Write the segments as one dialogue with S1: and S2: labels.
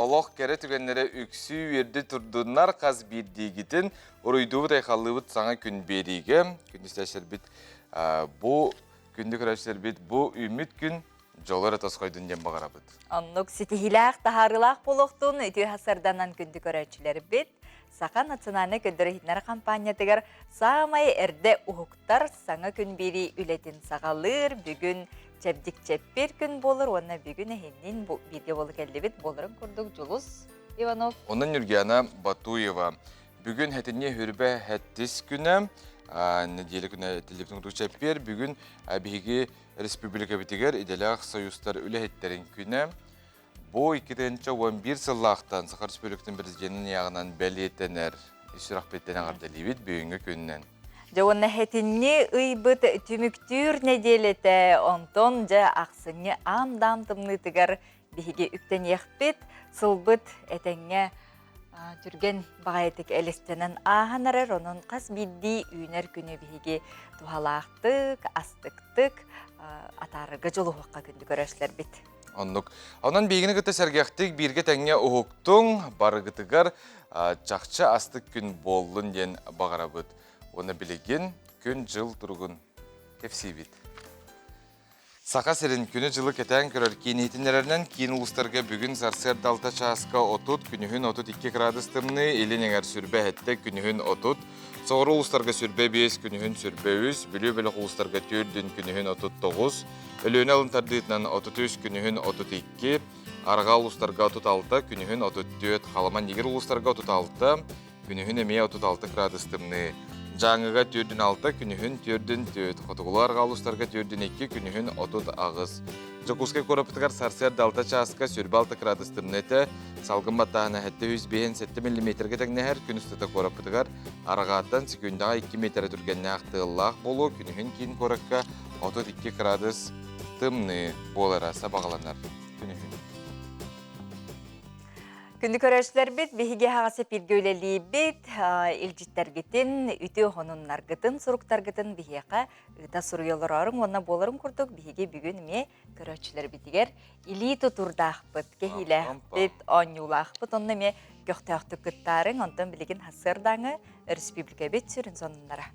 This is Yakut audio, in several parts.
S1: Олох кэрэ түгэннэрэ үксүү үөрдэ турдуннар хас биирдиигитин уруйдуубут-айхаллыыбыт саҥа күн биэриигэ. Күндү истээччилэрбит бу күндү көрөөччүлэрбит бу үүммүт күн дьолу эрэ тосхойдун диэн баҕарабыт.
S2: Оннук ситиһиилээх, таһаарыылаах буолуохтун үтүө сарданан күндү көрөөччүлэрбит Саха национальнай көрдөрөр-иһитиннэрэр хампаанньатыгар саамай эрдэ уһуктар саҥа күн биэрии үлэтин саҕалыыр. Бүгүн чэбдик чэппиэр күн буолар уонна бүгүн эһиннин бииргэ буола кэллибит буоларын курдук Дьулус Иванов.
S1: Онон Нюргиана Батуева. Бүгүн хэтинни хүрбэ хэттис күнэ, нэдиэлэ күнэ телевизор чэппиэр. Бүгүн биһиги республикабытыгар идэлээх союзтар үлэһиттэрин күнэ. Бу 2011 сыллаахтан Саха Республикатын президенин ыйааҕынан бэлиэтэнэр ис сүрэхпиттэн эҕэрдэлиибит бүгүҥҥү күнүнэн.
S2: Дьэ уонна хэтинни ыйбыт түмүктүүр нэдиэлэтэ, онтон дьэ ахсынньы аам-даам тымныытыгар биһиги үктэниэхпит, сылбыт этэҥҥэ түргэн баҕайытык элэстэнэн ааһан эрэр, онон хас биирдии үүнэр күнү биһиги туһалаахтык, астыктык атаарарга дьулуһуохха күндү көрөөччүлэрбит.
S1: Оннук. Онон биһигини кытта сэргэхтик бииргэ тэҥҥэ уһуктуҥ, барыгытыгар чахчы астык күн буоллун диэн баҕарабыт. Уонна билигин күн-дьыл туругун кэпсиибит. Саха сирин күнү-дьылы кэтээн көрөр киин иһитиннэрэринэн киин улуустарга бүгүн сарсыарда 6 чааска 30, күнүһүн 32 градус тымныы, илин эҥэр сүрбэ эһэттэ, күнүһүн 30, соҕуруу улуустарга сүрбэ 5, күнүһүн сүрбэ 3, Бүлүү бөлөх улуустарга 4 күнүһүн 39, Өлүөнэ алын тардыытынан 33, күнүһүн 32, Арҕаа улуустарга 36, күнүһүн 34, Халыма Нигир улуустарга 36, күнүһүн эмиэ 36 градус тымныы. Дьааҥыга 46, күнүһүн 44, Хотугулуу арҕаа улуустарга 42, күнүһүн 38. Дьокуускай куораппытыгар сарсыарда 6 чааска сүрбэ 6 градус тымныы этэ. Салгын баттааһына 757 миллиметргэ тэҥнэһэр. Күн устата куораппытыгар арҕааттан секундаҕа 2 миэтэрэ түргэннээх тыаллаах буолуо. Күнүһүн киин куоракка 32 градус тымныы буолара сабаҕаланар күнүһүн.
S2: Күндү көрөөччүлэрбит, биһиги аһаҕас эпииргэ үлэлиибит. Илдьиттэргитин, үтүө хонуннаргытын, суруктаргытын биһиэхэ ыыта суруйа олорооруҥ уонна буоларын курдук биһиги бүгүн эмиэ көрөөччүлэрбитигэр илии тутуурдаахпыт, кэһиилээхпит, оонньуулаахпыт. Онно эмиэ көхтөөхтүк кыттаарыҥ. Онтон билигин сарсыардааҥы өрөспүүбүлүкэбит сүрүн сонуннара.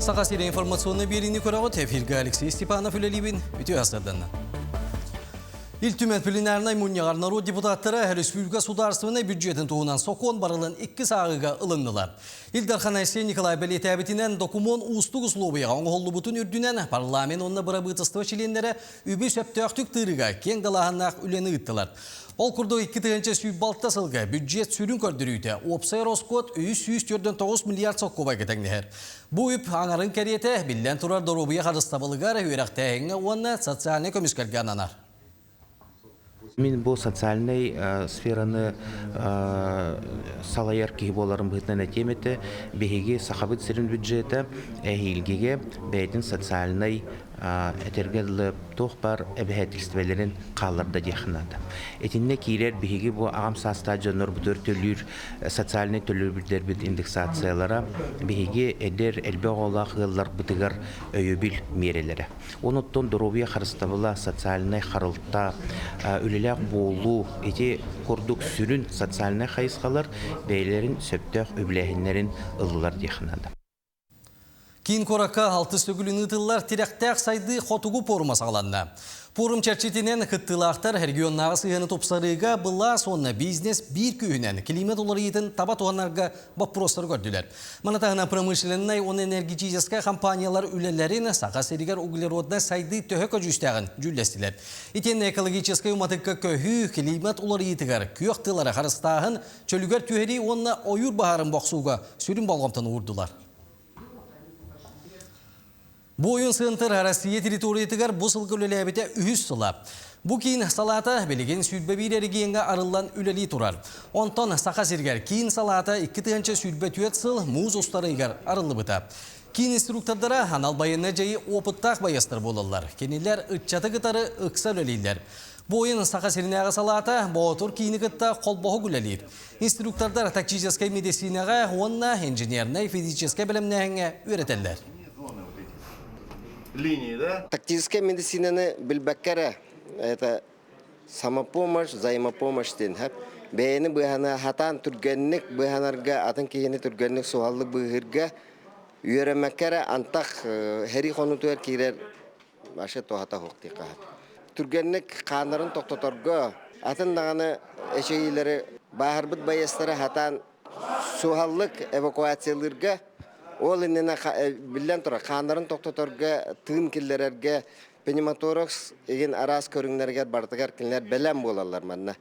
S3: Саха сирин информационный биэриини көрөҕүт. Эфиргэ Алексей Степанов үлэлиибин. Үтүө сарданна. Ил Түмэн пленарнай мунньаҕар норуот депутаттара республика судаарыстыбаннай бюджетын туһунан сокуон барылын икки сааҕыга ылыннылар. Ил Дархан Айсен Николаев бэлиэтээбитинэн, докумуон уустук услуобуйаҕа оҥоһуллубутун үрдүнэн парламент уонна бырабыыталыстыба чилиэннэрэ үбү сөптөөхтүк тыырыыга киэҥ далааһыннаах үлэни ыыттылар. Ол курдук 2026 сылга бюджет сүрүн көрдөрүүтэ уопсай ороскуот 349 миллиард солкуобайга тэҥнэһэр. Бу үп аҥарын кэриэтэ биллэн турар доруобуйа харыстабылыгар, үөрэхтээһиҥҥэ уонна социальнай көмүскэлгэ ананар.
S4: Мин бу социальнай сфераны салайар киһи буоларым быһыытынан этиэм этэ. Биһиги Сахабыт сирин бюджета эһиилгигэ бэйэтин социальнай этэргэ дылы туох баар эбэһээтилистибэлэрин хаалларда диэххэ наада. Итиннэ киирэр биһиги бу аҕам саастаах дьоннорбутугар төлүүр социальнай төлөбүрдэрбит индексациялара биһиги эдэр элбэх оҕолоох ыалларбытыгар өйөбүл миэрэлэрэ. Онуттан доруобуйа харыстабыла, социальнай харалта, үлэлээх буолуу ити курдук сүрүн социальнай хайысхалар бэйэлэрин сөптөөх үбүлээһиннэрин ыллылар диэххэ наада.
S3: Киин куоракка алтыс төгүлүн ыытыллар тирэхтээх сайдыы хотугу пуорума саҕаланна. Пуорум чэрчитинэн кыттыылаахтар регионнааҕы сыһыаны тупсарыыга былаас уонна бизнес биир күүһүнэн климат уларыйыытын таба туһанарга боппуруостары көрдүлэр. Маны таһынан промышленнай уонна энергетическай компаниялар үлэлэрин Саха сиригэр углероднай сайдыы төһө көдьүүстээҕин дьүүллэстилэр. Итиэннэ экологическай уматыкка көһүү, климат уларыйыытыгар күөх тыалары харыстааһын, чөлүгэр түһэрии уонна ойуур баһаарын бохсууга сүрүн болҕомтону уурдулар. Буойун Центр Россия территориятыгар бу сылга үлэлээбитэ үһүс сыла. Бу киин салаата билигин 21 эрэгийиэҥҥэ арыллан үлэлии турар. Онтон Саха сиригэр киин салаата 2024 сыл муус устарыгар арыллыбыта. Киин инструктордара анал байыаннай дьайыы опыттаах байыастар буолаллар. Кинилэр ыччаты кытары ыкса үлэлииллэр. Буойун Саха сиринээҕи салаата Боотур киини кытта холбоһук үлэлиир. Инструктордар тактическай медицинэҕэ уонна инженернэй физическэй бэлэмнээһиҥҥэ үөрэтэллэр.
S5: Линии, да? Тактическай медицинаны билбэккэ эрэ это самопомощь, взаимопомощь диэн хэп. Бэйэни быыһана хатаан түргэнник быыһанарга, атын киһини түргэнник суһаллык быыһыырга үөрэммэккэ эрэ антах сэрии хонуутугар киирэр вообще туһата суох диэххэ сөп. Түргэнник хааннарын тохтоторго, атын даҕаны эчэйиилэри бааһырбыт байыастары хатаан суһаллык эвакуациялыырга, ол иннинэ биллэн турар, хааннарын тохтоторго, тыын киллэрэргэ пневмоторакс игин араас көрүҥнэригэр барытыгар кинилэр бэлэм буолаллар манна.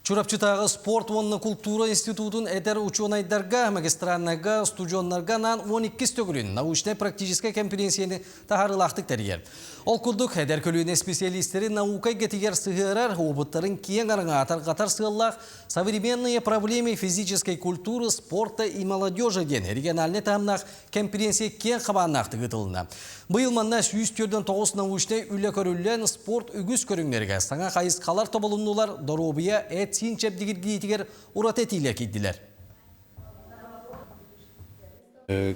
S3: Чурапчытааҕы спорт уонна култуура институтун эдэр учуонайдарга, магистральнайга, студеннарга анаан 12 төгүлүн научнай-практическай кэмпириэнсийэни таһаарыылаахтык тэрийэр. Ол курдук, эдэр көлүөнэ специалистэри наука эйгэтигэр сыһыарар, уопуттарын киэҥ араҥаҕа тарҕатар сыаллаах «Современные проблемы физической культуры, спорта и молодежи» диэн региональнай таһымнаах кэмпириэнсийэ киэҥ хабааннаахтык ыытылынна. Быйыл манна 149 научнай үлэ көрүллэн, спорт үгүс көрүҥнэригэр саҥа хайысхалар тобулуннулар, доруобуйа эт-сиин чэбдигиргиитигэр ураты этиилэр киирдилэр.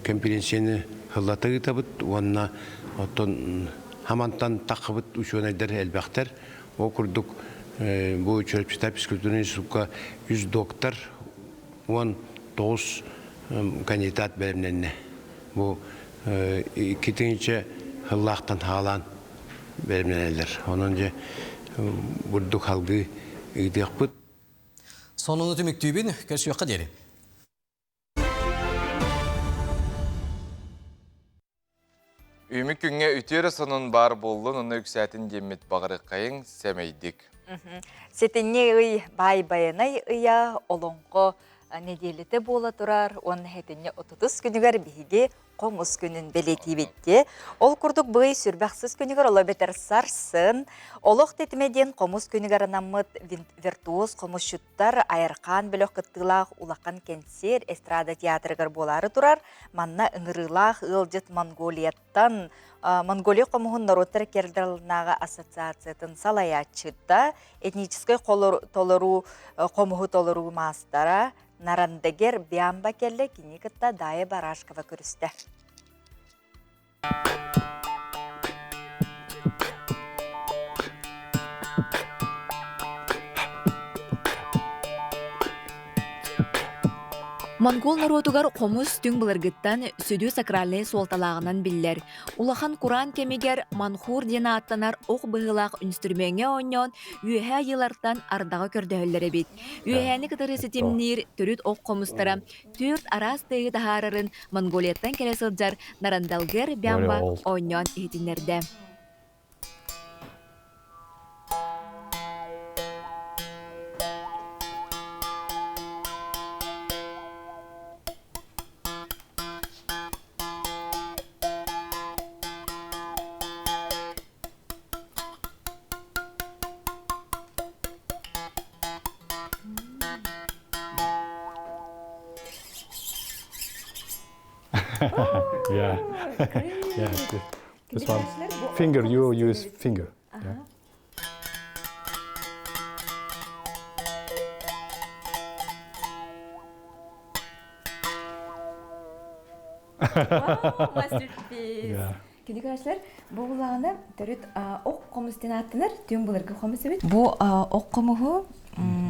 S6: Кэмпириэнсийэни сыллата ыытабыт уонна оттон хамантан таххыбыт учуонайдар элбэхтэр. Ол курдук бу Чурапчыта физкультурный институкка үс доктор 19 кандидат бэлэмнэннэ. Бу иккитинчи сыллаахтан хаалаан бэлэмнэнэллэр. Онон дьэ бурдук халгыы ыытыахпыт.
S3: Сонуну түмүктүүбүн, көрсүөххэ диэри.
S1: Үүмүк күҥҥэ үтүө эрэ сонун баар буоллун, онно үксээтин диэммит баҕарыаххайыҥ сэмэйдик.
S2: Сэтинньи ый баай байанай ыйа олоҥхо нэдиэлэтэ буола турар уонна сэтинньи отутус күнүгэр биһиги хомус күнүн бэлиэтиибит дии. Ол курдук бый сүрбэхсис күнүгэр оло бэтэр сарсын олох тэтимэ диэн хомус күнүгэр анаммыт виртуоз хомусчуттар Айархаан бөлөх кыттыылаах улахан кэнсиэр эстрада театрыгар буолаары турар. Манна ыҥырыылаах ыалдьыт Монголияттан Монголия хомуһун норуоттар кердалынааҕы ассоциациятын салайааччыта, этническэй толоруу хомуһу толоруу маастара Нарандагер Бямба кэллэ, кини кытта Дая Барашкова көрүстэ.
S7: Монгол норуотугар хомус түҥ былыргыттан сүдү сакральнай суолталааҕынан биллэр. Улахан кураан кэмигэр манхур диэн ааттанар ох быһыылаах үнстүрүмүөҥҥэ оонньоон үөһээ йылартан ардаҕы көрдөһөллөр эбит. Үөһээни кытары ситимниир төрүт ох хомустара түөрт араас тыаһы таһаарарын Монголияттан кэлэ сылдьар Нарандалгыр Бямба оонньоон иһитиннэрдэ.
S8: Yeah. Yeah. This one. Finger, you use finger. Yeah.
S9: Wow, masterpiece.
S8: Yeah.
S9: Кини көрөчлөр бу булаҕына төрүт ох хомус диэн ааттанар түҥ былыргы хомус эбит. Бу ох хомуһу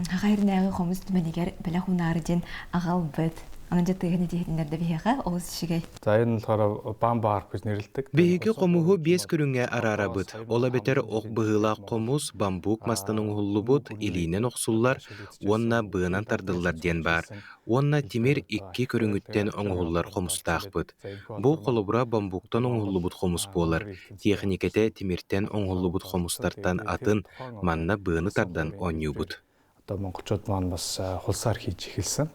S9: Саха сиринээҕи хомус түмэнигэр бэлэх унаары диэн аҕалбыт. Аны дьэ тыаһын итиһитиннэрдэ биһиэхэ олус үчүгэй.
S8: За энэ нь болохоор бамбу арп гэж нэрлэдэг.
S10: Биһиги хомуһу биэс көрүҥҥэ араарабыт. Ол эбэтэр ох быһыылаах хомус, бамбук мастан оҥоһуллубут, илиинэн охсуллар уонна быанан тардыллар диэн баар. Уонна тимир икки көрүҥүттэн оҥоһуллар хомустаахпыт. Бу холобура бамбуктан оҥоһуллубут хомус буолар, тиэхиньикэтэ тимиртэн оҥоһуллубут хомустартан атын, манна быаны тардан оонньуубут.
S8: Одоо монголчууд маань бас хулсаар хийж эхэлсэн.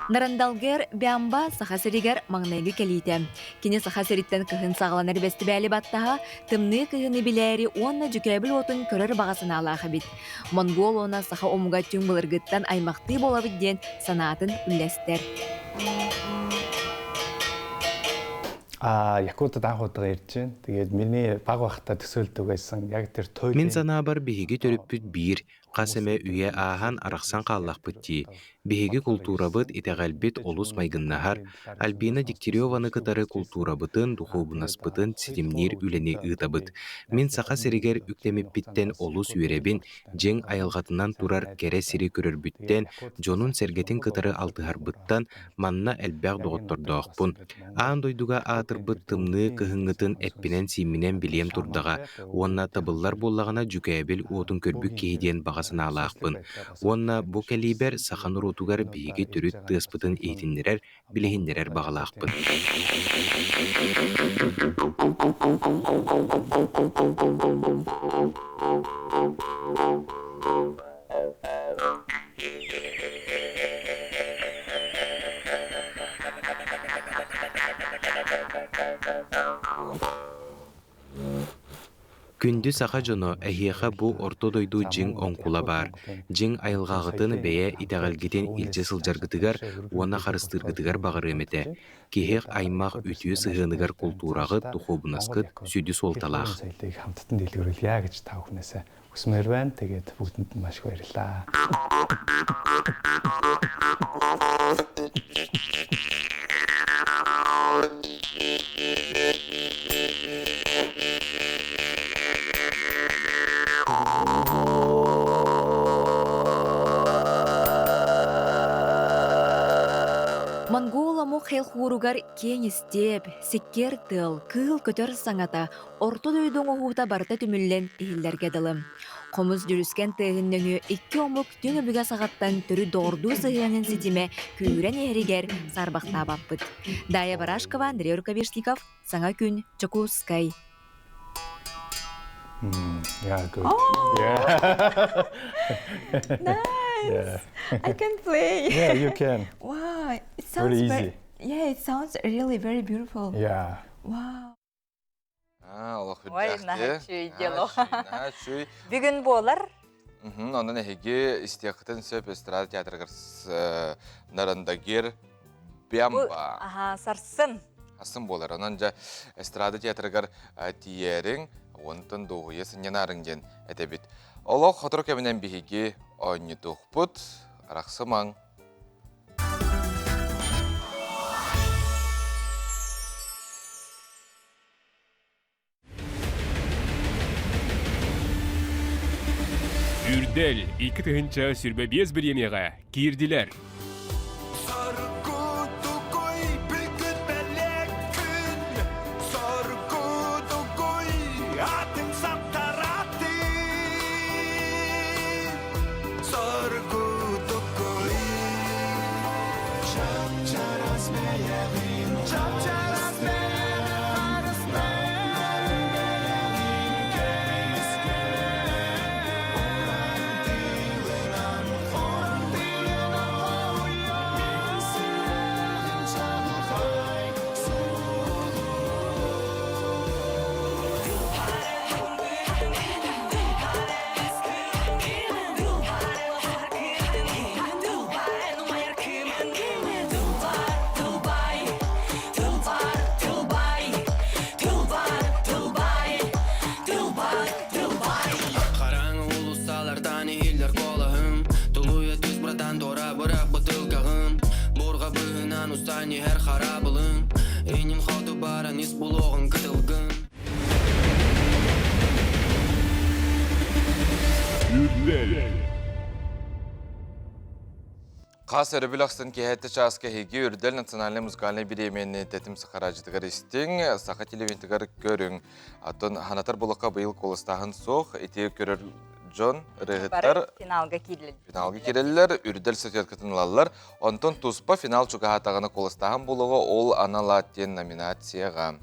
S7: Нарандалгер Бямба Саха сиригэр маҥнайгы кэлиитэ. Кини Саха сириттэн кыһын саҕаланар бэстибээли баттаһа, тымныы кыһыны билээри уонна дьүкээбил уотун көрөр баҕа санаалаах эбит. Монгол уонна саха омуга түҥ былыргыттан аймахтыы буолабыт диэн санаатын үллэстэр.
S8: Аа Якутад анх удаа ирж байна. Тэгээд миний баг багтаа төсөөлдөг байсан. Яг тэр
S10: Мин
S8: туйлын
S10: санаабар биһиги төрүппүт биир, Хас эмэ үйэ ааһан арахсан хааллахпыт дии. Биһиги култуурабыт, итэҕэлбит олус майгыннаһар. Альбина Дегтяреваны кытары култуурабытын, духуобунаспытын ситимниир үлэни ыытабыт. Мин Саха сиригэр үктэммиппиттэн олус үөрэбин, дьиҥ айылҕатынан турар кэрэ сири көрөрбүттэн, дьонун-сэргэтин кытары алтыһарбыттан манна элбэх доҕоттордоохпун. Аан дойдуга аатырбыт тымныы кыһыҥҥытын эппинэн-сиимминэн билиэм турдаҕа уонна табыллар буоллаҕына дьүкээбил уотун көрбүт киһи диэн баҕа санаалаахпын. Уонна бу кэлиибэр саха норуотугар биһиги төрүт тыаспытын иһитиннэрэр, билиһиннэрэр баҕалаахпын. Күндү саха дьоно, эһиэхэ бу орто дойду дьиҥ оҥкула баар. Дьиҥ айылҕаҕытын, бэйэ итэҕэлгитин илдьэ сылдьаргытыгар уонна харыстыыргытыгар баҕарыам этэ. Киһи аймах үтүө сыһыаныгар култуураҕыт, духуобунаскыт сүдү суолталаах.
S8: Хүсмээр байна. Тэгээд бүгдэнд нь маш их баярлалаа.
S7: Монгол омук хэл-хууругар киэҥ истиэп, сиккиэр тыал, кыыл көтөр саҥата, Орто дойду оҥоһуута барыта түмүллэн иһиллэргэ дылы. Хомус дьүрүскэн тыаһын нөҥүө икки омук түҥ өбүгэ саҕаттан төрүт доҕордуу сыһыанын ситимэ күүһүрэн иһэригэр саарбахтаабаппыт. Дая Барашкова, Андрей Рукавишников, Саҥа күн, Дьокуускай.
S8: Yeah, good.
S9: Oh!
S8: Yeah.
S9: Nice.
S8: Yeah.
S9: I can play.
S8: Yeah, you can.
S9: Wow, it sounds
S8: Very
S9: very
S8: easy.
S9: yeah, it sounds really very beautiful.
S8: Yeah.
S9: Wow.
S1: Олох
S2: Ой,
S1: үрдээх
S2: наһаа
S1: дии.
S2: үчүгэй
S1: Наһаа
S2: дело.
S1: үчүгэй, наһаа үчүгэй.
S2: Бүгүн буолар.
S1: Мгм, Онон эһиги истиэххитин сөп эстрада театрыгар Нарандагир
S2: Бу
S1: Бямба
S2: аха сарсын.
S1: астын буолар. Онон дьэ эстрада театрыгар тиийээриҥ, онтон дуоһуйа сынньанаарыҥ диэн этэбит. Олох сотору кэминэн биһиги оонньутуохпут. Арахсымаҥ.
S11: Үрдэл 2025 бириэмийэҕэ киирдилэр.
S12: Хараҥа уулуссалартан иһиллэр куолаһым Тулуйа түс братан туора бырах бытыылкаҕын Буурҕа быыһынан устан иһэр хараабылыҥ Иннин хоту баран ис булуоҕуҥ кытылгын
S1: Хас өрөбүл ахсын киэһэтти чааска эһиги Үрдэл национальнай музыкальнай бириэмийэни тэтим сахараадьытыгар истиҥ, саха телевидениетыгар көрүҥ. Оттон ханатар булакка быйыл куоластааһын суох, ити көрөр дьон, ырыаһыттар
S2: финалга киирэллэр.
S1: Финалга киирэллэр, Үрдэл статуэткатын ылаллар. Онтон туспа финал чугаһаатаҕына куоластааһын буолуоҕа, ол анал аат диэн номинацияҕа.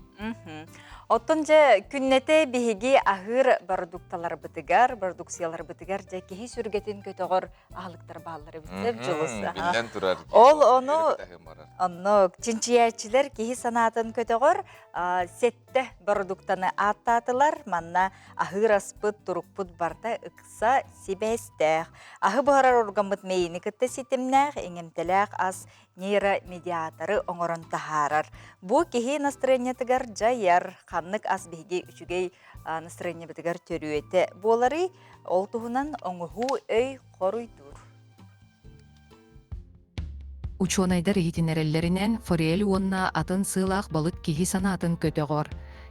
S2: Оттон дьэ күннэтэ биһиги аһыыр бородуукталарбытыгар, бородууксуйаларбытыгар дьэ киһи сүргэтин көтөҕөр аһылыктар бааллар эбит Дьулус.
S1: Биллэн турар.
S2: Ол ону онно чинчийээччилэр киһи санаатын көтөҕөр сеттэ бородууктаны ааттаатылар. Манна аһыыр аспыт, турукпут барыта ыкса сибээстээх. Аһы буһарар органмыт мэйиини кытта ситимнээх, иҥэмтэлээх ас нейромедиаторы оҥорон таһаарар. Бу киһи настроениетыгар дьайар, ханнык ас биһиги үчүгэй настроениебытыгар төрүөтэ буоларый, ол туһунан оҥоһуу өй хоруйдуур.
S13: Учуонайдар иһитиннэрэллэринэн, форель уонна атын сыалаах балык киһи санаатын көтөҕөр.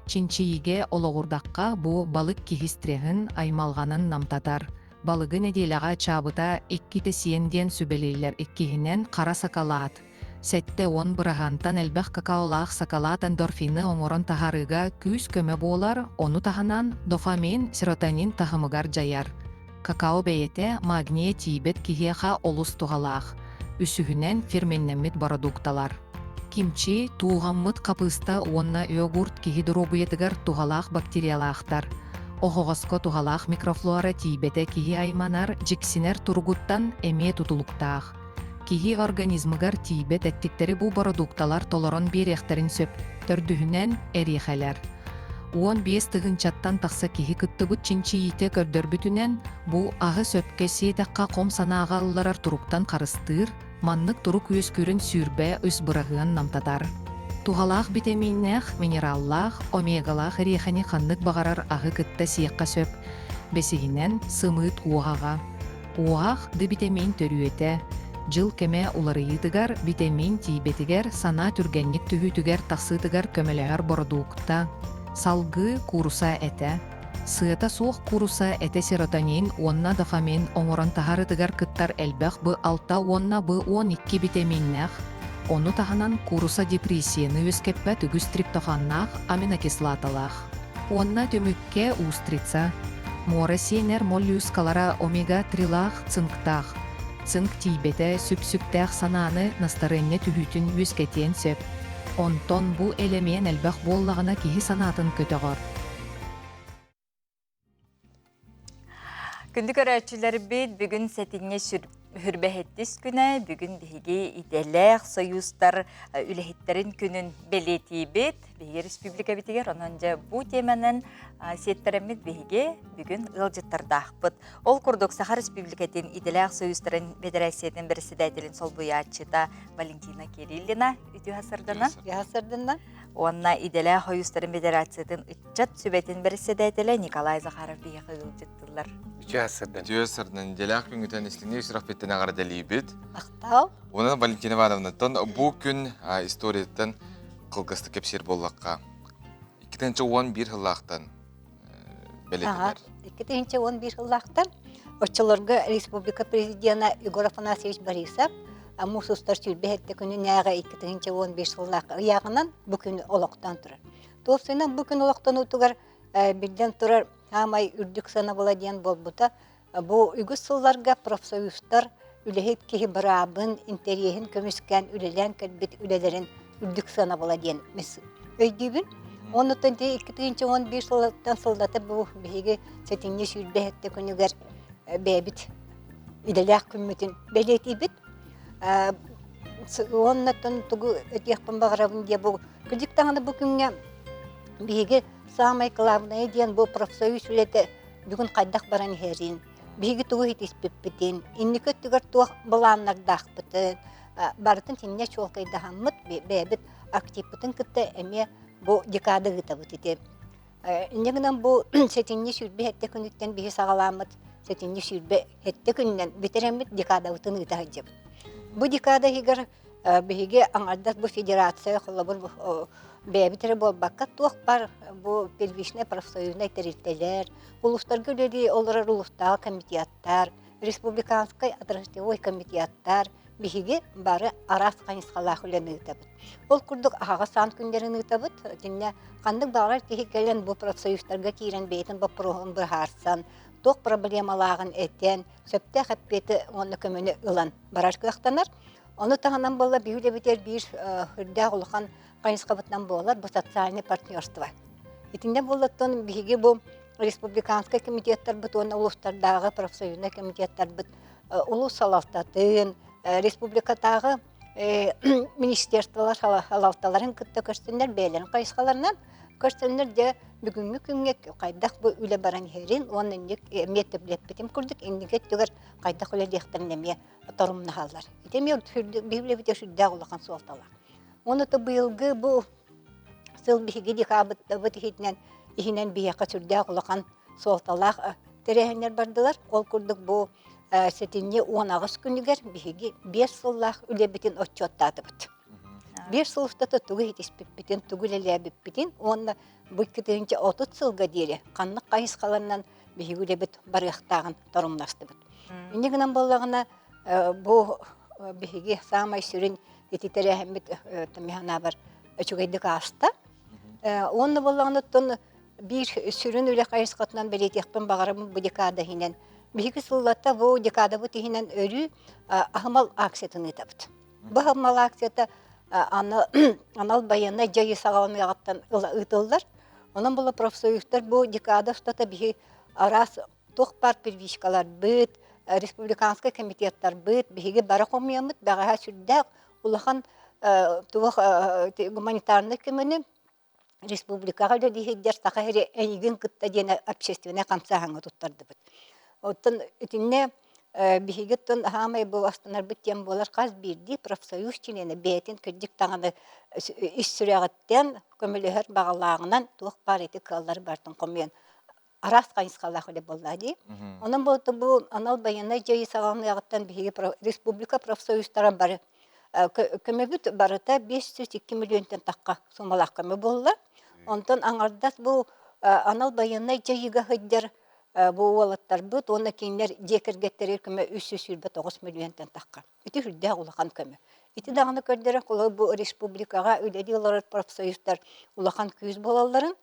S13: Чинчийиигэ олоҕурдахха, бу балык киһи стреһин, аймалҕанын намтатар. Балыгы нэдиэлэҕэ аччаабыта иккитэ сиэн диэн сүбэлииллэр иккиһинэн хара сакалаат. 70 быраһаантан элбэх какаолаах сакалаат эндорфины оҥорон таһаарыыга күүс-көмө буолар, ону таһынан дофамин, серотонин таһымыгар дьайар. Какао бэйэтэ магния тиийбэт киһиэхэ олус туһалаах. Үсүһүнэн ферменнэммит бородуукталар. Кимчи, тууһаммыт хапыыста уонна йогурт киһи доруобуйатыгар туһалаах бактериялаахтар. Оһоҕоско туһалаах микрофлора тиийбэтэ киһи айманар, дьиксинэр туругуттан эмиэ тутулуктаах. Киһи организмыгар тиийбэт эттиктэри бу бородуукталар толорон биэриэхтэрин сөп. Төрдүһүнэн, эриэхэлэр. 15 тыһыынчаттан тахса киһи кыттыбыт чинчийиитэ көрдөрбүтүнэн, бу аһы сөпкө сиэтэххэ хом санааҕа ылларар туруктан харыстыыр, маннык турук үөскүүрүн 23 быраһыан намтатар. Туһалаах битэмииннээх, минераллаах, омегалаах эриэхэни ханнык баҕарар аһы кытта сиэххэ сөп. Бэсиһинэн, сымыыт уоһаҕа. Уоһах Д-битэмиин төрүөтэ, дьыл кэмэ уларыйыытыгар битэмиин тиийбэтигэр санаа түргэнник түһүүтүгэр тахсыытыгар көмөлөһөр бородуукта. Салгыы кууруса этэ. Сыата суох кууруса этэ серотонин уонна дофамин оҥорон таһаарыытыгар кыттар элбэх Б6 уонна Б12 битэмииннээх, ону таһынан кууруса депрессияны үөскэппэт үгүс триптофаннаах аминокислоталаах. Уонна түмүккэ устрица. Муора сиэнэр моллюскалара омега-трилаах цинктаах. Цинк тиийбэтэ сүп-сүптээх санааны настарыанньа түһүүтүн үөскэтиэн сөп. Онтон бу элэмиэн элбэх буоллаҕына киһи санаатын көтөҕөр.
S2: Күндү көрөөччүлэрбит, бүгүн сэтинньи сүрбэһэттис күнэ, бүгүн биһиги идэлээх союзтар үлэһиттэрин күнүн бэлиэтиибит. Биһиги республикабитигэр онон дьэ бу тиэмэнэн сиэттэрэммит биһиги бүгүн ыалдьыттардаахпыт. Ол курдук Саха Республикатын идэлээх союзтарын федерациятын председателин солбуйааччыта Валентина Кириллина үтүө сарданан.
S14: Үтүө сарданан.
S2: Уонна идэлээх союзтарын федерациятын ыччат сүбэтин бэрэссэдээтэлэ Николай Захаров биһиэхэ ыалдьыттылар.
S1: Үтүө сардан. Үтүө сардан. Идэлээх күнгүтэн истиҥник сүрэхпиттэн эҕэрдэлиибит.
S14: Махтал.
S1: Уонна Валентина Ивановнаттан бу күн историяттан кылгастык кэпсиир буоллахха, 2011 сыллаахтан бэлиэтэнэр.
S14: 2011 сыллаахтан оччолорго республика президена Егор Афанасьевич Борисов муус устар 27 күнүнээҕи 2011 сыллаах ыйааҕынан бу күн олохтоон турар. Туопсайынан бу күн олохтонуутугар биллэн турар саамай үрдүк сыанабыла диэн буолбута Бу үгүс сылларга профсоюзтар үлэһит киһи быраабын, интэриэһин көмүскээн үлэлээн кэлбит үлэлэрин үрдүк сыанабыла диэн өйдүүбүн. Оннуттан ити 2011 сылыттан сыллата бу биһиги сэтинньи 27 күнүгэр бэйэбит идэлээх күммүтүн бэлиэтиибит. Уоннаттан тугу этиэхпин баҕарабын диэ бу кырдьык даҕаны бу күҥҥэ биһиги саамай кылаабынайа диэн бу профсоюз үлэтэ бүгүн хайдах баран иһэрин, биһиги тугу иһитиспиппитин, инники өттүгэр туох былааннардаахпытын барытын синньэ чуолкайдаһаммыт бэйэбит активпытын кытта эмиэ бу декада ыытабыт ити. Инньэ гынан бу сэтинньи 27 күнүттэн биһи саҕалааммыт сэтинньи 27 күнүнэн бүтэрэммит декадабытын ыыта сылдьабыт. Бу декада иһигэр биһиги аҥардас бу федерация холобур бэйэбит эрэ буолбакка туох бар бу первичнай профсоюзнай тэрилтэлэр улуустарга үлэлии олорор улуустааҕы комитеттар республиканскай отраслевой комитеттар биһиги бары араас хайысхалаах үлэни ыытабыт. Ол курдук аһаҕас аан күннэрин ыытабыт. Итиннэ ханнык баҕарар киһи кэлэн бу профсоюзтарга киирэн бэйэтин боппуруоһун быһаарсан, туох проблемалааҕын этэн, сөптөөх эппиэти уонна көмөнү ылан барар кыахтанар. Ону таһынан буолла биир үлэбитигэр биир үрдээх улахан хайысхабытынан буолар бу социальный партнерство. Итиннэ буоллаттан биһиги бу республиканскай комитеттарбыт уонна улуустардааҕы профсоюзнай комитеттарбыт улуус салалтатын, республикатааҕы министерстволар салалталарын кытта көрсөннөр бэйэлэрин хайысхаларынан көрсөннөр дьэ бүгүҥҥү күҥҥэ хайдах бу үлэ баран иһэрин уонна инник эмиэ тэблэппитим курдук инники өттүгэр хайдах үлэлиэхтэрин эмиэ торумнаһаллар. Ити эмиэ биһиги сүрдээх улахан суолталаах. Уонна то быйылгы бу сыл биһиги декабрьдабыт иһитинэн иһинэн биһиэхэ сүрдээх улахан суолталаах тэрээһиннэр бардылар. Ол курдук бу сэтинньи 18 күнүгэр биһиги 5 сыллаах үлэбитин отчуоттаатыбыт. 5 сыл устата тугу иһитиспиппитин, тугу үлэлээбиппитин уонна бу 2030 сылга диэри ханнык хайысхаларынан биһиги үлэбит барыахтааҕын торумнастыбыт. Инньэ гынан буоллаҕына бу биһиги саамай сүрүн ити тэрээһиммит мин үчүгэйдик ааста. Уонна буоллаҕына оттон биир сүрүн үлэ хайысхатынан бэлиэтиэхпин баҕарабын бу декада иһинэн. Биһиги сыллата бу декадабыт иһинэн өрүү аһымал акциятын ыытабыт. Бу аһымал акцията анал байыаннай дьайыы саҕаланыаҕыттан ыла ыытыллар. Онон була профсоюзтар бу декада устата биһи араас туох баар первичкаларбыт, республиканскай комитеттарбыт биһиги бары хомуйаммыт бэҕэһээ сүрдээх улахан туох гуманитарнай көмөнү республикаҕа үлэлииһирдэр Саха сирэ эйигин кытта диэн общественнай хамсааһыҥҥа туттардыбыт. Оттон итиннэ биһиги оттон аһаамай бу астынарбыт диэн буолар хас биирдии профсоюз чилиэнэ бэйэтин кырдьык даҕаны ис сүрэҕиттэн көмөлөһөр баҕалааҕынан туох баар ити кыаллары барытын хомуйан араас хайысхалаах үлэ буолла дии. Онон бу бу анал байыаннай дьайыы саҕаланыаҕыттан биһиги республика профсоюзтара бары көмөбүт барыта 502 миллионтан тахха сумалаах көмө буолла. Онтон аҥардас бу анал байыаннай дьайыыга сылдьар бу уолаттарбыт уонна кинилэр дьиэ кэргэттэригэр көмө 329 миллионтан тахха. Ити сүрдээх улахан көмө. Ити даҕаны көрдөрөр, холобур, бу республикаҕа үлэлии олорор профсоюзтар улахан күүс буолалларын,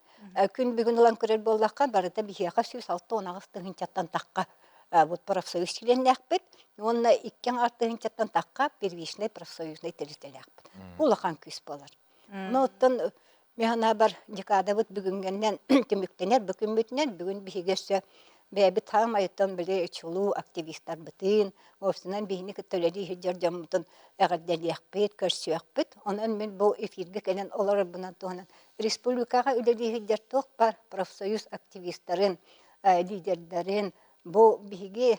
S14: күн бүгүн ылан көрөр буоллахха, барыта биһиэхэ 168 тыһыынчаттан тахха вот профсоюз чилиэннээхпит уонна икки аҥаар тыһыынчаттан тахха первичный профсоюзнай тэрилтэлээхпит. Бу улахан күүс буолар. Ну, оттон мин санаабар декадабыт бүгүҥҥэннэн түмүктэнэр бу күммүтүнэн бүгүн биһиги өссө бэйэбит хаамайыттан били чулуу активистарбытын, уопсайынан биһини кытта үлэлии сылдьар дьоммутун эҕэрдэлиэхпит, көрсүөхпүт. Онон мин бу эфиргэ кэлэн олорорбунан туһанан республикаҕа үлэлии сылдьар туох баар профсоюз активистарын, лидердэрин бу биһиги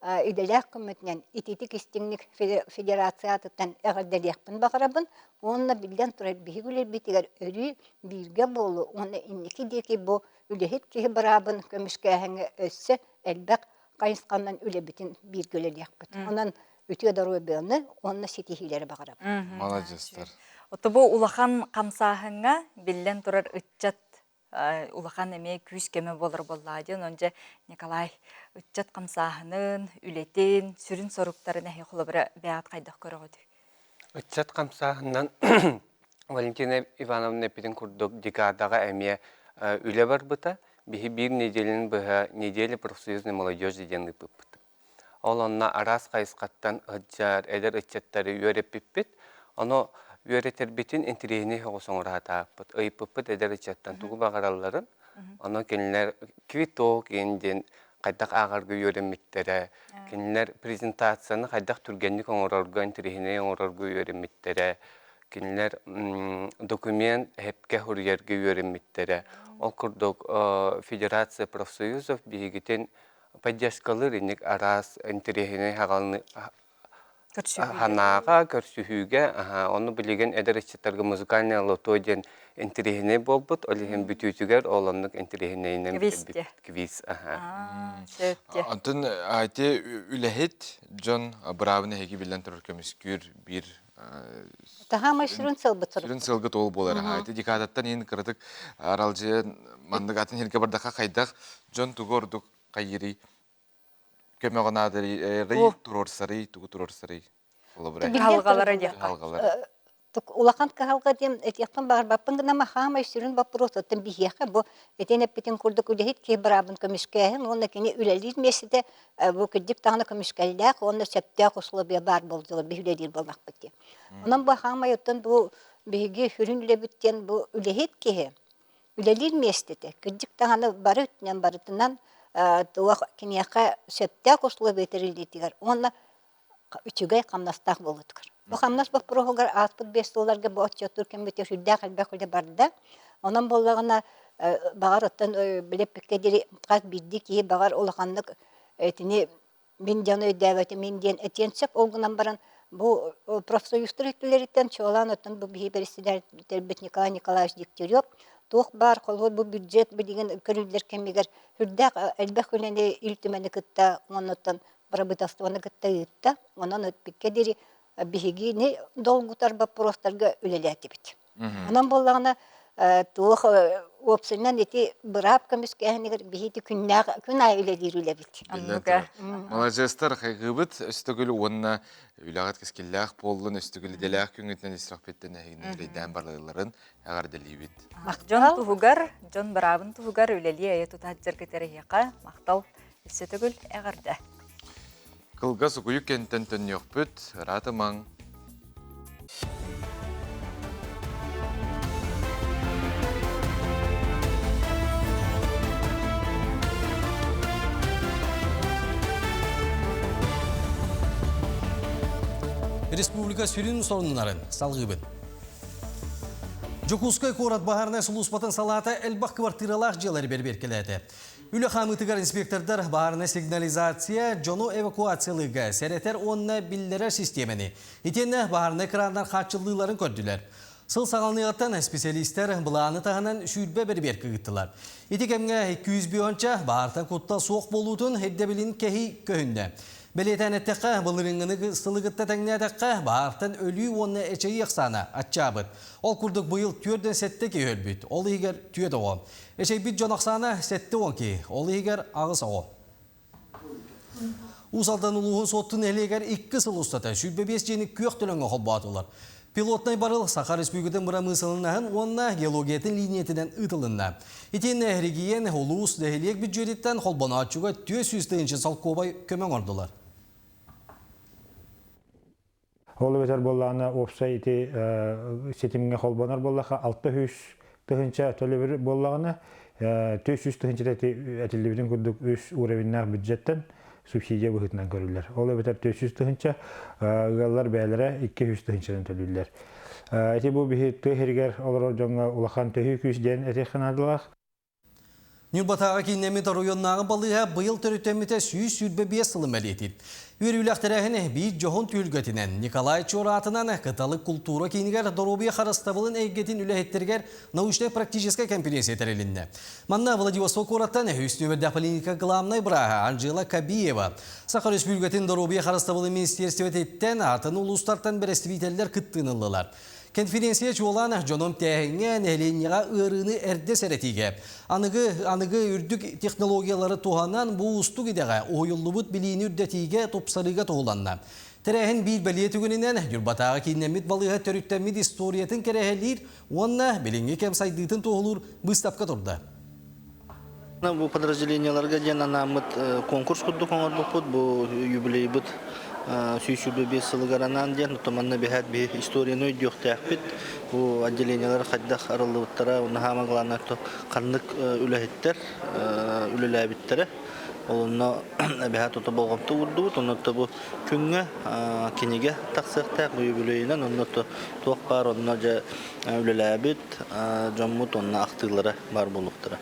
S14: идэлээх көмөтүнэн ититик истиҥник федерация аатыттан эҕэрдэлиэхпин баҕарабын уонна биллэн турар биһиги үлэбитигэр өрүү бииргэ буолуу уонна инники диэки бу үлэһит киһи быраабын көмүскээһиҥҥэ өссө элбэх хайысханан үлэбитин бииргэ үлэлиэхпит. Онон үтүө доруобуйаны уонна ситиһиилэри баҕарабын.
S1: Маладьыстар.
S2: Ото бу улахан хамсааһыҥҥа биллэн турар ыччат улахан эмиэ күүс-көмө буолар буоллаҕа диэн онон дьэ Николай ыччат хамсааһынын, үлэтин, сүрүн соруктарын эһи холобура бэйэҕит хайдах көрөҕүтүй?
S15: Ыччат хамсааһынынан Валентина Ивановна эппитин курдук декадаҕа эмиэ үлэ барбыта. Биһи биир неделяны быһа неделя профсоюзной молодежи диэн ыыппыппыт. Ол онно араас хайысхаттан сылдьар эдэр ыччаттары үөрэппиппит. Ону үөрэтэрбитин интэриэһинэй соҕус оҥоро сатаабыппыт. Ыйыппыппыт эдэр ыччаттан тугу баҕаралларын. Ону кинилэр квиток диэн хайдах ааҕарга үөрэммиттэрэ, кинилэр презентацияны хайдах түргэнник оҥорорго, интэриэһинэй оҥорорго үөрэммиттэрэ, кинилэр документ эһэпкэ суруйарга үөрэммиттэрэ. Ол курдук Федерация профсоюзов биһигитин поддержкалыыр инник араас интэриэһинэй ханаага көрсүһүүгэ ону билигин эдэр ыччаттарга музыкальное лото диэн интэриэһинэй буолбут ол иһин бүтүүтүгэр ол оннук интэриэһинэйинэн квиз
S1: Онтон ити үлэһит дьон быраабын эһиги биллэн турар көмүскүүр биир
S14: Таһаамай сүрүн сылбыт
S1: сүрүн сылгыт ол буолар. Ити декадаттан иһин кыратык аралдьыйан маннык атын сиргэ бардахха хайдах дьон тугу ордук хайыырый көмөҕө наадырый туруорсарый тугу туруорсарый
S2: Кыһалҕалара диэххэ.
S14: Улахан кыһалҕа диэн этиэхпин баҕарбаппын гынан хаамай сүрүн боппуруос оттон биһиэхэ бу этин эппитин курдук үлэһит киһи быраабын көмүскээһин уонна кини үлэлиир миэстэтэ бу кырдьык даҕаны көмүскэллээх уонна сөптөөх условия баар буолдулар биһи үлэлиир буоллахпыт диэн. Онон бу хаамай оттон бу биһиги сүрүн үлэбит диэн бу үлэһит киһи. үлэлиир миэстэтэ кырдьык даҕаны бары өттүнэн барытынан туох киниэхэ сөптөөх условия тэриллиитигэр уонна үчүгэй хамнастаах буолуутугар. Бу хамнас боппуруоһугар ааспыт биэс сылларга бу отчуоттуур кэммитигэр сүрдээх элбэх үлэ барда. Онон буоллаҕына баҕар оттон билэппиккэ диэри хас биирдии киһи баҕар улаханнык итини мин дьону өйдөөбөтүм мин диэн этиэн сөп. Ол гынан баран бу профсоюзтар өттүлэриттэн чуолаан оттон бу биһи бэрэссэдээтэлбит Николай Николаевич Дегтярев туох баар холобур бу бюджет билигин көрүллэр кэмигэр сүрдээх элбэх үлэни Ил Түмэни кытта уонна оттон бырабыыталыстыбаны кытта ыытта. Онон ыппиккэ диэри биһигини долгутар боппуруостарга үлэлээтибит. Онон буоллаҕына туох уопсайынан ити быраап көмүскээһинигэр биһи ити күннээх күн аайы үлэлиир үлэбит.
S1: Оннука. Маладьыастар хайгыыбыт өстөгүл уонна үлэҕит кэскиллээх буоллун өстөгүл идэлээх күҥҥүтүнэн истрахпиттэн эһигини үлэйдээн барыларын эҕэрдэлиибит.
S2: Дьон туһугар, дьон быраабын туһугар үлэлии айа тутааччаргыт эрэһиэхэ махтал Өссө төгүл эҕэрдэ.
S1: Кылгас угуйук кэнтэн төннүөхпүт, ыраатымаҥ.
S3: Республика сүрүн сонуннарын салгыыбын. Дьокуускай куорат баһаарынай сулууспатын салаата элбэх квартиралаах дьиэлэри бэрбиэркэлээтэ. Үлэ хаамыытыгар инспектордар баарына сигнализация, дьону эвакуациялыырга сэрэтэр уонна биллэрэр систиэмэни, итиэннэ баһаарынай краннар хааччыллыыларын көрдүлэр. Сыл саҕаланыаҕыттан специалистэр былааны таһынан 20 бэрэбиэркэ ыыттылар. Ити кэмҥэ 200 баһаартан куттал суох буолуутун ирдэбилин кэһии көһүннэ. Бэлиэтээн эттэххэ, былырыыҥҥыны сылы кытта тэҥнээтэххэ, баһаартан өлүү уонна эчэйии ахсаана аччаабыт. Ол курдук быйыл 47 киһи өлбүт, ол иһигэр 4 оҕо. Эчэйбит дьон ахсаана 70 киһи, ол иһигэр 8 оҕо. Уус Алдан улууһун Суотту нэһилиэгэр икки сыл устата 25 дьиэни күөх төлөҥҥө холбоотулар. Пилотнай барыл Саха Республикатын бырамыысыланнаһын уонна геологиятын линиятынан ыытылынна. Итиэннэ эрэгийиэн улуус нэһилиэк бүддьүөтүттэн холбонооччуга 400 тыһыынча солкуобай көмө оҥордулар.
S16: Ол эбэтэр буоллаҕына уопсай ити ситимҥэ холбонор буоллахха 600 тыһыынча төлөбүр буоллаҕына 400 тыһыынчата ити этиллибитин курдук үс уровеннаах бюджеттэн субсидия быһыытынан көрүллэр. Ол эбэтэр 400 тыһыынча ыаллар бэйэлэрэ 200 тыһыынчанан төлүүллэр. Ити бу биһи тыа сиригэр олорор дьоҥҥо улахан төһүү күүс диэн этиэххэ наадалаах.
S3: Ньурбатааҕы кииннэммит оройуоннааҕы балыыһа быйыл төрүттэммитэ 125 сылын бэлиэтиир. Үөрүүлээх тэрээһин биир дьоһун түһүлгэтинэн Николай Чуор аатынан Кыталык култуура киинигэр доруобуйа харыстабылын эйгэтин үлэһиттэригэр научнай-практическай кэмпириэнсийэ тэрилиннэ. Манна Владивосток куораттан үс нүөмэрдээх поликлиника главнай бырааһа Анжела Кабиева, Саха Өрөспүүбүлүкэтин доруобуйа харыстабылын министиэристибэтиттэн атын улуустартан бэрэстэбиитэллэр кыттыыны ыллылар. Конференция чуолаан дьонум тээһиҥҥэ, нэһилиэнньэҕэ ыарыыны эрдэ сэрэтиигэ, аныгы аныгы үрдүк технологиялары туһанан бу уустук идэҕэ уһуйуллубут билиини үрдэтиигэ, тупсарыыга туһуланна. Тэрээһин биир бэлиэ түгэнинэн Ньурбатааҕы кииннэммит балыыһа төрүттэммит историятын кэрэһэлиир уонна билиҥҥи кэм сайдыытын туоһулуур быыстапка турда.
S17: Бу подразделениеларга диэн анааммыт конкурс курдук оҥорбуппут. Бу юбилейбыт 125 сылыгар анаан диэн, оттон манна биһээт биһи историяны өйдүөхтээхпит. Бу отделениелар хайдах арыллыбыттара, уонна хаама главное ханнык үлэһиттэр үлэлээбиттэрэ. Ол онно эбэһээт тута болҕомто уурдубут. Онно бу күҥҥэ кинигэ тахсыахтаах бу юбилейынан, онно туох баар онно дьэ үлэлээбит дьоммут уонна ахтыылара баар буолуохтара.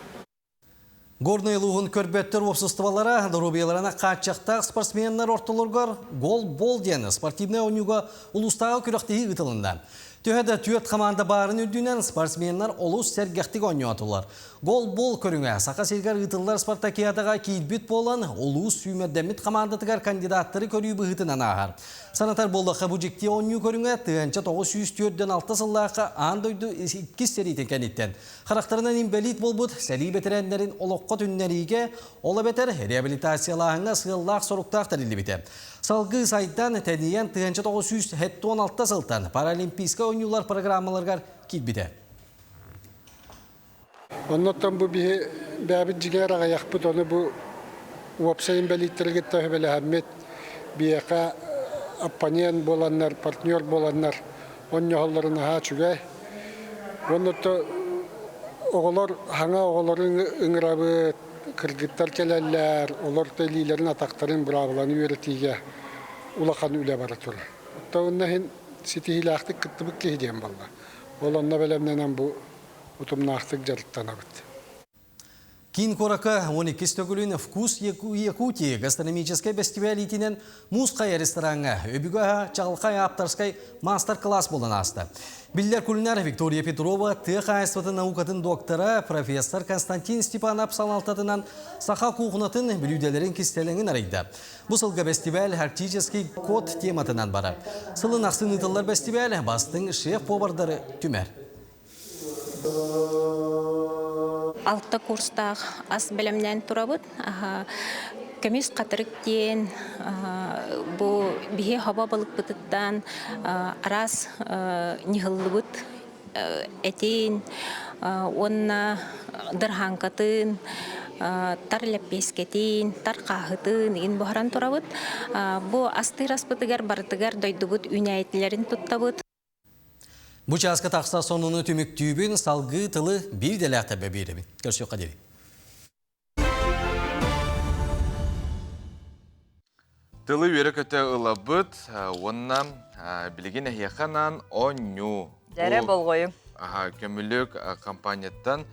S3: Горнай улууһун көрбөттөр уопсастыбалара доруобуйаларына хааччахтаах спортсменнар ортолоругар гол-бол диэн спортивнай оонньууга улуустааҕы күрэхтэһии ыытылынна. Төһө да түөрт хамаанда баарын үрдүнэн спортсменнар олус сэргэхтик оонньоотулар. Гол-бол көрүҥэ Саха сиригэр ыытыллар спартакиадаҕа киирбит буолан, улуус сүүмэрдэммит хамаандатыгар кандидаттары көрүү быһыытынан ааһар. Санатар буоллахха, бу дьикти оонньуу көрүҥэ 1946 сыллаахха аан дойду иккис сэриитин кэнниттэн харахтарынан инбэлиит буолбут сэрии бэтэрээннэрин олоххо түннэриигэ, ол эбэтэр реабилитациялааһыҥҥа сыаллаах-соруктаах тэриллибитэ. Салгыы сайдан, тэнийэн 1976 сылтан Паралимпийскай оонньуулар программаларыгар киирбитэ.
S18: Оннуттан бу биһи бэйэбит дьиҥэр аҕыйахпыт, ону бу уопсай инбэлииттэри кытта сүбэлэһэммит, биһиэхэ оппонент буоланнар, партнер буоланнар онньоһоллоро наһаа үчүгэй. Уонна то Оҕолор хаҥа оҕолору ыҥырабыт, кыргыттар кэлэллэр, олор илиилэрин атахтарын быраабыланы үөрэтиигэ улахан үлэ бара турар. Оттон иһин ситиһиилээхтик кыттыбыт киһи диэн буолла. Ол онно бэлэмнэнэн бу утумнаахтык дьарыктанабыт.
S3: Киин куоракка 12 төгүлүн «Вкус Якутии» гастрономическай бэстибээл иитинэн Муус Хайа рестораҥҥа өбүгэ аһа чаҕылхай ааптарскай маастар-кылаас буолан ааста. Биллэр кулинар Виктория Петрова тыа хаһаайыстыбатын наукатын доктора, профессор Константин Степанов салалтатынан саха куухунатын бүлүүдэлэрин кистэлэҥин арыйда. Бу сылга бэстибээл «Арктический код» тематынан барар. Сылын ахсын ыытыллар бэстибээл бастыҥ шеф-повардары түмэр.
S19: Алта курстаах ас бэлэмнээн турабыт. Көмүс хатырык диэн бу биһи хобо балыкпытыттан араас ньыһыллыбыт этин уонна дырхааҥкатын, тар лэппиэскэтин, тар хааһытын игин буһаран турабыт. Бу астыыр аспытыгар барытыгар дойдубут үүнээйитилэрин туттабыт.
S3: Бу чааска тахса сонуну түмүктүүбүн, салгыы тылы биир дэлээх тэбэ биэрэбин. Көрсүөххэ диэри.
S1: Тылы үөрэ-көтө ылабыт уонна билигин эһиэхэ анаан оонньуу.
S2: Дьэрэ болҕойуҥ.
S1: Көмүлүк компанияттан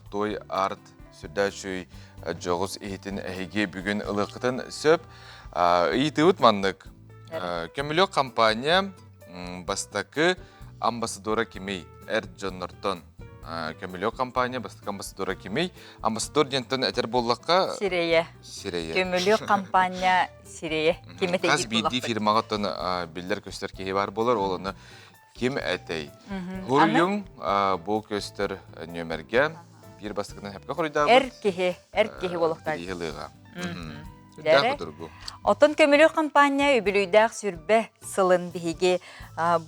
S1: Той Арт сүрдээх дьоҕус иһитин эһиги бүгүн ылыаххытын сөп. Ыйытыыбыт маннык. Көмүлүк компания бастакы амбассадора кимий? Эр дьоннортон. Көмүлүөк компания бастакы амбассадора кимий? Амбассадор диэнтэн этэр буоллахха...
S2: Сирэйэ.
S1: Сирэйэ.
S2: Көмүлүөк компания сирэйэ. Ким этэй
S1: Хас биирдии фирмаҕа оттон биллэр-көстөр киһи баар буолар, ол ону ким этэй? Хуруйуҥ бу көстөр нүөмэргэ биир бастакынан хэпкэ хоруйдаабыт.
S2: Эр киһи, эр киһи буолуохтаах.
S1: Киһи лыыга.
S2: Дэрэ. Оттон көмүлүөк хампаанньа үбүлүйдээх сүрбэ сылын биһиги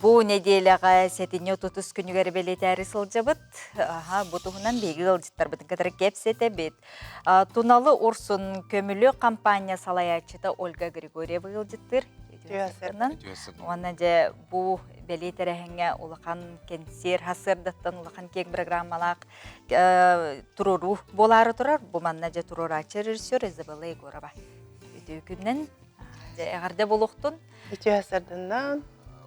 S2: бу нэдиэлэҕэ сэтинньи 30 күнүгэр бэлиэтээри сылдьабыт. Аха, бу туһунан биһиги ыалдьыттарбытын кытары кэпсэтэбит. Туналы Урсун көмүлүөк хампаанньа салайааччыта Ольга Григорьева ыалдьыттыыр. Уонна дьэ бу бэлиэ тэрээһиҥҥэ улахан кэнсиэр сарсыардаттан улахан киэҥ программалаах туруоруу буолаары турар. Бу манна дьэ туруорааччы режиссер Изабелла Егорова. Үтүө күннэн дьэ эҕэрдэ буолуохтун.
S20: Үтүө сарданнан.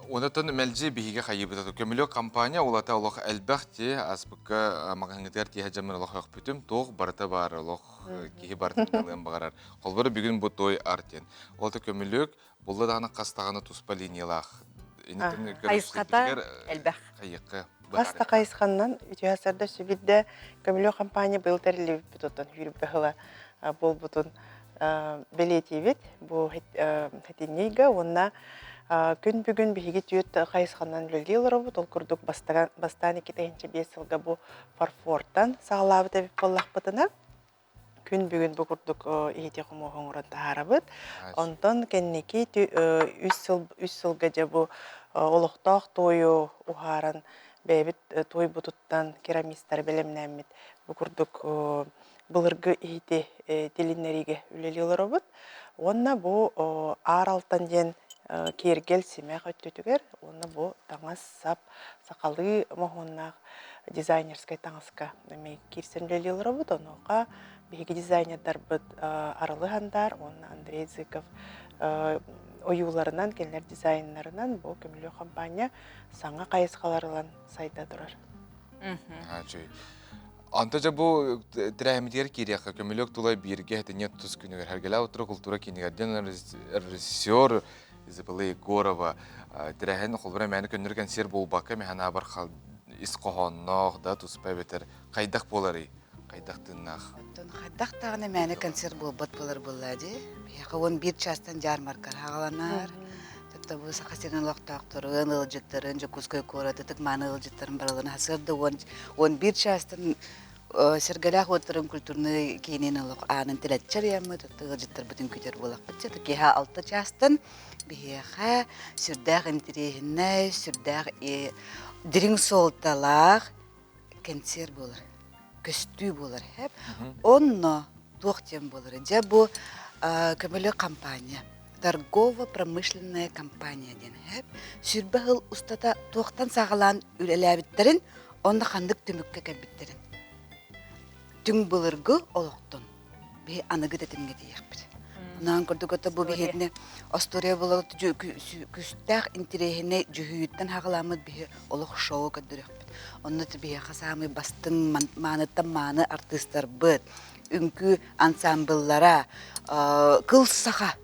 S1: Онотон мэлдьи биһиги хайыбыт көмүлүөк компания улата олох элбэх ти аспыкка маҕаһыҥҥытыгар тиэһэ дьаммын олох өхпүтүм туох барыта баар олох киһи барытын талыан баҕарар. Холборо бүгүн бу той артен. Ол та көмүлүөк булла даҕаны хас даҕаны туспа линиялаах.
S2: Хайысхата элбэх.
S1: Хайыкка
S20: Хас да хайысханнан үтүө сарда сүбүдэ көмүлүөк компания быйыл тэриллибиппит оттон сүүрбэ сыла буолбутун бэлиэтиибит. Бу хэтинньига уонна күн бүгүн биһиги түөрт хайысханан үлэлии олоробут. Ол курдук бастаан 2005 сылга бу фарфортан саҕалаабыт эбит буоллахпытына, күн бүгүн бу курдук иһити хомуоһу оҥорон таһаарабыт. Онтон кэнники үс сыл үс сылга дьэ бу олохтоох туойу уһааран бэйэбит туойбутуттан керамистары бэлэмнээммит бу курдук былыргы иһити тилиннэриигэ үлэлии олоробут. Уонна бу Аар Алтан диэн киэргэл симэх өттүтүгэр уонна бу таҥас-сап сахалыы моһуоннаах дизайнерскай таҥаска эмиэ киирсэн үлэлии олоробут. Онуоха биһиги дизайнердарбыт Арылы Хандар уонна Андрей Зыков ойууларынан, кинилэр дизайннарынан бу көмүлүөк хампаанньа саҥа хайысхалар ылан сайда турар.
S1: Онто дьэ бу тэрээһиммитигэр киириэххэ көмүлүөк тула бииргэ этинньэ тус күнүгэр Харгалаа утра култуура киинигэр диэн режиссер Изабелла Егорова тэрээһин холбура мээнэ көннөрү кэнсиэр буолбакка мэһэн аабар ис хоһоонноох да туспа эбэтэр хайдах буоларый хайдах тыыннаах
S21: Оттон хайдах даҕаны мээнэ концерт буолбат буолар буоллаа дии. Биһиэхэ 11 чаастан дьаармарка хааланар. Тотто бу Саха сирин олохтоохторун, ыалдьыттарын, Дьокуускай куорат ытык мааны ыалдьыттарын барыларын сарсыарда 11 чаастан Сэргэлээх уоттарын культурнай киинин олох аанын тилэччи арыйаммыт, ыалдьыттарбытын күтэр буолахпыт. Киэһэ 6 чаастан биһиэхэ сүрдээх интэриэһинэй, сүрдээх дириҥ суолталаах кэнсиэр буолар, көстүү буолар. Онно туох диэн буолар? Дьэ бу көмөлө компания, торгово-промышленная компания диэн. Сүрбэ сыл устата туохтан саҕалаан үлэлээбиттэрин, онно ханнык түмүккэ кэлбиттэрин. Түҥ былыргы олохтон биһи аныгы тэтимҥэ тиийэхпит. Наан курдук это бу биһиэтинэ остуоруйа буолар күстээх интириэһинэй дьүһүйүттэн хаҕыламмыт биһи олох шоу көрдөрүөхпүт. Онно биһиэхэ саамай бастыҥ мааныттан мааны артыыстарбыт, үҥкүү ансамбллара, кыл саха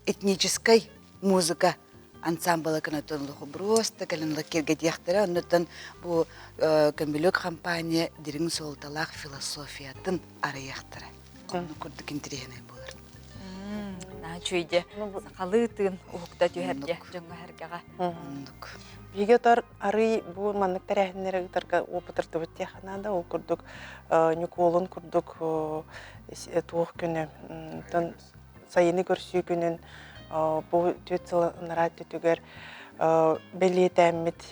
S21: этническай музыка ансамбла кынатын просто кэлин киэргэтиэхтэрэ оннуттан бу көмүлүк компания дириҥ суолталаах философиятын арыйыахтара оннук курдук интэриэһинэй буолар.
S2: Наһаа үчүгэй сахалыы тыын уһукта түһэргэ дьоҥҥо-сэргэҕэ.
S20: Биһиги отор арый бу маннык тэрээһиннэри ыытарга опытырдыбыт диэххэ наада. Ол курдук Ньукуолун курдук туох күнү сайыны көрсүү күнүн бу түөрт сыл ынараа өттүгэр бэлиэтээммит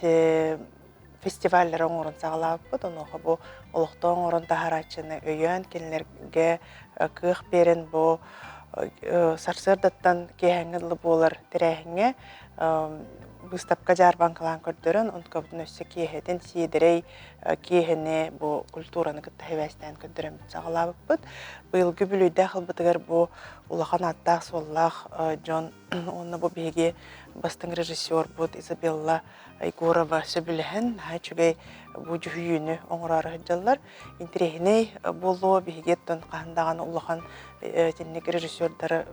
S20: фестиваллары оҥорон саҕалаабыппыт. Онуоха бу олохтоох оҥорон таһаарааччыны өйөөн, кинилэргэ кыах биэрэн бу сарсыардаттан киэһээҥҥи дылы буолар тэрээһиҥҥэ быыстапка дьаарбаҥкалаан көрдөрөн, онтукабытын өссө киэһэтин сиэдэрэй киэһэни бу культураны кытта сибээстээн көрдөрөммүт саҕалаабыппыт. Быйылгы бүлүйдээх ылбытыгар бу улахан ааттаах-суоллаах дьон уонна бу биһиги бастыҥ режиссербут Изабелла Егорова сөбүлэһэн наһаа үчүгэй бу дьүһүйүүнү оҥороору сылдьаллар. Интэриэһинэй буолуо биһиги оттон хаһан даҕаны улахан итинник режиссердары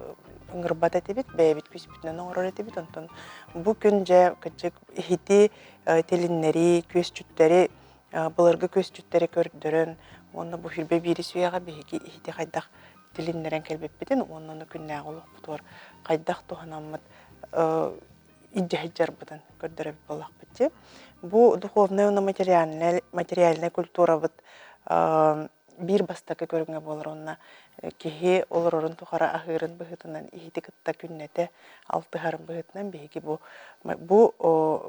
S20: ыҥырбат этибит, бэйэбит күүспүтүнэн оҥорор этибит. Онтон бу күн дьэ кырдьык иһити тилиннэрии, күөсчүттэри, былыргы күөсчүттэри көрдөрөн уонна бу хүрбэ биирис үйэҕэ биһиги иһити хайдах тилиннэрэн кэлбиппитин уонна ону күннээҕи олохпутугар хайдах туһанаммыт илдьэ сылдьарбытын көрдөрөбүт буоллахпыт дии. Бу духовнай уонна материальнай культурабыт биир бастакы көрүҥэ буолар уонна киһи олорорун тухары аһыырын быһыытынан иһити кытта күннэтэ алтыһарын быһыытынан биһиги бу бу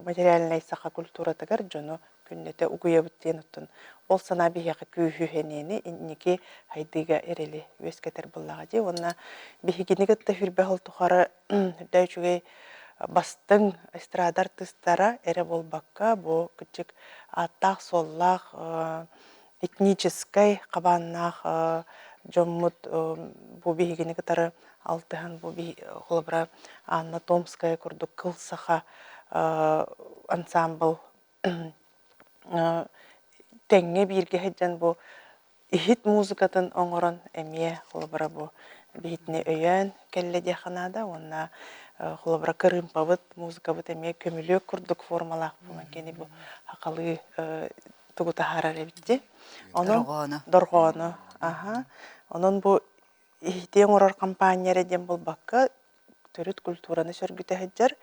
S20: материальнай саха культуратыгар дьону күннэтэ угуйабыт диэн оттон ол санаа биһиэхэ күүһү сэниэни инники хайдыыга эрэли үөскэтэр буоллаҕа дии уонна биһигини кытта хүрбэ сыл тухары үрдэ үчүгэй бастыҥ эстрада артыыстара эрэ буолбакка бу кырдьык ааттаах-суоллаах этническэй хабааннаах дьоммут бу биһигини кытары алтыһан бу холобура Анна Томская курдук кыл саха ансаамбыл тэҥҥэ бииргэ сылдьан бу иһит музыкатын оҥорон эмиэ холобура бу биһитини өйөөн кэллэ диэххэ наада уонна холобура кырыымпабыт музыкабыт эмиэ көмүлүөк курдук формалаах буолан кини бу сахалыы тугу таһаарар эбит дии. Онон
S21: Дорҕоону.
S20: Дорҕоону. Аха. Онон бу иһити оҥорор компания эрэ диэн буолбакка, төрүт культураны сөргүтэ сылдьар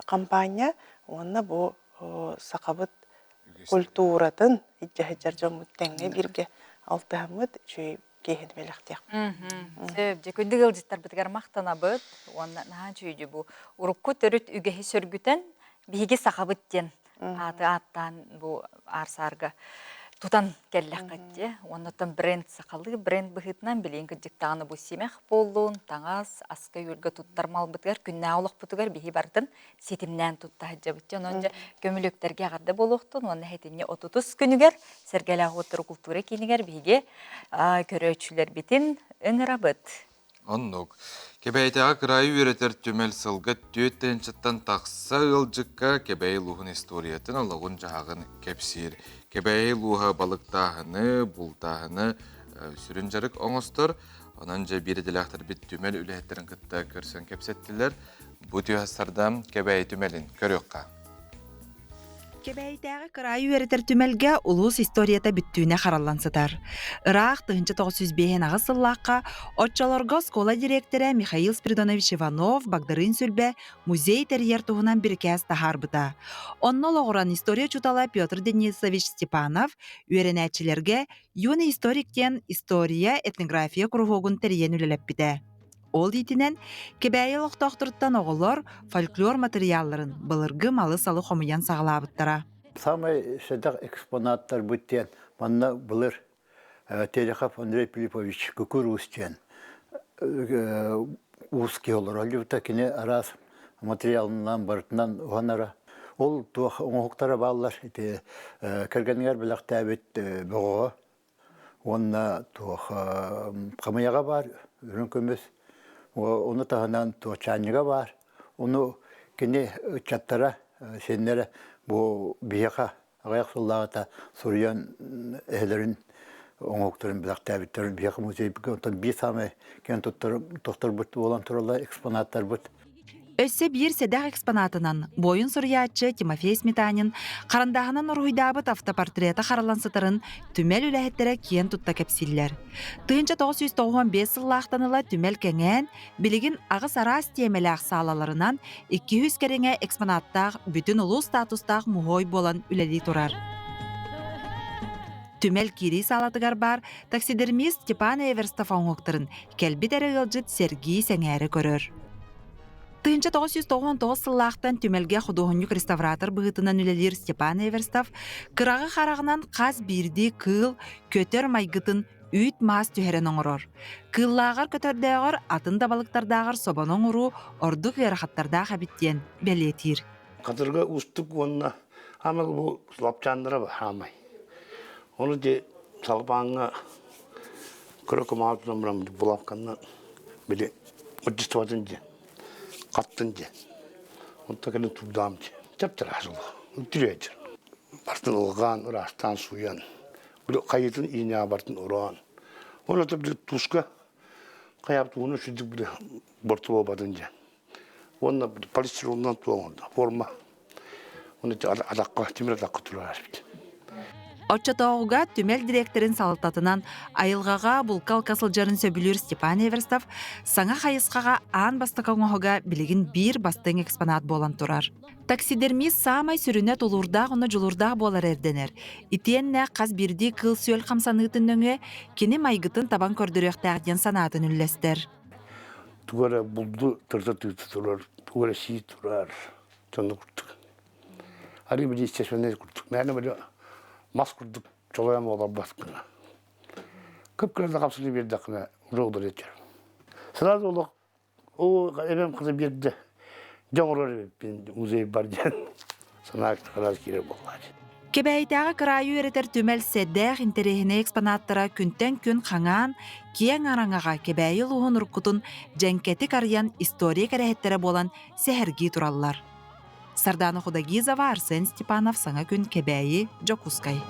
S20: компания уонна бу сахабыт культуратын илдьэ сылдьар дьоммут тэҥҥэ бииргэ алтыһаммыт үчүгэй киэһэни бэлэхтиэх.
S2: Сөп, дьэ күндү ыалдьыттарбытыгар махтанабыт уонна наһаа үчүгэй бу урукку төрүт үгэһи сөргүтэн биһиги сахабыт диэн ааты ааттаан бу аар-саарга тутан кэллэххит дии. Уоннаттан бренд сахалыы бренд быһыытынан билигин кырдьыктаҕына бу симэх буоллун, таҥас, аска-үөлгэ туттар малбытыгар, күннээҕи олохпутугар биһи барытын ситимнээн тутта сылдьабыт. Дьэ, онон дьэ көмүлүөктэргэ эҕэрдэ буолуохтун уонна сэтинньи отутус күнүгэр Сэргэлээх уоттары култуура киинигэр биһиги көрөөччүлэрбитин ыҥырабыт.
S1: Оннук. Кэбээйитээҕи кыраайы үөрэтэр түмэл сылга түөрт тыһыынчаттан тахса ыалдьыкка Кэбээйи улууһун историятын, олоҕун-дьаһаҕын кэпсиир. Кэбээйи улууһа балыктааһыны, бултааһыны сүрүн дьарык оҥостор. Онон дьэ биир идэлээхтэрбит түмэл үлэһиттэрин кытта көрсөн кэпсэттилэр. Бу түһастарда Кэбээйи түмэлин көрүөххэ.
S4: Кэбээйитээҕи кыраайы үөрэтэр түмэлгэ улуус историята бүттүүнэ хараллан сытар. Ыраах 1958 сыллаахха оччолорго оскуола дириэктэрэ Михаил Спиридонович Иванов Багдарыын Сүлбэ музей тэрийэр туһунан бирикээс таһаарбыта. Онно олоҕуран история учуутала Петр Денисович Степанов үөрэнээччилэргэ «Юный историк» диэн история, этнография куруһуогун тэрийэн үлэлэппитэ. Ол иитинэн, Кэбээйи олохтоохторуттан оҕолор фольклор матырыйаалларын, былыргы малы-салы хомуйан саҕалаабыттара.
S22: Самай сэдэх экспонаттарбыт диэн манна былыр Терехов Андрей Филиппович Күкүр Уус диэн уус киһи олорор. Кини араас материалынан барытынан уһанара. Ол туох оҥоһуктара бааллар ити кэргэнигэр бэлэхтээбит бөҕөҕө. Уонна туох хамыйаҕа баар үрүҥ көмүс, ону таһынан туох чаанньыга баар. Ону кини ыччаттара, сиэннэрэ бу биһиэхэ аҕыйах сыллааҕыта суруйан эһэлэрин оҥоһуктарын бэлэхтээбиттэрин биһиэхэ музейбытыгар онтон биир саамай киэн туттар тохторбут буолан тураллар экспонаттарбыт.
S4: Өссө биир сэдэх экспонатынан буойун суруйааччы Тимофей Сметанин харандааһынан уруһуйдаабыт автопортрета хараллан сытарын түмэл үлэһиттэрэ киэн тутта кэпсииллэр. 1995 сыллаахтан ыла түмэл кэҥээн, билигин аҕыс араас тиэмэлээх саалаларынан 200 кэриҥэ экспонаттаах бүтүн улуус статустаах муһуой буолан үлэлии турар. Түмэл киирии саалатыгар баар таксидермист Степан Эверстов оҥоһуктарын кэлбит эрэ ыалдьыт сэргии сэҥээрэ көрөр. 1999 сыллаахтан түмэлгэ худуоһунньук-реставратор быһыытынан үлэлиир Степан Эверстов кыраҕы хараҕынан хас биирдии кыыл, көтөр майгытын үүт-маас түһэрэн оҥорор. Кыыллааҕар көтөрдөөҕөр атын да балыктардааҕар собону оҥоруу ордук ыарахаттардаах эбит диэн бэлиэтиир.
S5: Хатырга уустук уонна аамал бу лапчааннара хаамай. Ону де салбааҥҥа кыра кумаҕа тутан баран булавканнан били отчествотын диэн хаттын диэн. Онто кэлин турдаам диэн. Чап-чараас олох. Үтүрүөчүр. Бартын ылгаан, ыраастаан сууйан, били хайытын иинэҕэ бартын ороон. Оны били туска хайаабыт ууну сүрдүк били бортулуобатын диэн. Уонна полистиролунан туоҥурда форма. Оны атахха, тимир атахха турар эбит.
S4: Оччотооҕуга түмэл дириэктэрин салалтатынан айылҕаҕа булка-алка сылдьарын сөбүлүүр Степан Эверстов саҥа хайысхаҕа аан бастакы оҥоһуга билигин биир бастыҥ экспонат буолан турар. Таксидермист саамай сүрүнэ тулуурдаах уонна дьулуурдаах буолара ирдэнэр. Итиэннэ хас биирдии кыыл-сүөл хамсаныытын нөҥүө кини майгытын табан көрдөрүөхтээх диэн санаатын үллэстэр.
S5: Тугу эрэ булду тырта тыыта турар, тугу эрэ сии турар, дьону курдук. Арыы били естественный курдук. Мээнэ били мас курдук чолойон олорбот гына. Кып-кыра да хапсыны биэрдэххинэ уже удалетер. Сразу олох Оо, эбэм кыта биэрдэ. Дьэ оҥорор эбиппин музей бар диэн санаа араас киирэр буоллааччы.
S4: Кэбээйитээҕи кыраайы үөрэтэр түмэл сэдэх интэриэһинэй экспонаттара күнтэн күн хаҥаан, киэҥ араҥаҕа Кэбээйи улууһун уруккутун дьэҥкэтик арыйан история кэрэһиттэрэ буолан сэһэргии тураллар. Сардаана Худогизова, Арсен Степанов Саҥа күн Кэбээйи, Дьокуускай.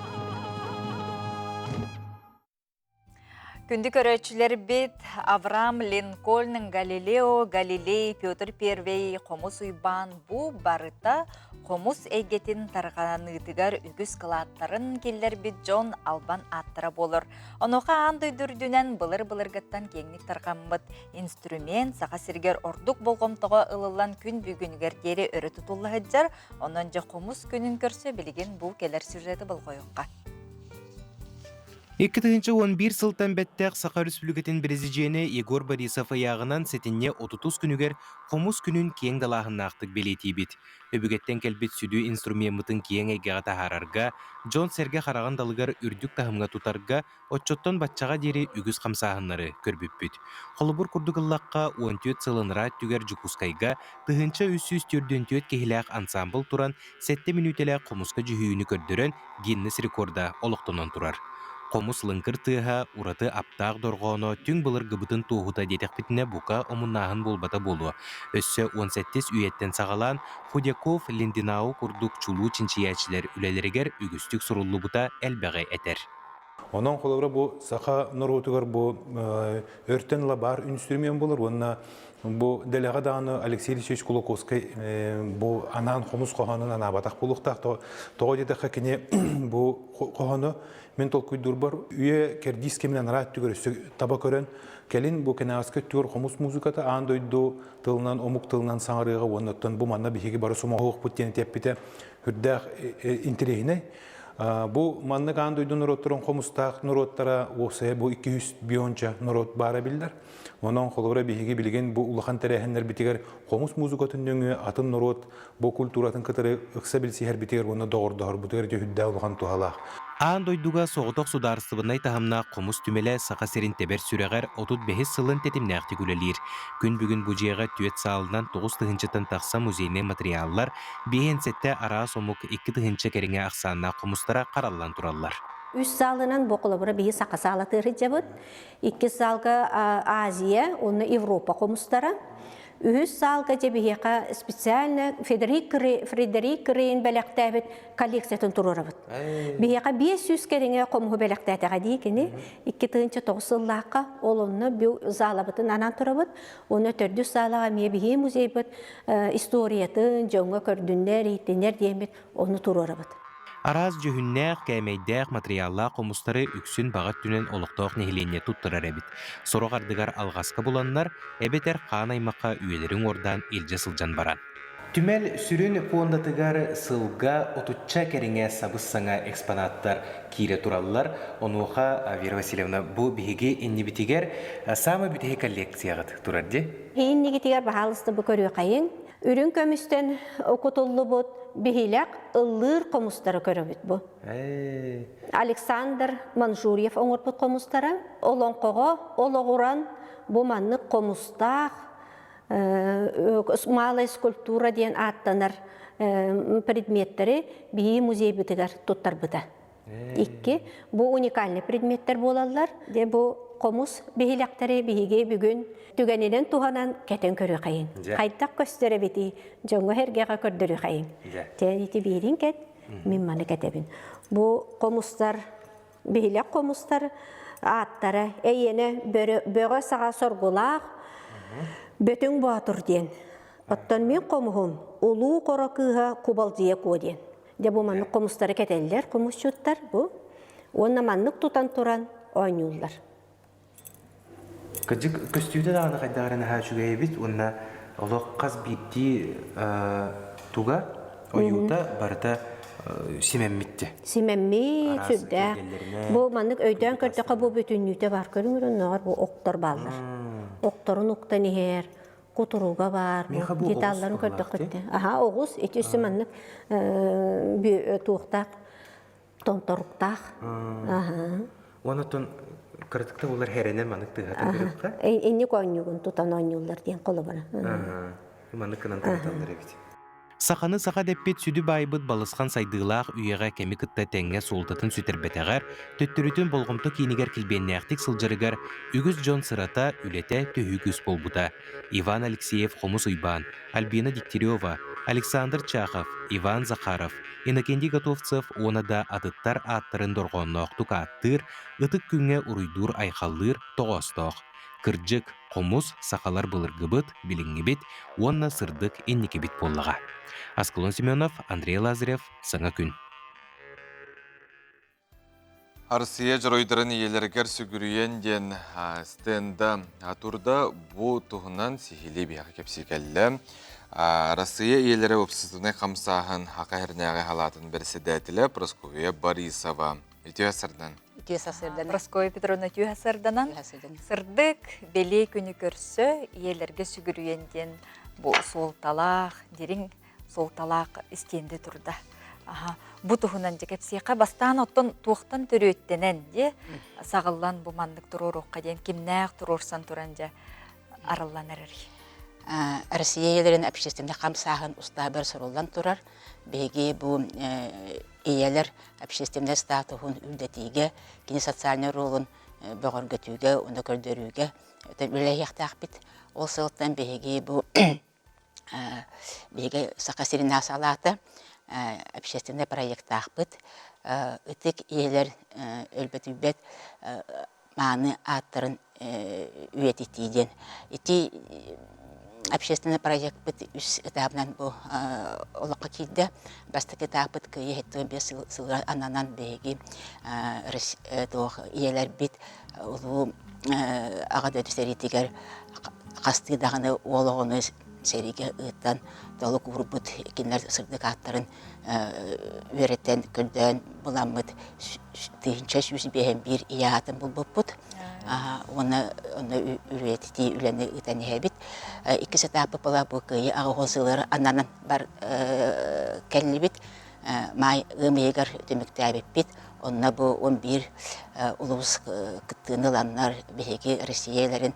S2: Күндү көрөөччүлэрбит Авраам Линкольн, Галилео Галилей, Петр Первый, Хомус Уйбаан бу барыта хомус эйгэтин тарҕаныытыгар үгүс кылааттарын киллэрбит дьон албан ааттара буолар. Онуоха аан дойду үрдүнэн былыр-былыргыттан киэҥник тарҕаммыт инструмент Саха сиригэр ордук болҕомтоҕо ылыллан күн бүгүнүгэр диэри өрө тутулла сылдьар. Онон дьэ хомус күнүн көрсө билигин бу кэлэр сюжеты болҕойуохха.
S10: 2011 сылтан бэттэх Саха Өрөспүүбүлүкэтин Бэрэсидьиэнэ Егор Борисов ыйааҕынан сэтинньи отутус күнүгэр Хомус күнүн киэҥ далааһыннаахтык бэлиэтиибит. Өбүгэттэн кэлбит сүдү инструмеммытын киэҥ эйгэҕэ таһаарарга, дьон-сэргэ хараҕын далыгар үрдүк таһымҥа тутарга оччоттон баччаҕа диэри үгүс хамсааһыннары көрбүппүт. Холобур курдук ыллахха, 14 сыл анараа өттүгэр Дьокуускайга 1344 киһилээх ансаамбыл туран сэттэ мүнүүтэлээх хомуска дьүһүйүүнү көрдөрөн Гиннес рекорда олохтонон турар. Хомус лыҥкыр тыаһа, ураты аптаах дорҕооно түҥ былыргыбытын туоһута диэтэхпитинэ бука омуннааһын буолбата буолуо. Өссө уон сэттис үйэттэн саҕалаан Худяков, Линденау курдук чулуу чинчийээччилэр үлэлэригэр үгүстүк суруллубута элбэҕи этэр.
S8: Онон холобура бу саха норуотугар бу өртөн ыла баар үнстрүмүөн буолар уонна бу дэлэҕэ даҕаны Алексей Алексеевич Кулаковскай бу анаан хомус хоһоонун анаабатах буолуохтаах. Тоҕо диэтэххэ кини бу хоһоону мин толкуйдуурбар үйэ кэрдиис кэмин анараа өттүгэр өссө таба көрөн кэлин бу кэнэҕэски өттүгэр хомус музыката аан дойду тылынан омук тылынан саҥарыаҕа уонна оттон бу манна биһиги бары сомоҕолоһуохпут диэн этиэппитэ үрдээх интэриэһинэй. Бу маннык аан дойду норуоттарын хомустаах норуоттара уопсайа бу 200 бионча норуот баара биллэр. Онон холобура биһиги билигин бу улахан тэрээһиннэрбитигэр хомус музыкатын нөҥүө атын норуот бу культуратын кытары ыкса билсиһэрбитигэр уонна доҕордоһорбутугар ити үрдээх улахан туһалаах.
S10: Аан дойдуга соҕотох судаарыстыбаннай таһымнаах хомус түмэлэ Саха сирин тэбэр сүрэҕэр 35 сылын тэтимнээхтик үлэлиир. Күн бүгүн бу дьиэҕэ түөрт саалынан 9 тыһыынчаттан тахса музейнай матырыйааллар, 57 араас омук 2 тыһыынча кэриҥэ ахсааннаах хомустара хараллан тураллар.
S6: Үс саалынан бу холобура биһи саха саалатыгар сылдьабыт. Иккис саалга Азия уонна Европа хомустара. Үһүс саалга дьэ биһиэхэ специально Федерик Фредерик Крейн бэлэхтээбит коллекциятын туруорабыт. Биһиэхэ 500 кэриҥэ хомуһу бэлэхтээтэҕэ дии кини. 2009 сыллаахха ол онно бу заалабытын анаан турабыт. Уонна төрдүс саалаҕа эмиэ биһиги музейбыт историятын дьоҥҥо көрдүннэр, иһиттиннэр диэммит ону туруорабыт.
S10: Араас дьүһүннээх, кээмэйдээх, матырыйааллаах хомустары үксүн баҕа өттүнэн олохтоох нэһилиэнньэ туттарар эбит. Сорох ардыгар алҕаска буланнар, эбэтэр хаан аймахха үйэлэрин уордаан илдьэ сылдьан баран. Түмэл сүрүн пуондатыгар сылга отучча кэриҥэ сабыс-саҥа экспонаттар киирэ тураллар. Онуоха, Вера Васильевна, бу биһиги иннибитигэр саамай бүтэһик коллекцияҕыт турар дии?
S6: Иннигитигэр баһаалыста бу көрүөхайыҥ. Үрүҥ көмүстэн окутуллубут биһилэх ыллыыр хомустары көрөбүт бу. Александр Манжурьев оҥорбут хомустара олоҥхоҕо олоҕуран бу маннык хомустаах малая скульптура диэн ааттанар предметтэри биһиги музейбытыгар туттарбыта. Икки, бу уникальный предметтэр буолаллар. Де бу хомус биһилэхтэри биһиги бүгүн түгэнинэн туһанан кэтэн көрүөхайын. Хайдах көстөр эбитий, дьоҥҥо эргэҕэ көрдөрүөхайын. Тэн ити биирин кэт, мин маны кэтэбин. Бу хомустар, биһилэх хомустар ааттара эйиэнэ бөҕө саҕа соргулаах Бөтүҥ Боотур диэн. Оттон мин хомуһум Улуу Хоро кыыһа Кубалдьыйа Куо диэн. Дьэ бу маннык хомустары кэтэллэр хомусчуттар бу. Уонна маннык тутан туран оонньууллар.
S10: Кырдьык көстүүтэ даҕаны хайдах эрэ наһаа үчүгэй эбит уонна олох хас биирдии туга ойуута барыта симэммитти.
S6: Симэммит сүрдээх. Бу маннык өйдөөн көрдөххө бу бүтүннүүтэ бар көрүҥүрүн бу октор бааллар. Окторун уктан иһэр, кутуруга баар, деталларын көрдөххүт. Аха, оҕус ити өссө маннык туохтаах томторуктаах. Аха.
S10: Онотон кыратыкта булар хэрэнэн маннык тыһата көрүөххэ.
S6: Инник оонньуугун тутан оонньууллар диэн холобура.
S10: Маннык гынан тыһаталлар эбит. Саханы саха дэппит сүдү баайбыт балысхан сайдыылаах үйэҕэ кэми кытта тэҥҥэ суолтатын сүтэрбэтэҕэр, төттөрүтүн болҕомто киинигэр килбиэннээхтик сылдьарыгар үгүс дьон сырата, үлэтэ төһүү күүс буолбута. Иван Алексеев Хомус Уйбаан, Альбина Дегтярева, Александр Чахов, Иван Захаров, Иннокентий Готовцев уонна да атыттар ааттарын дорҕоонноохтук ааттыыр, ытык күҥҥэ уруйдуур-айхаллыыр тоҕоостоох. Кырдьык, хомус сахалар былыргыбыт, билиҥҥибит уонна сырдык инникибит буоллаҕа. Аскалон Семенов, Андрей Лазарев, Саҥа күн.
S1: Арсия дьоруойдарын ийэлэригэр сүгүрүйэн диэн стенда турда бу туһунан сиһилии биһиэхэ кэпсии кэллэ. Россия ийэлэрэ уопсастыбаннай хамсааһын Хака Хэрнээҕи халаатын бэрэссэдээтэлэ Прасковья Борисова. Үтүө сардан.
S21: Үтүө сарсыарданан.
S2: Прасковья Петровна үтүө сарданан. Сырдык, бэлиэ күнү көрсө ийэлэргэ сүгүрүйэн диэн бу суолталаах, дириҥ суолталаах истиэндэ турда. Аха, бу туһунан дьэ кэпсиэххэ бастаан оттон туохтан төрүөттэнэн дьэ саҕыллан бу маннык туруоруохха диэн кимнээх туруорсан туран дьэ арыллан эрэрий?
S21: Россия ийэлэрин общественнай хамсааһын устаабар суруллан турар. Биһиги бу ийэлэр общественнай статуһун үрдэтиигэ, кини социальнай ролун бөҕөргөтүүгэ уонна көрдөрүүгэ үлэлэһиэхтээхпит. Ол сылтан биһиги бу биһиги Саха сирин салаата общественнай проектаахпыт. Ытык ийэлэр өлбөтүйбэт мааны ааттарын үйэтитии диэн. Ити общественный проекпыт үс этабынан бу олоххо киирдэ. Бастакы этаппыт Кыайыы 75 сылыгар ананан биһиги туох ийэлэрбит улуу Аҕа дойду сэриитигэр хастыы даҕаны уол оҕону сэриигэ ыытан толук уурбут кинилэр сырдык ааттарын үөрэтэн, көрдөөн буламмыт 1151 ийэ аатын булбуппут. Уонна онно үлэтитии үлэни ыытан иһэбит. Иккис этаппыт была бу Кыайыы аҕыс сылыгар ананан бар кэллибит.
S7: Маай ыам ыйыгар түмүктээбиппит. Онно бу 11 улуус кыттыыны ыланнар биһиги Россияларын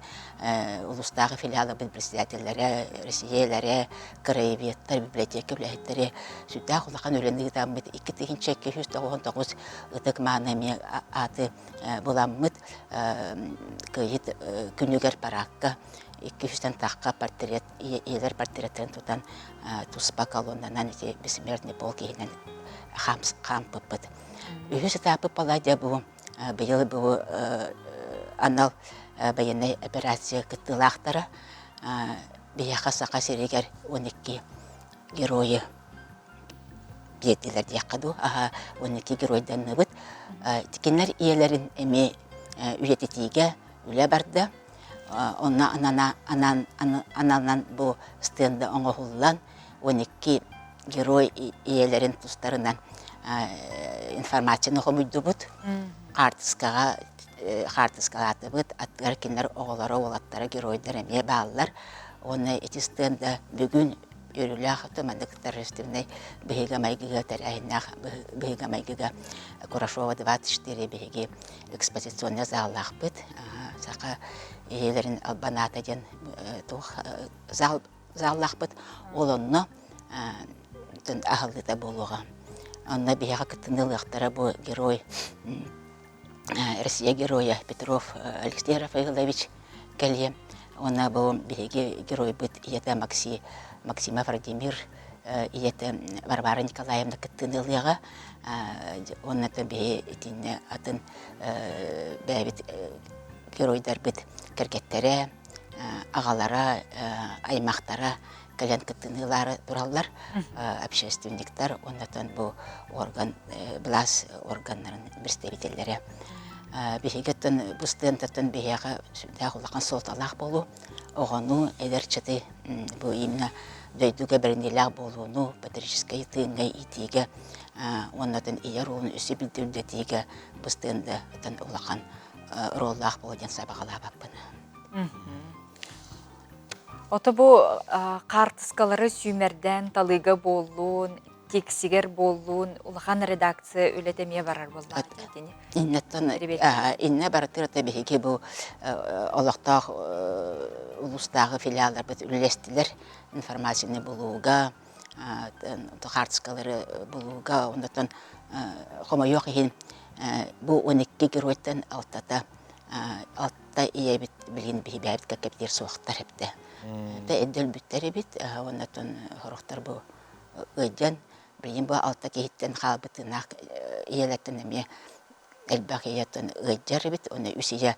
S7: улуустааҕы филиалабыт председателлэрэ, Россиялэрэ, краеведтар, библиотека үлэһиттэрэ сүрдээх улахан үлэни ыытаммыт 2299 ытык мааны эмиэ ааты буламмыт Кыайыы күнүгэр параакка 200-тэн тахха портрет ийэлэр портреттарын тутан туспа колоннанан ити бессмертный полк иһинэн хаампыппыт. Үһүс этапы палладия бу быйыл бу анал военнай операция кыттыылаахтара биһиэхэ Саха сиригэр 12 геройу биэрдилэр диэххэ дуу аһа 12 геройданныбыт. Кинилэр ийэлэрин эмиэ үйэтитиигэ үлэ барда. Онно аналынан бу стенда оҥоһуллан 12 герой ийэлэрин тустарынан информацияны хомуйдубут. Хаартыскаҕа хаартыскалаатыбыт. Аттыгар кинилэр оҕолоро, уолаттара, геройдар эмиэ бааллар. Уонна ити стенда бүгүн үөрүүлээх маннык торжественнай быһыыга-майгыга тэрээһиннээх быһыыга-майгыга Курашова 24 биһиги экспозиционнай заллаахпыт. Саха ийэлэрин албан аата диэн туох зал заллаахпыт. Ол онно аһыллыыта буолуоҕа. Онно биһиэхэ кыттыыны ылыахтара бу герой Россия геройа Петров Алексей Рафаилович кэлиэ. Уонна бу биһиги геройбут ийэтэ Макси, Максимов Владимир ийэтэ Варвара Николаевна кыттыыны ылыаҕа. Уонна биһи итиннэ атын бэйэбит геройдарбыт кэргэттэрэ, аҕалара, аймахтара кэлэн кыттыныылаары тураллар общественниктар уоннатан бу орган былаас органнарын представителлэрэ биһиги оттон бу стендаттан биһиэхэ сүрдээх улахан суолталаах буолуу оҕону эдэр чыты бу именно дойдуга бэриниилээх буолууну патриотическай тыыҥҥа иитиигэ уоннатан ийэ оруолун өссө биирдэ үрдэтиигэ бу стенда улахан оруоллаах буолуо диэн сабаҕалаабаппын.
S2: Ото бу хаартыскалары сүүмэрдээн талыыга буоллун, тексигэр буоллун, улахан редакция үлэтэ эмиэ барар буоллаҕа итини.
S7: Иннеттэн иннэ барытыгар биһиги бу олохтоох улуустааҕы филиалларбыт үлэлэстилэр информацияны булууга, хаартыскалары булууга, оннотон хомойуох иһин бу 12 геройтан алтата алта ийэбит билигин биһибээбит кэпсиир суохтар эбитэ. Тэ эрдэ өлбүттэр эбит, уоннатон сорохтор бу ыалдьан, билигин бу алта киһиттэн хаалбытынаах ийэлэртэн эмиэ элбэх ийэттэн ыалдьар эбит, уонна үс ийэ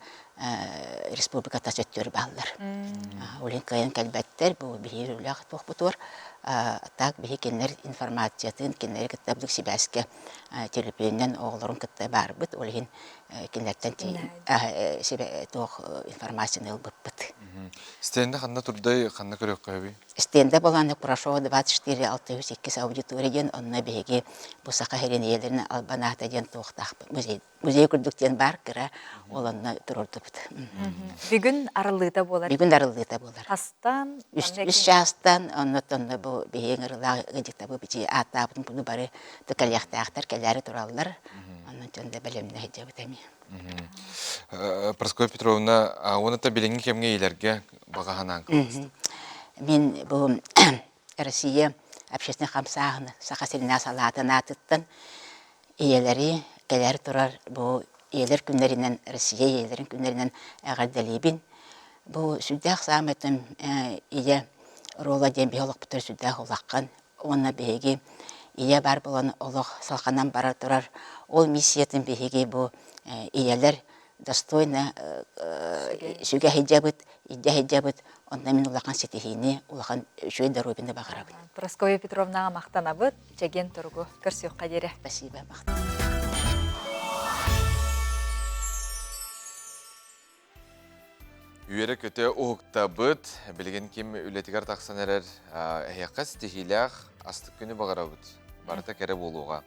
S7: республика тас өттүгэр бааллар. Олин кыайан кэлбэттэр, бу биһиги үлээх туохпутугар так биһи кинилэр информациятын, кинилэри кытта сибээскэ телепиэннэн оҕолорун кытта баарбыт, ол иһин кинилэртэн туох информацияны ылбыппыт.
S1: Стенде ханна турдай, ханна көрүөххэ сөбүй?
S7: Стенде болааны Курашова 24 602 аудитория диэн онно биһиги бу саха сирин ийэлэрин албан аата диэн туохтаахпыт музей музей курдук диэн баар кыра ол онно турурдубут.
S2: Бүгүн арыллыыта буолар.
S7: Бүгүн арыллыыта буолар.
S2: Хастан?
S7: Үс чаастан оннотонно бу биһиги ыҥырылаах ыдьыктабы бичи ааттаабытын буну бары кэлиэхтээхтэр кэлээри тураллар. Онон дьон да бэлэмнэ сылдьабыт эмиэ.
S1: Прасковья Петровна, уонна билиҥҥи кэмҥэ иилэргэ баҕа санаан кылгастык.
S7: Мин бу Россия общественнай хамсааһыны Саха сиринээ салаатын аатыттан ийэлэри кэлэр турар бу ийэлэр күннэринэн Россия ийэлэрин күннэринэн эҕэрдэлиибин. Бу сүрдээх саамай ийэ оруола диэн биһи олохпутугар сүрдээх улахан уонна биһиги ийэ баар буолан олох салҕанан бара турар ол миссиятын биһиги бу ийэлэр достойно сүгэ сылдьабыт, илдьэ сылдьабыт. Онно мин улахан ситиһиини, улахан үчүгэй доруобуйаны баҕарабын.
S2: Прасковья Петровнаҕа махтанабыт. Чэгиэн туругу көрсүөххэ диэри.
S7: Спасибо, махтал.
S1: Үөрэ-көтө уһуктабыт. Билигин ким үлэтигэр тахсан эрэр эһиэхэ ситиһиилээх астык күнү баҕарабыт. Барыта кэрэ буолуоҕа.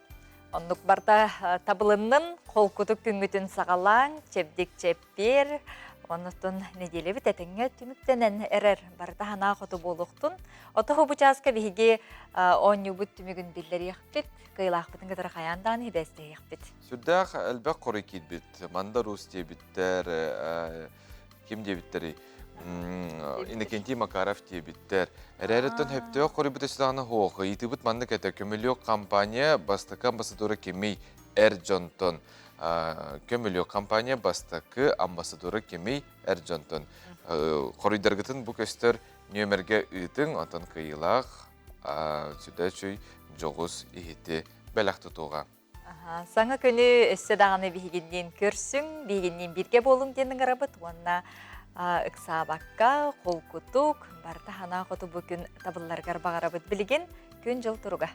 S2: Оннук барда табылыннын, холкутук күҥҥүтүн саҕалааҥ, чэбдик чэппиэр, оннуттан нэдиэлэбит этэҥҥэ түмүктэнэн эрэр барыта санаа хоту буолуохтун. Отоһу бу чааска биһиги оонньуубут түмүгүн биллэриэхпит, кыайыылаахпытын кытары хайаан даҕаны сибээстэһиэхпит.
S1: Сүрдээх элбэх хоруй киирбит. Мандар Уус диэбиттэр, ким диэбиттэрий? Иннокентий Макаров диэбиттэр. Эрээриттэн хөптөөх хоруйбут өссө суох. Ыйытыыбыт маннык этэ. Көмүлүөк компания бастакы амбассадора кимий? Эр дьонтон. Көмүлүөк компания бастакы амбассадора кимий? Эр дьонтон. Хоруйдаргытын бу көстөр нүөмэргэ ыытыҥ, онтон кыайыылаах сүдэ дьоҕус иһити бэлэх тутуоҕа.
S2: Саҥа күнү өссө даҕаны биһигинниин көрсүҥ, биһигинниин бииргэ буолуҥ диэн ыҥырабыт уонна ыксаабакка, холкутук, барыта санаа хоту бу күн табылларыгар баҕарабыт. Билигин күн-дьыл туруга.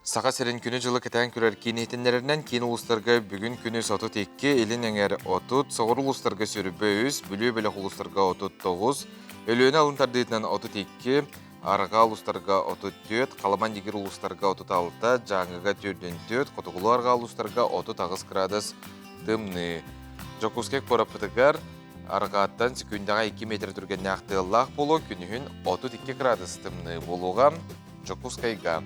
S1: Саха сирин күнү-дьылы кэтээн көрөр киин иһитиннэрэринэн киин улуустарга бүгүн күнүс 32, илин эҥэр 30, соҕуруу улуустарга 23, Бүлүү бөлөх улуустарга 39, Өлүөнэ алын тардыытынан 32, Арҕаа улуустарга 34, Халыман-Дигир улуустарга 36, Дьааҥыга 44, Хотугулуу-Арҕаа улуустарга 38 градус тымныы. Дьокуускай куораппытыгар арҕааттан секүндэҕэ 2 метр түргэннээх тыаллаах буолуо, күнүһүн 32 градус тымныы буолуоҕа. Дьокуускайга.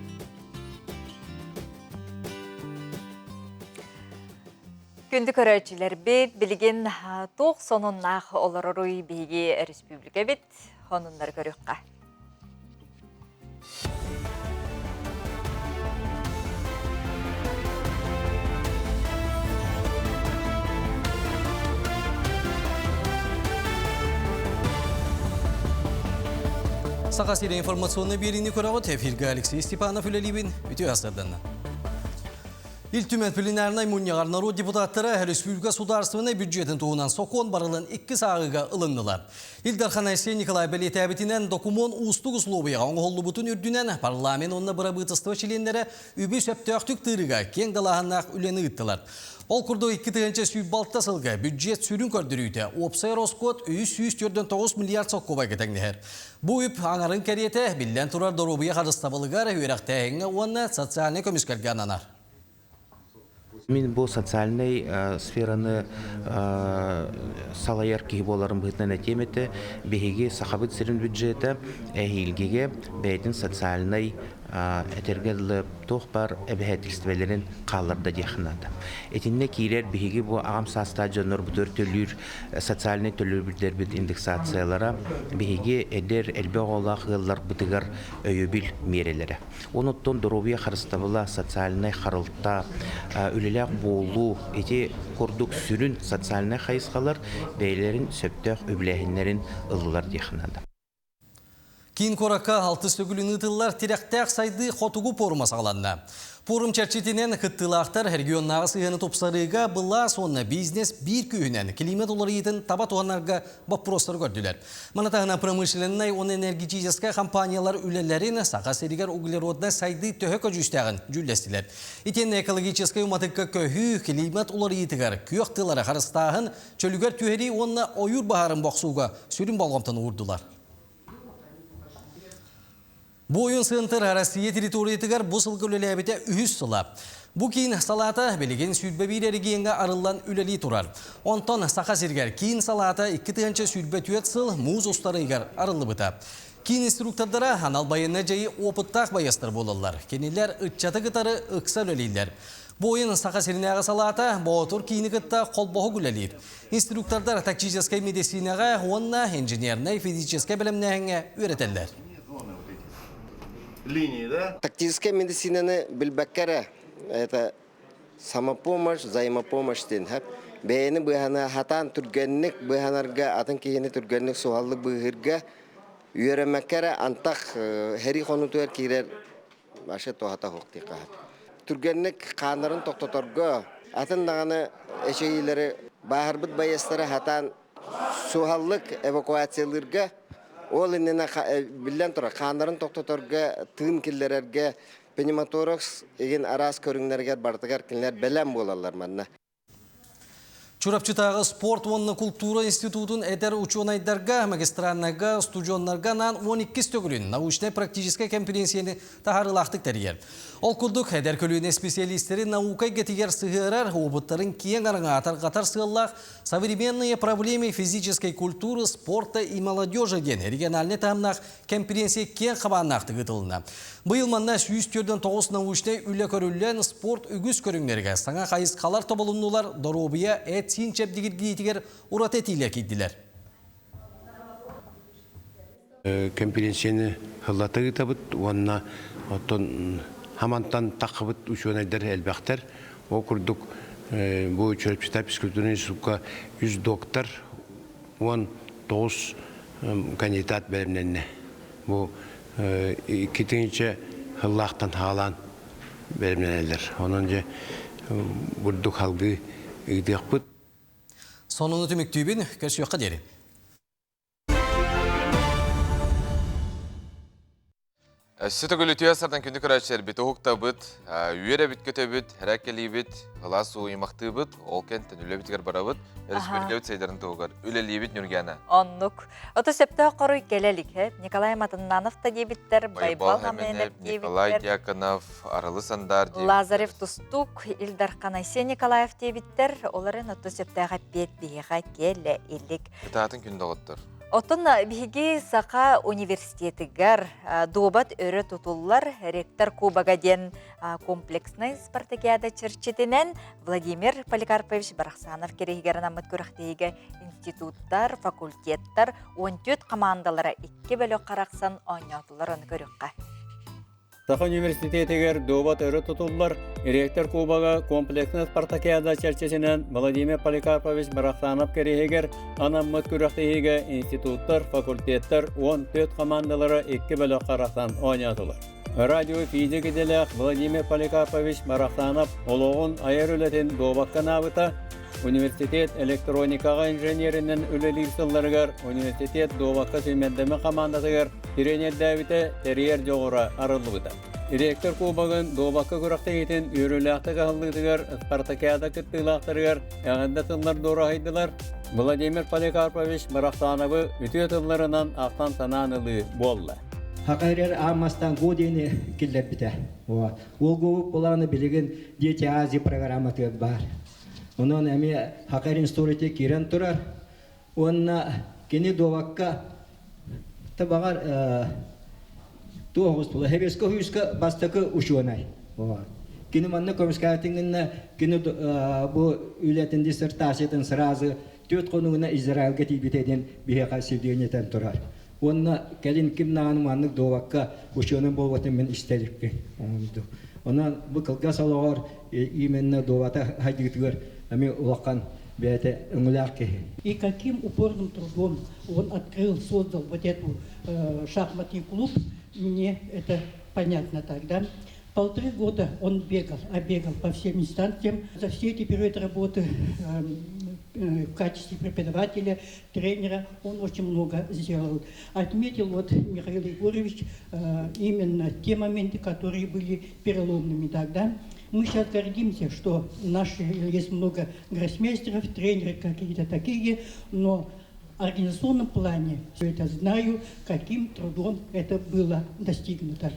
S2: Күндү көрөөччүлэрбит, билигин туох сонуннаах олороруй биһиги республикабит сонуннары көрүөххэ.
S3: Саха сирэ информационный биэриини көрөҕүт. Эфиргэ Алексей Степанов үлэлиибин. Үтүө астарданна. Ил Түмэн пленарнай мунньаҕар норуот депутаттара республика судаарыстыбаннай бюджетын туһунан сокуон барылын икки сааҕыга ылыннылар. Ил Дархан Айсен Николай бэлиэтээбитинэн, докумуон уустук услуобуйаҕа оҥоһуллубутун үрдүнэн парламент уонна бырабыыталыстыба чилиэннэрэ үбү сөптөөхтүк тыырыыга киэҥ далааһыннаах үлэни ыыттылар. Ол курдук 2026 сылга бюджет сүрүн көрдөрүүтэ уопсай ороскуот 349 миллиард солкуобайга тэҥнэһэр. Бу үп аҥарын кэриэтэ биллэн турар доруобуйа харыстабылыгар, үөрэхтээһиҥҥэ уонна социальнай көмүскэлгэ ананар.
S10: Мин бу социальнай сфераны салайар киһи буоларым быһыытынан этиэм этэ. Биһиги Сахабыт сирин бюджета эһиилгигэ бэйэтин социальнай этэргэ дылы туох баар эбэһээтилистибэлэрин хаалларда диэххэ наада. Итиннэ киирэр биһиги бу аҕам саастаах дьоннорбутугар төлүүр социальнай төлөбүрдэрбит индексациялара биһиги эдэр элбэх оҕолоох ыалларбытыгар өйөбүл миэрэлэрэ. Онуттан доруобуйа харыстабыла, социальнай харалта, үлэлээх буолуу ити курдук сүрүн социальнай хайысхалар бэйэлэрин сөптөөх үбүлээһиннэрин ыллылар диэххэ наада.
S3: Киин куоракка алтыс төгүлүн ыытыллар тирэхтээх сайдыы хотугу пуорума саҕаланна. Пуорум чэрчитинэн кыттыылаахтар регионнааҕы сыһыаны тупсарыыга былаас уонна бизнес биир күүһүнэн климат уларыйыытын таба туһанарга боппуруостары көрдүлэр. Маны таһынан промышленнай уонна энергетическай компаниялар үлэлэрин Саха сиригэр углероднай сайдыы төһө көдьүүстээҕин дьүүллэстилэр. Итиэннэ экологическай уматыкка көһүү, климат уларыйыытыгар күөх тыалары харыстааһын, чөлүгэр түһэрии уонна ойуур баһаарын бохсууга сүрүн болҕомтону уурдулар. Буойун Центр Россия территориятыгар бу сылга үлэлээбитэ үһүс сыла. Бу киин салаата билигин 21 эрэгийиэҥҥэ арыллан үлэлии турар. Онтон Саха сиригэр киин салаата 2024 сыл муус устарыгар арыллыбыта. Киин инструктордара анал байыаннай дьайыы опыттаах байыастар буолаллар. Кинилэр ыччаты кытары ыкса үлэлииллэр. Буойун Саха сиринээҕи салаата Боотур киини кытта холбоһук үлэлиир. Инструктордар тактическай медицинэҕэ уонна инженернэй физическэй бэлэмнээһиҥҥэ үөрэтэллэр.
S9: Линии, да? Тактическай медицинаны билбэккэ эрэ это самопомощь, взаимопомощь диэн хэп. Бэйэни быыһана хатаан түргэнник быыһанарга, атын киһини түргэнник суһаллык быыһыырга үөрэммэккэ эрэ антах һэрии хонуутугар киирэр вообще туһата суох диэххэ Түргэнник хааннарын тохтоторго, атын даҕаны эчэйиилэри бааһырбыт байыастары хатаан суһаллык эвакуациялыырга, ол иннинэ биллэн турар, хааннарын тохтоторго, тыын киллэрэргэ пневмоторакс игин араас көрүҥнэригэр барытыгар кинилэр бэлэм буолаллар манна.
S3: Чурапчытааҕы спорт уонна култуура институтун эдэр учуонайдарга, магистральнайга, устудьуоннарга анаан 12 төгүлүн научнай-практическай кэмпириэнсийэни таһаарыылаахтык тэрийэр. Ол курдук, эдэр көлүөнэ специалистери наука эйгэтигэр сыһыарар, уопуттарын киэҥ араҥаҕа тарҕатар сыаллаах «Современные проблемы физической культуры, спорта и молодежи» диэн региональнай таһымнаах кэмпириэнсийэ киэҥ хабааннаахтык ыытылынна. Быйыл манна 149 научнай үлэ көрүллэн, спорт үгүс көрүҥнэригэр саҥа хайысхалар тобулуннулар, доруобуйа эт-сиин чэбдигиргиитигэр ураты этиилэр киирдилэр.
S11: Конференцияны сыллата ыытабыт уонна оттон хамантан таххыбыт учуонайдар элбэхтэр. Ол курдук бу Чурапчыта физкультурный институкка үс доктор, 19 кандидат бэлэмнэннэ. Бу иккитинчи сыллаахтан хаалаан бэлэмнэнэллэр. Онон дьэ бурдук халгыы ыытыахпыт.
S3: Сонуну түмүктүүбүн, көрсүөххэ диэри.
S1: Өссө төгүл үтүө сардан күндү көрөөччүлэрбит уһуктабыт, үөрэбит көтөбүт, һэрэккэлиибит, ылаас ууйумахтыыбыт, ол кэнтэн үлэбитигэр барабыт, өрөспүүбүлүкэбит сайдарын туһугар үлэлиибит Ньургиана.
S2: Оннук. Ото сөптөөх хоруй кэлэ илик, Николай Матаннанов та диэбиттэр, Байбал Хаменов диэбиттэр.
S1: Николай Дьяконов, Арылы Сандар диэбиттэр.
S2: Лазарев Тустук, Ил Дархан Айсен Николаев диэбиттэр. Оларын ото сөптөөх эппиэт биһиэхэ кэлэ илик.
S1: Кытаатын күн доҕоттор.
S2: Оттон биһиги Саха университетыгар дуобат өрө тутуллар ректор кубога диэн комплекснай спартакиада чэрчитинэн Владимир Поликарпович Барахсанов кэриһигэр анаммыт күрэхтэһиигэ институттар, факультеттар 14 хамаандалара икки бөлөх харахсан оонньоотулар ону көрүөххэ.
S12: Саха университетигэр дуобат өрө тутуллар ректор кубога комплекснай спартакиада чэрчитинэн Владимир Поликарпович Барахсанов кэриэһигэр анаммыт күрэхтэһиигэ институттар, факультеттар 14 хамаандалара икки бөлөх харахсан оонньоотулар. Радиофизик идэлээх Владимир Поликарпович Барахсанов олоҕун айар үлэтин дуобакка анаабыта, университет электроникаҕа инженеринэн үлэлиир сылларыгар университет дуобакка сүүмэрдэммит хамаандатыгар Тренердээбитэ тэрийэр дьоҕура арыллыбыта. Ректор кубогын дуобакка күрэхтэһиитин үөрүүлээхтик аһыллыытыгар спартакиада кыттыылаахтарыгар эҕэрдэ тыллар дуораһыйдылар. Владимир Поликарпович Барахсановы үтүө тылларынан ахтан-санаан ылыы буолла.
S23: Хакайрер ааммастан го диэни киллэрбитэ. Ол го былааны билигин Дети Азии программатыгар баар. Онон эмиэ Хакайрин история киирэн турар. Уонна кини дуобакка табаҕар туох оҕус Хэбиэскэ уһуйуска бастакы учуонай. Кини манна көмүскээтин гынна кини бу үлэтин диссертациятын сразу түөрт хонугуна Израильга тиийбитэ диэн биһиэхэ сведениетен турар. Уонна кэлин ким даҕаны маннык дуобакка учуонай буолбатын мин истэ иликпин. Онон бу кылгас олоҕор именно дуобата хайдыытыгар эмиэ улахан бэйэтэ өҥөлөөх киһи.
S24: И каким упорным трудом он открыл, создал вот эту шахматный клуб, мне это понятно тогда. Полторы года он бегал, обегал по всем инстанциям. За все эти период работы в качестве преподавателя, тренера он очень много сделал. Отметил вот Михаил Егорович именно те моменты, которые были переломными тогда. Мы сейчас гордимся, что наши есть много гроссмейстеров, тренеры какие-то такие, но в организационном плане все это знаю, каким трудом это было достигнуто.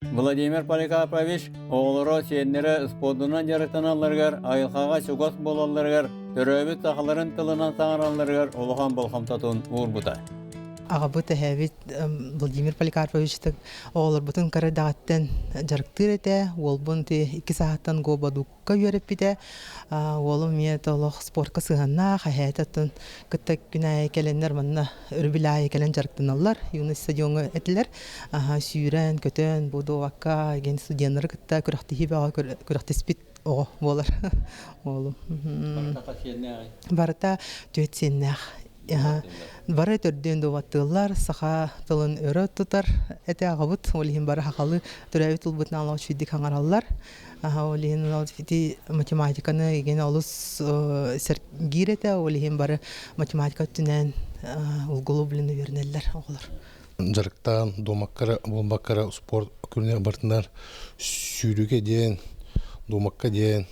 S12: Владимир Поликарпович оҕолоро сиэннэрэ спордунан дьарыктаналларыгар, айылҕаҕа чугас буолалларыгар, төрөөбүт сахаларын тылынан саҥаралларыгар улахан болҕомтотун уурбута.
S25: Аҕабыт эһээбит Владимир Поликарпович оҕолорбутун кыра эрдэҕиттэн дьарыктыыр этэ. Уолбун ити икки сааһыттан гобадукка үөрэппитэ. Уолум эмиэ олох спортка сыһыаннаах, эһээтэ оттон кытта күн аайы кэлэннэр манна өрөбүл аайы кэлэн дьарыктаналлар. Юность стадиоҥҥа этилэр. Сүүрэн, көтөн, бу дуобакка ген студеннары кытта күрэхтэһии бөҕө күрэхтэспит оҕо буолар уолум.
S12: Барыта сиэннээҕий?
S25: Барыта түөрт сиэннээх. Бары төрдүөн дуобаттыыллар, саха тылын өрө тутар этэ аҕабыт. Ол иһин бары сахалыы төрөөбүт тылбытынан олох үчүгэйдик хаҥараллар. Ол иһин ити математиканы игин олус сэргиир этэ. Ол иһин бары математика өттүнэн улгулу билин үөрэнэллэр оҕолор.
S26: Дьарыктаан, дуомакка буолбакка спорт күнүнэр барытынар сүүрүүгэ диэн, дуомакка диэн,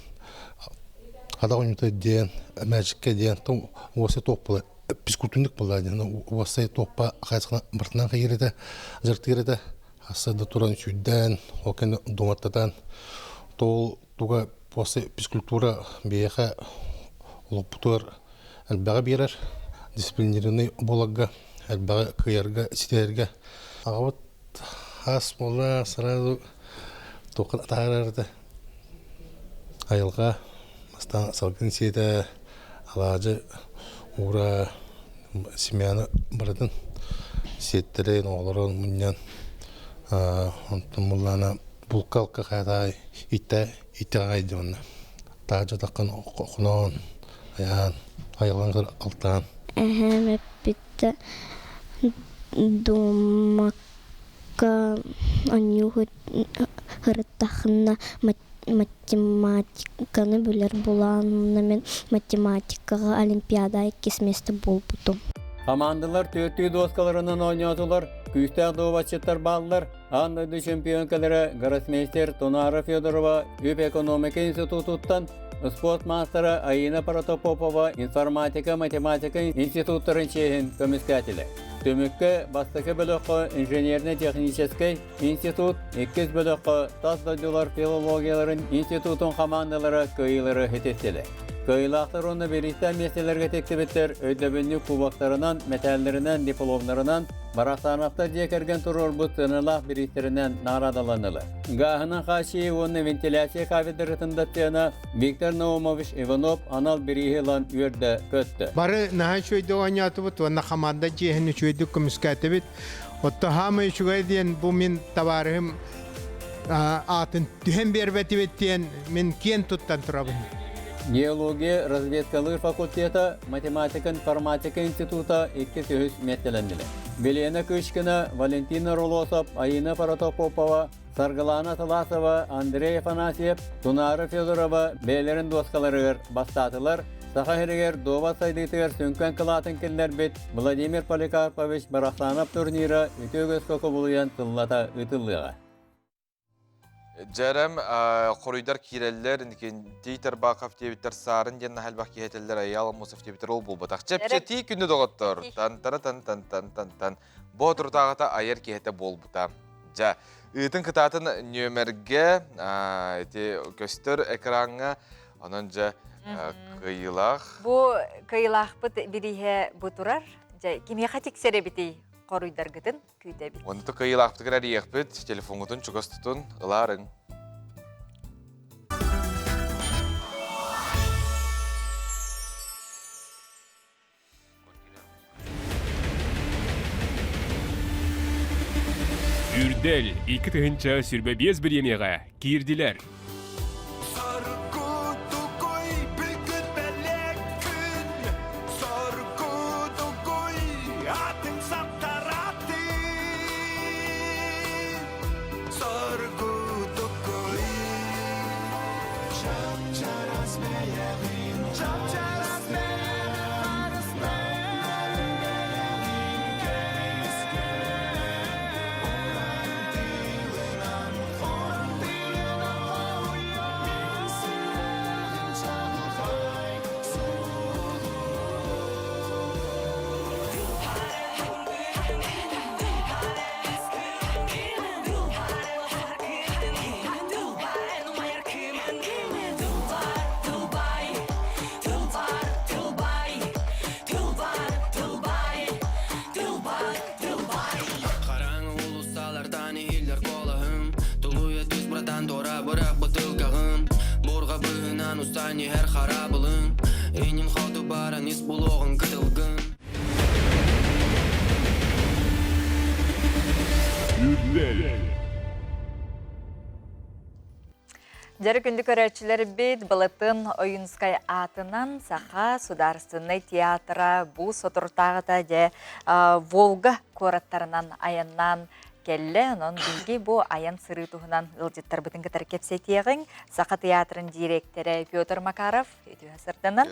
S26: атах оонньуута диэн, мээчиккэ диэн, уопсай туох буолар физкультурник буолла диэн уопсай туохпа хайысхана барытынан хайыыр этэ, дьарыктыыр этэ. Хасса да туран сүүрдээн, ол кэннэ думаттатан, тоол туга после физкультура биһиэхэ олохпутугар элбэҕи биэрэр, дисциплинированный буоларга, элбэҕи кыайарга, ситиһэргэ. Аҕабыт хас буолла сразу туохха таһаарар этэ. Айылҕа бастаан салгын сиэтэ, алаадьы уура семяны барытын сиэттэрин, оҕолорун мунньан онтон буллаана булка-алка хаатаай иттэ иттэҕэй дьонно таһырдьа таххан хоноон айаан айылҕан алтаан
S13: Эһээм эппитэ дуомакка оонньуу сырыттаххына математиканы билэр буолаанна мин математикаҕа олимпиада иккис миэстэ буолбутум.
S12: Хамаандалар түөртүү дуоскаларынан оонньоотулар, күүстээх дуобатчыттар бааллар. Аан дойду чемпионкалара гроссмейстер Тунара Федорова үп-экономика институтуттан, спорт маастара Аина Протопопова информатика, математика институттарын чиэһин көмүскээтилэр. Түмүккэ бастакы бөлөххө инженерно-техническэй институт, иккис бөлөххө тас дойдулар филологияларын институтун хамаандалара кыайыылары ситистилэр. Кыайыылаахтар уонна бириистээх миэстэлэргэ тиктибиттэр өйдөбүнньүк кубоктарынан, мэтээллэринэн, дипломнарынан Барахсановтар дьиэ кэргэн туруорбут сыаналаах бириистэринэн наҕараадаланнылар. Гааһынан хааччыйыы уонна вентиляция кафедратын доцена Виктор Наумович Иванов анал бирииһи ылан үөрдэ-көттө.
S14: Бары наһаа үчүгэйдик оонньоотубут уонна хамаанда дьиэһин үчүгэйдик көмүскээтибит. Отто хаамай үчүгэй диэн бу мин табаарыһым аатын түһэн биэрбэтибит диэн мин киэн туттан турабын.
S12: Геология разведкалыыр факультета, математика информатика института иккис-үһүс миэстэлэннилэр. Велена Кычкина, Валентина Ролосов, Айына Протопопова, Саргылана Таласова, Андрей Афанасьев, Тунаара Федорова бэйэлэрин дуоскаларыгар бастаатылар. Саха сиригэр дуобат сайдыытыгар сүҥкэн кылаатын киллэрбит Владимир Поликарпович Барахсанов турнира үтүө үгэскэ кубулуйан сыллата ыытыллыаҕа.
S1: Дьэрэм хоруйдар киирэллэр, Никентий Тарбахов диэбиттэр, Саарын диэн наһаа элбэх киһи этэллэр, Айаал Аммосов диэбиттэр, ол буолбатах. Чэпчэтии күнү доҕоттор. Тан-тара тан-тан-тан-тан-тан. Боотурутааҕыта айар киһитэ буолбута. Дьэ, ыытын кытаатын нүөмэргэ ити көстөр экраҥҥа, онон дьэ кыайыылаах.
S2: Бу кыайыылаахпыт бирииһэ бу турар. Дьэ, кимиэхэ тиксэр эбитий хоруйдаргытын күүтэбит.
S1: Онто кыайыылаахпытыгар эрийиэхпит, телефоҥҥутун чугас тутун, ылаарыҥ.
S15: Үрдэл 2025 бириэмийэҕэ киирдилэр.
S16: Хараҥа уулуссалартан иһиллэр куолаһым Тулуйа түс, братан, туора бырах бытыылкаҕын Буурҕа быыһынан устан иһэр хараабылыҥ Иннин хоту баран ис булуоҕуҥ кытылгын
S15: Үрдэл
S2: Дьэрэ күндү көрөөччүлэрбит Былатын Ойунскай аатынан Саха судаарыстыбаннай театра бу соторутааҕыта дьэ Волга куораттарынан айаннаан кэллэ. Онон биһиги бу айан сырыы туһунан ыалдьыттарбытын кытары кэпсэтиэҕиҥ. Саха театрын дириэктэрэ Петр Макаров үтүө сырданан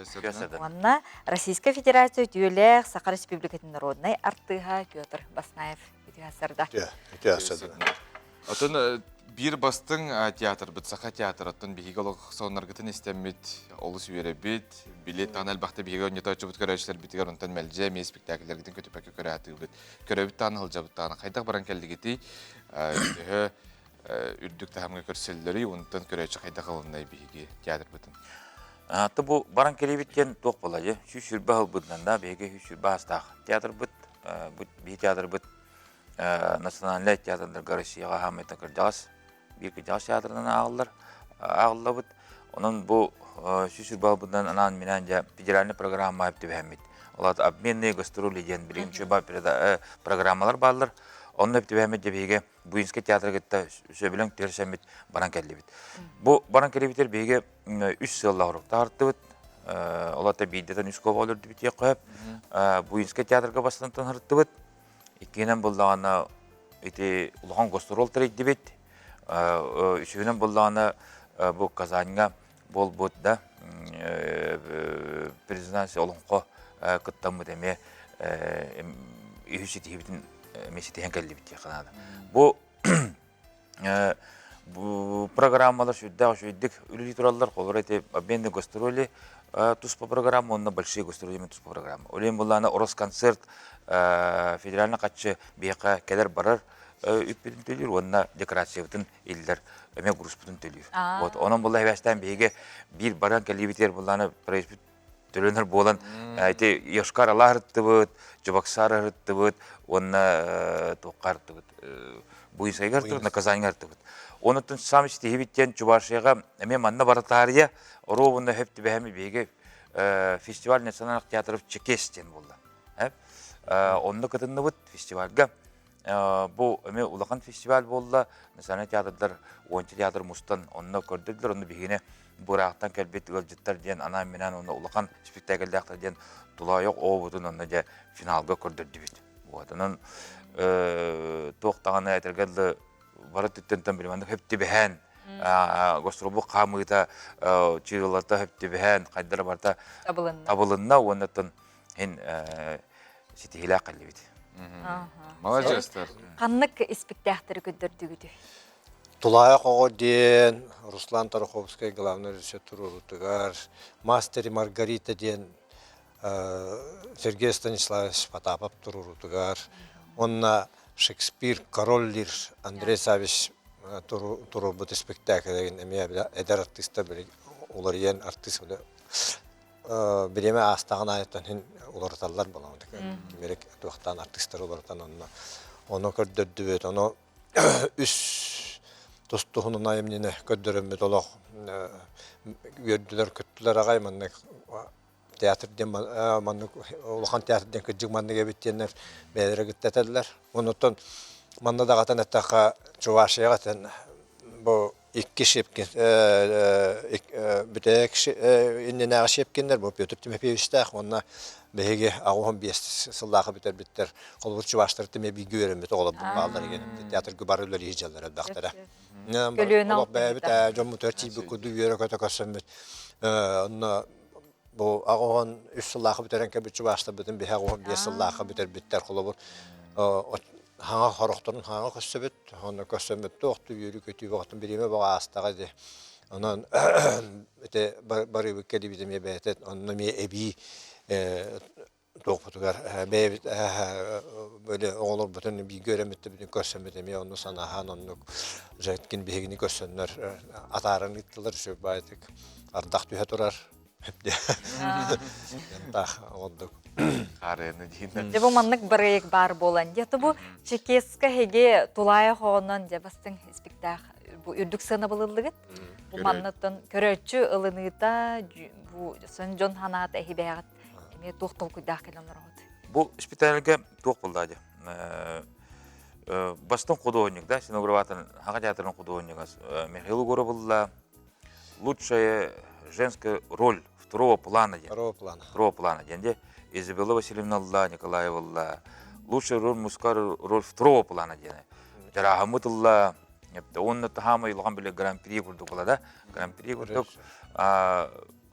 S2: уонна Российскай Федерация үтүөлээх Саха Республикатын народнай артыыһа Петр Баснаев үтүө сырда.
S22: Үтүө сырда.
S1: Отон. Биир бастыҥ театрбыт Саха театрыттан биһиги олох соннаргытын истэммит, олус үөрэбит. Билет таҕан элбэхтэ биһиги онньотооччубут көрөөччүлэрбитигэр онтон мэлдьи эмиэ спектакльлэргитин көтүпэккэ көрө сатыыбыт. Көрөбүт таҕан сылдьабыт таҕан хайдах баран кэллигитий? Төһө үрдүк таһымҥа көрсөллөрүй? Онтон көрөөччү хайдах ылыннай биһиги театрбытын?
S4: Аты бу баран кэлибит диэн туох буолла дьэ? 120 ылбытынан да биһиги 120 астаах театрбыт, бу биһи театрбыт национальнай театрдарга Россияҕа хааммыттан кырдьаҕас биир кырдьаҕас театрынан ааҕыллар ааҕыллабыт. Онон бу сүүс балбытынан анаан минээн дьэ федеральный программа түбэһэммит. Ол аата обменные гастроли диэн билигин үчүгэй программалар бааллар. Онно түбэһэммит дьэ биһиги Буинскай театры кытта сөбүлэҥ түһэрсэммит баран кэллибит. Бу баран кэлибитер биһиги үс сыаллаах уруктаартыбыт. Ол аата биирдэтэн үс куоба өлөрдүбүт диэххэ сөп. Буинскай театрга бастан тынһырттыбыт. Иккиһинэн буллаҕына ити улахан гастрол тэрийдибит. Үсүһүнэн буллаҕына бу Казаньга буолбут да президент олоҥхо кыттаммыт эмиэ үһүс ситиһибитин эмиэ ситиһэн кэллибит диэххэ наада. Бу Бу программалар сүрдээх үчүгэйдик үлэлии тураллар. Холобура ити обменные гастроли туспа программа уонна большие гастроли туспа программа. Ол иһин буллаана Росконцерт федеральный хаччы биһиэхэ кэлэр-барар үппүтүн төлүүр уонна декорациябытын иллэр эмиэ грузпутун төлүүр. Вот онон булла эбээстээн биһиги биир баран кэлиибитигэр буллаана проездпыт төлөнөр буолан ити Йошкар Ала ырыттыбыт, Чебоксар ырыттыбыт уонна туохха ырыттыбыт Буинскайга ырыттыбыт, Наказаньга ырыттыбыт. Онуттан сам истиһибит диэн Чувашияга эмиэ манна баратаарыйа оруобуна хөп түбэһэми биһиги фестиваль национальных театров Чекес диэн буолла. Онно кытынныбыт фестивальга. Бу эмиэ улахан фестиваль буолла. Национальный театрдар, уонча театр мустан онно көрдөрдүлэр. Онно биһигини быраахтан кэлбит ыалдьыттар диэн анаан-минээн онно улахан спектакльдаахтар диэн тулаайах оҕобутун онно дьэ финалга көрдөрдүбүт. Вот онон туох даҕаны этэргэ дылы бары түттэнтэн билиманнык хөптүбэһэн гастролбук хаамыыта чыылата хөптүбэһэн хайдара барыта табылынна уонна ин ситиһилээх кэллибит.
S1: Молодецтар.
S2: Ханнык испиктээхтэри көрдөрдүгүтүй?
S5: Тулаайах оҕо диэн Руслан Тараховскай главный режиссер туруорутугар Мастер и Маргарита диэн Сергей Станиславович Потапов туруорутугар уонна Шекспир Король Лир Андрей Савич туруорбут испэктээкилэрин эмиэ эдэр артыыстар уларыйан артыыс бириэмэ аастаҕын аайыттан иһин уларыталлар буолан кимэрик туохтаан артыыстары уларытан онно ону көрдөрдүбүт ону үс тус-туһунан айымньыны көрдөрөммүт олох үөрдүлэр көттүлэр аҕай маннык театр диэн маннык улахан театр диэн кырдьык маннык эбит диэннэр бэйэлэрэ кытта этэллэр онуттан манна даҕатан эттэххэ Чувашияҕа этэн бу икки Щепкин бүтэһик иннинээҕи Щепкиннэр бу Петр Тимофеевичтаах уонна биһиги 85 сыллаахы бүтэрбиттэр холобур чуваштар тимэ бииргэ үөрэммит оҕолорбут бааллар игин театрга бары үлэлии сылдьаллар элбэхтэрэ олох бэйэбит дьоммутугар тиийбит курдук үөрэ-көтө көрсөммүт онно бу 83 сыллаахы бүтэрэн кэлбит чуваштарбытын биһи 85 сыллаахы бүтэрбиттэр холобур хаҥа хорохторун хаҥа көрсөбүт Онно көрсөммүт туох үөрүү-көтүү бөҕөтүн бириэмэ бөҕө аастаҕа ди. Онон ити барыыбыт кэлибит эмиэ бэйэтэ онно эмиэ эбии туохпутугар бэйэбит били оҕолорбутун бииргэ үөрэммиттэрбитин көрсөммүт эмиэ онно санаһан оннук Жеккин биһигини көрсөннөр атааран ыыттылар үчүгэй баайытык ардах түһэ турар Янтах оҕордук.
S1: Арыаны диин.
S2: Дьэ бу маннык бырайыак баар буолан. Дьэ бу Чекеска хеге тулаайах оҕонон дьэ бастыҥ испиктаах бу үрдүк сыанабылыллыгыт. Бу манныттан көрөөччү ылыныыта бу сон дьон ханаата эһибээҕит эмиэ туох толкуйдаах кэлэн олороҕут.
S4: Бу спектакльга туох булла дьэ? Бастыҥ художник да, сценографатын Хаҥа театрын художнига Михаил Егоров булла. лучшая женская роль второго плана диэн.
S5: Второго плана.
S4: Второго плана диэн де Изабелла Васильевна Алла Николаева лучшая роль мужская роль второго плана диэн. Жараһаммыт ылла уонна таһаамай улахан биле гран-при курдук була да гран-при курдук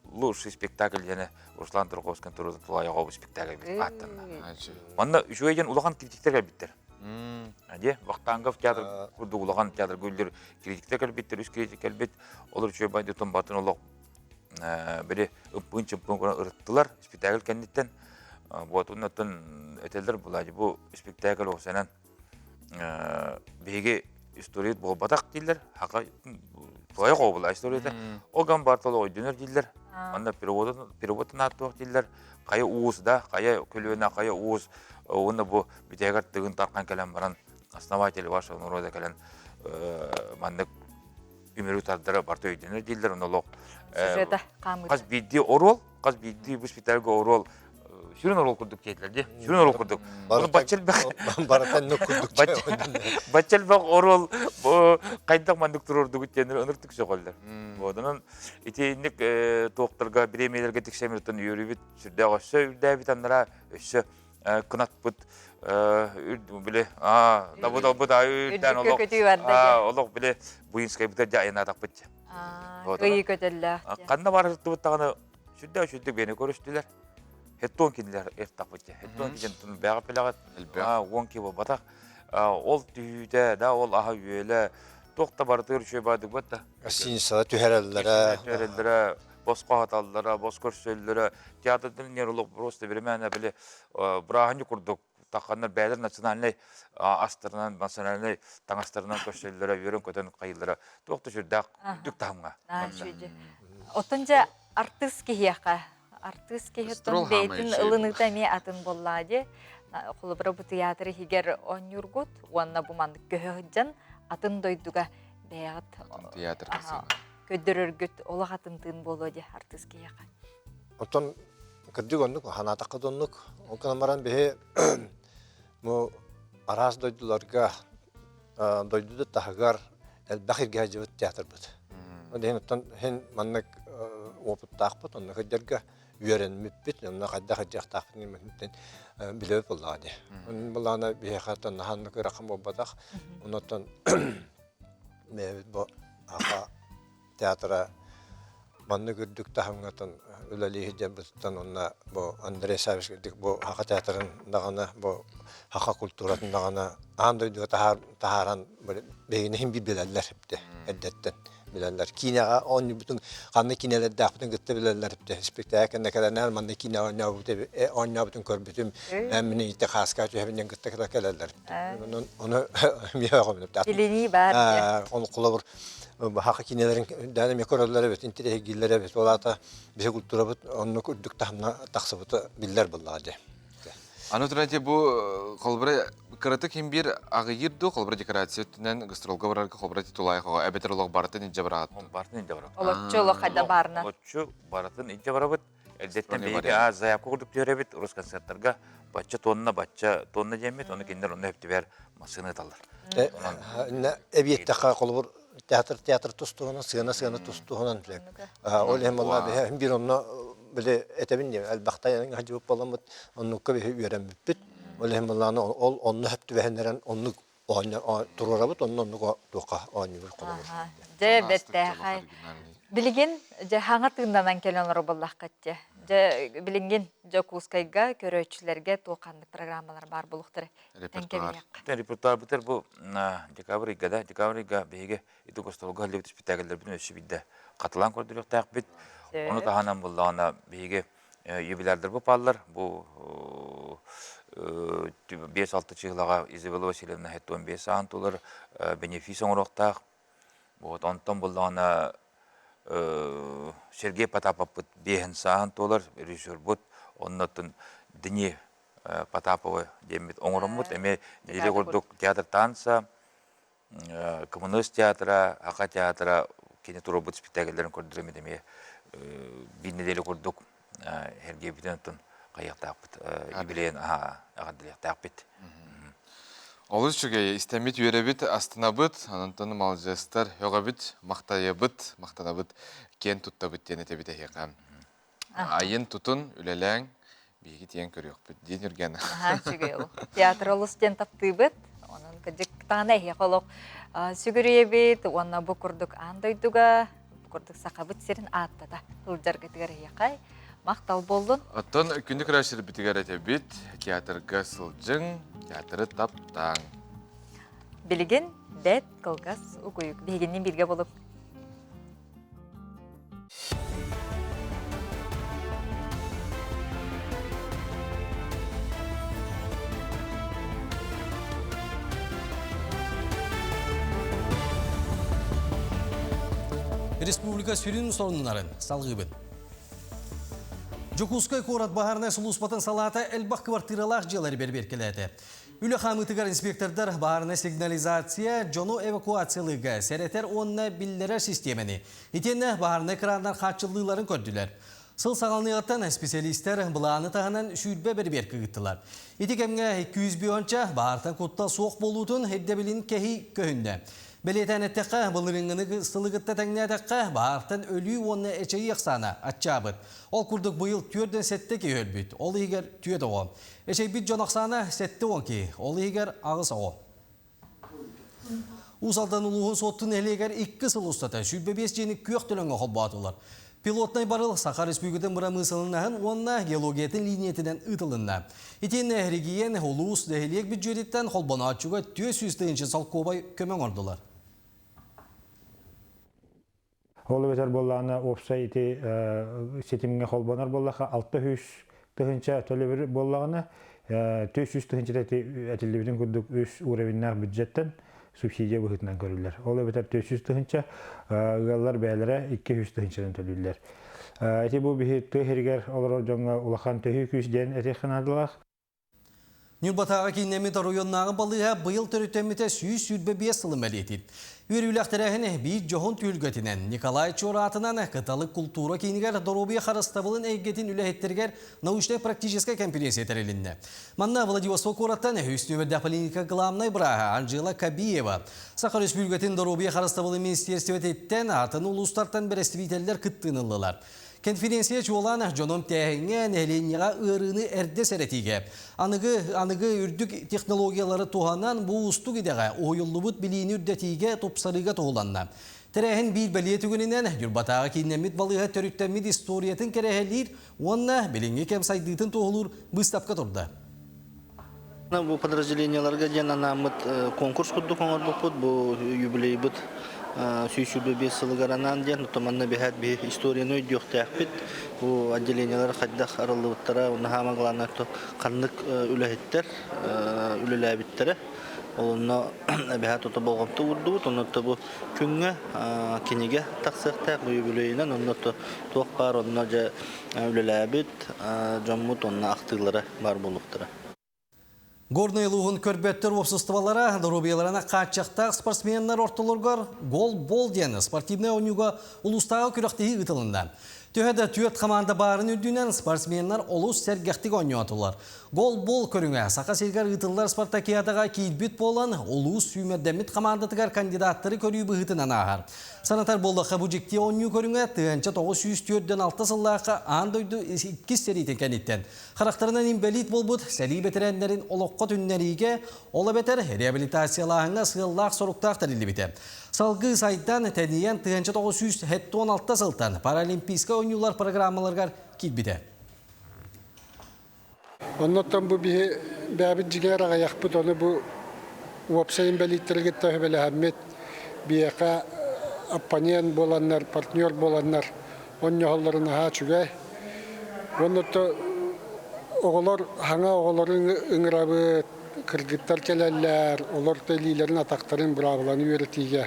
S4: лучший спектакль диэни Руслан Тарковскай турузун тулайаҕа спектакль бит ааттанна. Манна үчүгэй диэн улахан критиктер кэлбиттэр. Дьэ, Вахтангов театр курдук улахан театрга үллэр критиктэр кэлбиттэр, үс критик кэлбит. Олор үчүгэй байдытын батын олох били ымпыын-чымпыын көрөн ырыттылар спектакль кэнниттэн. Вот оннуттан этэллэр була бу спектакль оҕусанан биһиги историят буолбатах дииллэр. Хака твоя була историята. Ол ган бартоло өйдөнөр дииллэр. Манна переводын переводын ааттуох дииллэр. Хайа уус да, хайа көлүөнэ, хайа уус уонна бу бүтээгэр тыгын тархан кэлэн баран основатель вашего народа кэлэн маннык үмүрү тардара барыта өйдөнөр дииллэр онно олох
S2: Сюжета хаамыыта.
S4: хас биирдии оруол, хас биирдии бу спектакльга оруол сүрүн оруол курдук диэтилэр дии. Сүрүн оруол курдук. Оны бачча элбэх
S5: барыта оннук курдук.
S4: Бачча элбэх оруол бу хайдах маннык туруордугут диэн ыныртык сөҕөллөр. Онон итинник туохтарга бириэмийэлэргэ тиксэммититтэн үөрүүбүт сүрдээх өссө үрдээбит аннара өссө кынатпыт били дабыдалбыт үрдээн олох олох били Буинскайбытыгар дьэ айанаатахпыт
S2: Кыйы көтөллөөх.
S4: Ханна барыттыбыт даҕаны сүрдээх үчүгдүк бэйэни көрүстүлэр. Хеттон кинилэр эртахпыт дьэ. Хеттон кичен бэҕэ пилэҕэ уон ки буолбатах. Ол түһүүтэ да ол аһа үөлэ туох да барытыгар үчүгэй баадык да.
S5: Гостиницаҕа түһэрэллэрэ.
S4: Түһэрэллэрэ, босхо аһаталлара, бос көрсөллөрө. Театрдан неролог просто времена били бырааһынньык курдук тахханнар бэйэлэр национальнай астарынан, национальнай таҥастарынан көрсөллөрө, үөрэн-көтөн хайыыллара туох да сүрдээх үрдүк таһымҥа.
S2: Оттон дьэ артыыс киһиэхэ артыыс киһи оттон бэйэтин ылыныыта эмиэ атын буоллаҕа дии. Холобура бу тыйаатыр иһигэр оонньуургут уонна бу маннык көһө сылдьан атын дойдуга бэйэҕит
S1: театр
S2: көрдөрөргүт олох атын тыын буолуо дии артыыс киһиэхэ.
S5: Оттон кырдьык оннук, ханаатахха да оннук. Ол гынан баран биһи бу араас дойдуларга дойду да таһыгар элбэх иргэ сылдьыбыт театрбыт. Ол иһин оттон иһин маннык опыттаахпыт, онно сылдьарга үөрэммиппит, онно хайдах сылдьыахтаахпыт диэн билэбит буоллаҕа дии. Онон буоллаҕына биһиэхэ оттон наһаа ыарахан буолбатах. Оннуттан бэйэбит бу аха театра маннык үрдүк таһымҥа үлэлии сылдьарбытыттан уонна бу Андрей Савич бу Саха театрын даҕаны бу саха культуратын даҕаны аан дойдуга таһааран биһигини иһин билэллэр эрдэттэн билэллэр. Киинэҕэ оонньуубутун ханна киинэлэрдээхпитин кытта билэллэр спектакль кэннэ кэлэнээр манна киинэҕэ оонньообутун көрбүтүм мин ити хааска түһэбин диэн кытта кэлэллэр. Ону эмиэ
S2: Билинии баар.
S5: Ол холобур Хаха киинэлэрин даана эмиэ көрөллөр эбит, интэриэһиргииллэр эбит. Ол аата биһи культурабыт оннук үрдүк таһымна тахсыбыта биллэр буоллаҕа дии.
S1: Аны туран бу холобура кыратык хим биир аҕыйыыр дуу холобура декорация өттүнэн гастролга барарга холобура титулаайхоҕо эбэтэр олох барытын илдьэ бараҕыт
S4: Барытын илдьэ барабыт.
S2: Олоччу олох хайда баарынан.
S4: Олоччу барытын илдьэ барабыт. Эрдэттэн биһиги аа заявка курдук түһэрэбит Росконцерттарга бачча тонна бачча тонна диэммит ону кинилэр онно өптүбэр массыына ыталлар.
S5: Эбиэттэхэ холобур театр театр тустуһунан сыана сыана тустуһунан ол иһин буолла биһи биир онно били этэбин диэн элбэхтэ хадьыбыт буоламмыт оннукка биһи үөрэммиппит ол иһин буоллаҕына ол онно хөп түбэһиннэрэн оннук туруорабыт онно оннук туохха оонньуур холобур.
S2: Дьэ бэртээхэй. Билигин дьэ хаҥа тыыннанан кэлэн олорор буоллаххыт дьэ. Дьэ билигин Дьокуускайга көрөөччүлэргэ туох ханнык программалар баар буолуохтара
S1: Репертуар.
S4: Репертуарбытыр бу декабрь ыйга да декабрь ыйга биһиги ити гостолга халлыбыт спектакльлэрбитин өссө биирдэ хатылаан көрдөрүөхтээхпит. Ону таһынан буллаҕына биһиги юбилярдар бааллар. Бу 5-6 чыһылаҕа Изабелла Васильевна 75 саан тулар бенефис оҥоруохтаах. Вот онтон буллаҕына Сергей Потаповпыт биэһин сааһын туолар режиссербут оннотун Дни Потапова диэммит оҥороммут эмиэ нэдиэлэ курдук театр танца Кымыныс театра, Аха театра кини туруорбут спектакльлэрин көрдөрөммүт эмиэ биир нэдиэлэ курдук Сергейбитин оттон хайыахтаахпыт, юбилейын эҕэрдэлиэхтээхпит.
S1: Олус үчүгэй, истэммит үөрэбит, астынабыт, онтон маладьыастар өҕөбүт, махтайабыт, махтанабыт, киэн туттабыт диэн этэбит эһиэхэ. Айын тутун, үлэлээҥ, биһиги тиийэн көрүөхпүт диэн Үргэн.
S2: Аһаа, үчүгэй олох. Театр олус диэн таптыыбыт. Онон кырдьык даҕаны эһиэхэ олох сүгүрүйэбит уонна бу курдук аан дойдуга, бу курдук Сахабыт сирин ааттата сылдьаргытыгар эһиэхэ махтал буоллун.
S1: Оттон күндү көрөөччүлэрбитигэр этэбит, театрга сылдьыҥ, Театры таптааҥ.
S2: Билигин бэт кылгас угуйук. Биһигинниин бииргэ болуп.
S3: Республика сүрүн сонуннарын салгыыбын. Дьокуускай куорат баһаарынай сулууспатын салаата элбэх квартиралаах дьиэлэри бэрбиэркэлээтэ. Үлэ хаамыытыгар инспектордар баһаарынай сигнализация, дьону эвакуациялыырга сэрэтэр уонна биллэрэр систиэмэни, итиэннэ баһаарынай краннар хааччыллыыларын көрдүлэр. Сыл саҕаланыаҕыттан специалистэр былааны таһынан 20 бэрибиэркэ ыыттылар. Ити кэмҥэ 200 баһаартан куттал суох буолуутун ирдэбилин кэһии көһүннэ. Бэлиэтээн эттэххэ, былырыыҥҥыны сылы кытта тэҥнээтэххэ, баһаартан өлүү уонна эчэйии ахсаана аччаабыт. Ол курдук быйыл 47 киһи өлбүт, ол иһигэр 4 оҕо. Эчэйбит дьон ахсаана 70 киһи, ол иһигэр 8 оҕо. Уус Алдан улууһун Суотту нэһилиэгэр 2 сыл устата 25 дьиэни күөх төлөҥҥө холбоотулар. Пилотнай барыл Саха Республикатын бырамыысыланнаһын уонна геологиятын лиинийэтинэн ыытылынна. Итиэннэ эрэгийиэн улуус нэһилиэк бүддьүөтүттэн холбонооччуга 400 тыһыынча солкуобай көмө оҥордулар.
S6: Ол эбэтэр буоллаҕына уопсай ити ситимҥэ холбонор буоллахха 600 тыһыынча төлөбүр буоллаҕына 400 тыһыынчата этиллибитин курдук үс уровеннаах бюджеттэн субсидия быһыытынан көрүллэр. Ол эбэтэр 400 тыһыынча ыаллар бэйэлэрэ 200 тыһыынчанан төлүүллэр. Ити бу биһи тыа сиригэр олорор дьоҥҥо улахан төһүү күүс диэн этиэххэ наадалаах.
S3: Ньурбатааҕы кииннэммит оройуоннааҕы балыыһа быйыл төрүттэммитэ 125 сылын бэлиэтиир. Үөрүүлээх тэрээһин биир дьоһун түһүлгэтинэн Николай Чуор аатынан Кыталык култуура киинигэр доруобуйа харыстабылын эйгэтин үлэһиттэригэр научнай-практическай кэмпириэнсийэ тэрилиннэ. Манна Владивосток куораттан үс нүөмэрдээх поликлиника главнай бырааһа Анжела Кабиева, Саха Өрөспүүбүлүкэтин доруобуйа харыстабылын министиэристибэтиттэн атын улуустартан бэрэстэбиитэллэр кыттыыны ыллылар. Конференция чуолаан дьонум тээһиҥҥэ, нэһилиэнньэҕэ ыарыыны эрдэ сэрэтиигэ, аныгы аныгы үрдүк технологиялары туһанан бу уустук идэҕэ уһуйуллубут билиини үрдэтиигэ, тупсарыыга туһуланна. Тэрээһин биир бэлиэ түгэнинэн Ньурбатааҕы кииннэммит балыыһа төрүттэммит историятын кэрэһэлиир уонна билиҥҥи кэм сайдыытын туоһулуур быыстапка турда.
S8: Бу подразделениеларга диэн анааммыт конкурс курдук оҥорбуппут. Бу юбилейбыт 125 сылыгар анаан диэн, оттон манна биһээт биһи историяны өйдүөхтээхпит. Бу отделениелар хайдах арыллыбыттара, уонна хаама главное ханнык үлэһиттэр үлэлээбиттэрэ. Ол онно эбэһээт тута болҕомто уурдубут. Онно бу күҥҥэ кинигэ тахсыахтаах бу юбилейынан, онно туох баар онно дьэ үлэлээбит дьоммут уонна ахтыылара баар буолуохтара.
S3: Горнай улууһун көрбөттөр уопсастыбалара доруобуйаларына хааччахтаах спортсменнар ортолоругар гол-бол диэн спортивнай оонньууга улуустааҕы күрэхтэһии ыытылынна. Төһө да түөрт хамаанда баарын үрдүнэн спортсменнар олус сэргэхтик оонньоотулар. Гол-бол көрүҥэ Саха сиригэр ыытыллар спартакиадаҕа киирбит буолан, улуус сүүмэрдэммит хамаандатыгар кандидаттары көрүү быһыытынан ааһар. Санатар буоллахха, бу дьикти оонньуу көрүҥэ 1946 сыллаахха аан дойду иккис сэриитин кэнниттэн харахтарынан инбэлиит буолбут сэрии бэтэрээннэрин олоххо түннэриигэ, ол эбэтэр реабилитациялааһыҥҥа сыаллаах-соруктаах тэриллибитэ. Салгыы сайдан, тэнийэн 1976 сылтан Паралимпийскай оонньуулар программаларыгар киирбитэ.
S17: Оннуттан бу биһи бэйэбит дьиҥэр аҕыйахпыт, ону бу уопсай инбэлииттэри кытта сүбэлэһэммит, биһиэхэ оппонент буоланнар, партнер буоланнар онньоһоллоро наһаа үчүгэй. Уонна оҕолор хаҥа оҕолору ыҥырабыт, кыргыттар кэлэллэр, олор да илиилэрин атахтарын быраабыланы үөрэтиигэ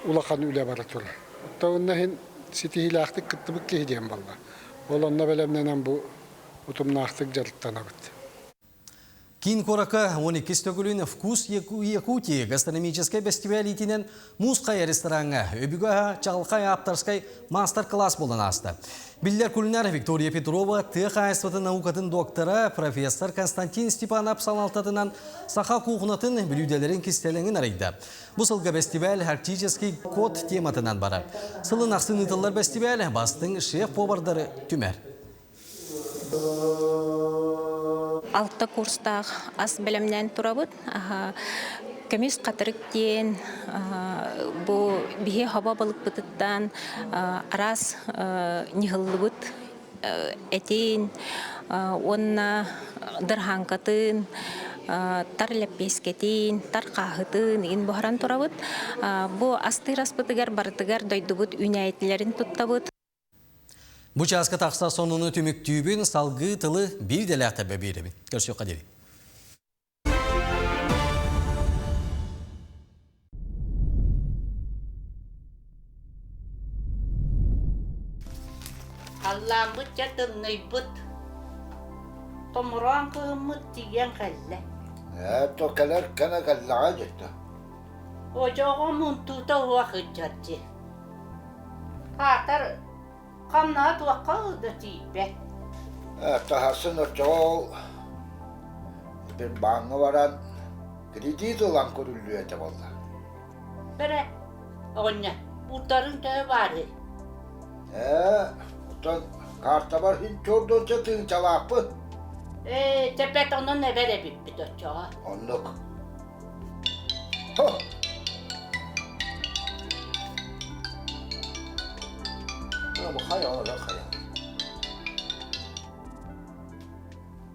S17: улахан үлэ бара турар. Оттон онно иһин ситиһиилээхтик кыттыбыт киһи диэн буолла. Ол онно бэлэмнэнэн бу утумнаахтык дьарыктанабыт.
S3: Киин куоракка 12 төгүлүн «Вкус Якутии» гастрономическай бэстибээл иитинэн Муус Хайа рестораҥҥа өбүгэ аһа чаҕылхай ааптарскай маастар-кылаас буолан ааста. Биллэр кулинар Виктория Петрова тыа хаһаайыстыбатын наукатын доктора, профессор Константин Степанов салалтатынан саха куухунатын бүлүүдэлэрин кистэлэҥин арыйда. Бу сылга бэстибээл «Арктический код» тематынан барар. Сылын ахсын ыытыллар бэстибээл бастыҥ шеф-повардары түмэр.
S18: Алта курстаах ас бэлэмнээн турабыт. Көмүс хатырык диэн бу биһи хобо балыкпытыттан араас ньыһыллыбыт этин уонна дырхааҥкатын. Тар лэппиэскэтин, тар хааһытын игин буһаран турабыт. Бу астыыр аспытыгар барытыгар дойдубут үүнээйитилэрин туттабыт.
S3: Бу чааска тахса сонуну түмүктүүбүн, салгыы тылы биир дэлээх тэбэ биэрэбин. Көрсүөххэ диэри.
S7: Халлааммыт дьэ тымныйбыт, томороон кыһыммыт тиийэн кэллэ.
S9: Ээ, то кэлэр кэмэ кэллэҕэ дьиттэ.
S7: Одьоҕо мунтуута уох ыдьар дии. Аатар хамнаһа туохха да тиийбэт.
S9: Ээ, таһарсын оччоҕо ол бир бааҥҥа баран кредит ылан көрүллүө этэ буолла.
S7: Бэрэ, оҕонньор, уурдарыҥ төһө баарый?
S9: Ээ, оттон картабар иһин чордонча тыынчалаахпын.
S7: Ээ, тэпэт онон эбэр эбиппит оччоҕо.
S9: Оннук.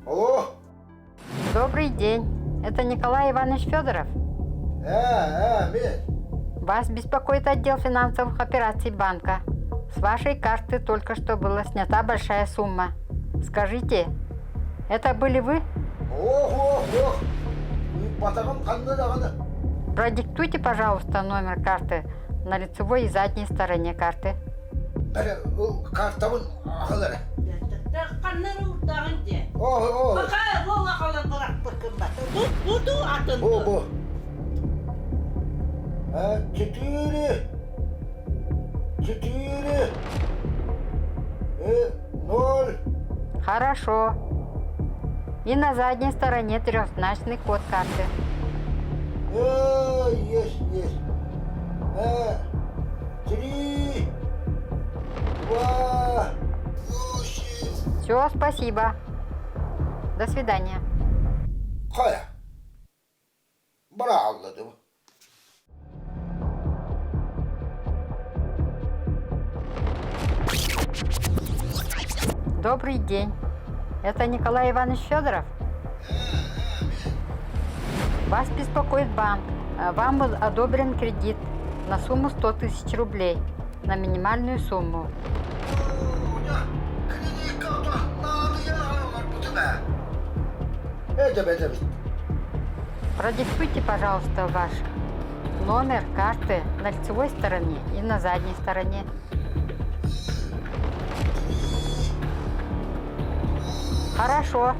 S9: Алло!
S10: Добрый день. Это Николай Иванович Федоров?
S9: Э, э, мен.
S10: Вас беспокоит отдел финансовых операций банка. С вашей карты только что была снята большая сумма. Скажите, это были вы?
S9: Ох, ох, ох.
S10: Продиктуйте, пожалуйста, номер карты на лицевой и задней стороне карты.
S9: Картабын аҕалара.
S7: Ханнар уурдаҕын дии. Баха ол аҕалан бырахпыккын бата. Бу бу ду атын
S9: Бу бу. Четыре. Четыре. Ноль.
S10: Хорошо. И на задней стороне трехзначный код карты.
S9: Э, есть, есть. Э, три, два, восемь.
S10: Все, спасибо. До свидания.
S9: Хайа. Быраалладым.
S10: Добрый день. Это Николай Иванович Федоров? Вас беспокоит банк. Вам был одобрен кредит на сумму 100 тысяч рублей на минимальную сумму. Продиктуйте, пожалуйста, ваш номер карты на лицевой стороне и на задней стороне. Хорошо.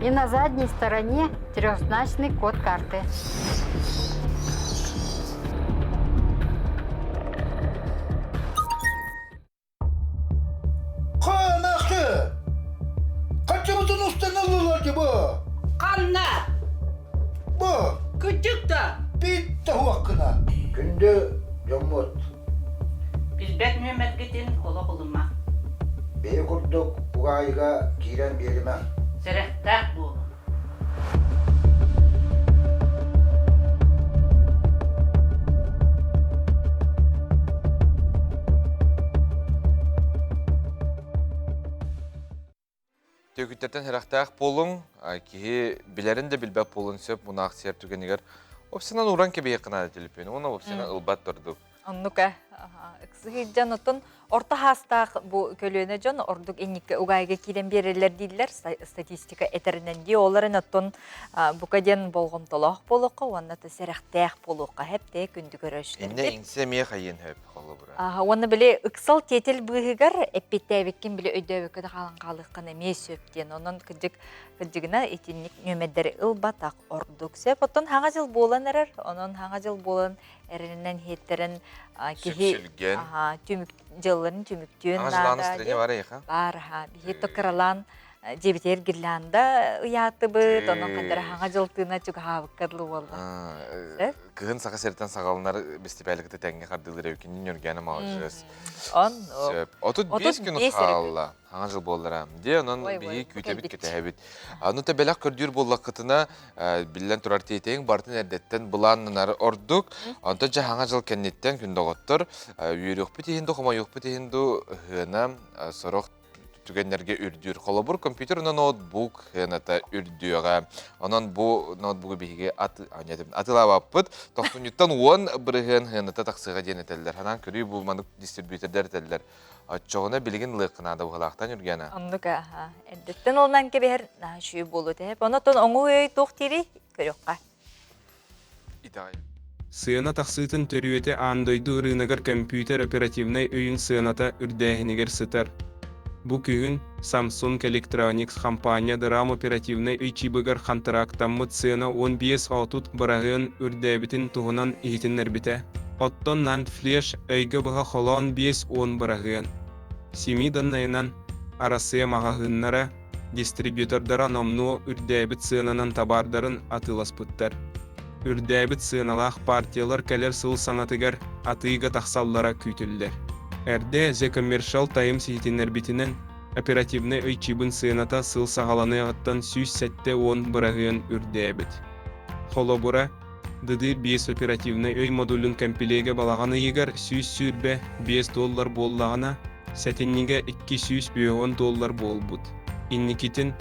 S10: И на задней стороне трехзначный код карты.
S9: Хаанахы! Хаччыбытын устан ыллылар ди бу!
S7: Ханна?
S9: Бу!
S7: Кырдьык да?
S9: Бит туһуохкуна! Күндү дьоммут!
S7: Билбэт нүөмэргитин олох ылыма.
S9: Бэйэ курдук угаайыга киирэн биэримэҥ.
S7: Сэрэхтээх буолуҥ.
S1: Түөкүттэртэн сэрэхтээх буолуҥ, киһи билэрин да билбэт буолуон сөп мунаах сиэр түгэнигэр опсынан уран кэбиһиэххэ наада төлөпүөн уонна опсынан ылбат ордук.
S2: Оннук ээ. Ыксыһыйдьан оттон орто хаастаах бу көлүөнэ дьон ордук инникке угаайга киирэн биэрэллэр дииллэр статистика этэринэн дии оларын оттон бука диэн болҕомтолоох буолуохха уонна та сэрэхтээх буолуохха хэп күндү көрөөччүлэрбит.
S1: Инне иҥсэ эмиэ хайыан хөп холобура.
S2: Уонна били ыксал тиэтэл быыһыгар эппиттээбиккин били өйдөөбүккэ да хаалан хаалыаххын эмиэ сөп диэн онон кырдьык кырдьыгына итинник нүөмэрдэри ылбатах ордук сөп. Оттон хаҥа дьыл буолан эрэр, онон хаҥа дьыл буолан эрэнэн иһиттэрэн киһи түмүк дьылларын түмүктүөн наада баар биһи токыралаан дьиэбитигэр гирлянда ыйаатыбыт онон хандара хаҥа дьыл тыына чугаһаабыкка дылы буолла
S1: кыһын саха сириттэн саҕаланар бэстибээлгэ тэҥҥэ хардыылыр эбикин Ньургиана Маладьыас
S2: он
S1: 35 күн хаалла Хаҥа жыл буоллара. Дии, онон биһи күүтэбит, кэтэһэбит. Аны та бэлэх көрдүүр буоллаххытына, биллэн турар тиэтэйиҥ барытын эрдэттэн былааннанар ордук. Онтон дьэ хаҥа жыл кэнниттэн күн доҕоттор үөрүөхпүт иһин ду, хомойуохпут иһин ду, ыһыана сорох түгэннэргэ үрдүүр. Холобур, компьютер уонна ноутбук сыаната үрдүөҕэ. Онон бу ноутбугу биһиги атыылаабаппыт. Тохсунньуттан 10% сыаната тахсыаҕа диэн этэллэр. Ханаан көрүү бу маннык дистрибьютордар этэллэр. Оччоҕуна билигин лыахха наада быһалаахтан Үргэнэ.
S2: Оннук аха. Эрдэттэн олунан кэбиһэр наһаа үчүгэй буолуо этэ. Онон оҥу өй туох диирий көрүөххэ.
S1: Итэҕэй.
S11: Сыана тахсыытын төрүөтэ аан дойду ырыынагар көмпүүтэр оперативнай өйүн сыаната үрдээһинигэр сытар. Бу күһүн Samsung Electronics хампаанньа дыраам оперативнай өй чибыгар хантараактаммыт сыана 15-30 быраһыан үрдээбитин туһунан иһитиннэрбитэ. Оттон NAND Flash өйгө быһа холоон 50 быраһыан. СМИ даннайынан, Арассыйа маҕаһыыннара дистрибьютордара номнуо үрдээбит сыананан табаардарын атыыласпыттар. Үрдээбит сыаналаах партиялар кэлэр сыл саҥатыгар атыыга тахсаллара күүтүллэр. Эрдэ The Commercial Times иһитиннэрбитинэн, оперативнай өй чибын сыаната сыл саҕаланыаҕыттан 170 быраһыан үрдээбит. Холобура, ДД 5 оперативнай өй модулун кэмпилиэгэ балаҕан ыйыгар 125 доллар буоллаҕына, сэтинньигэ 250 доллар буолбут. Инникитин,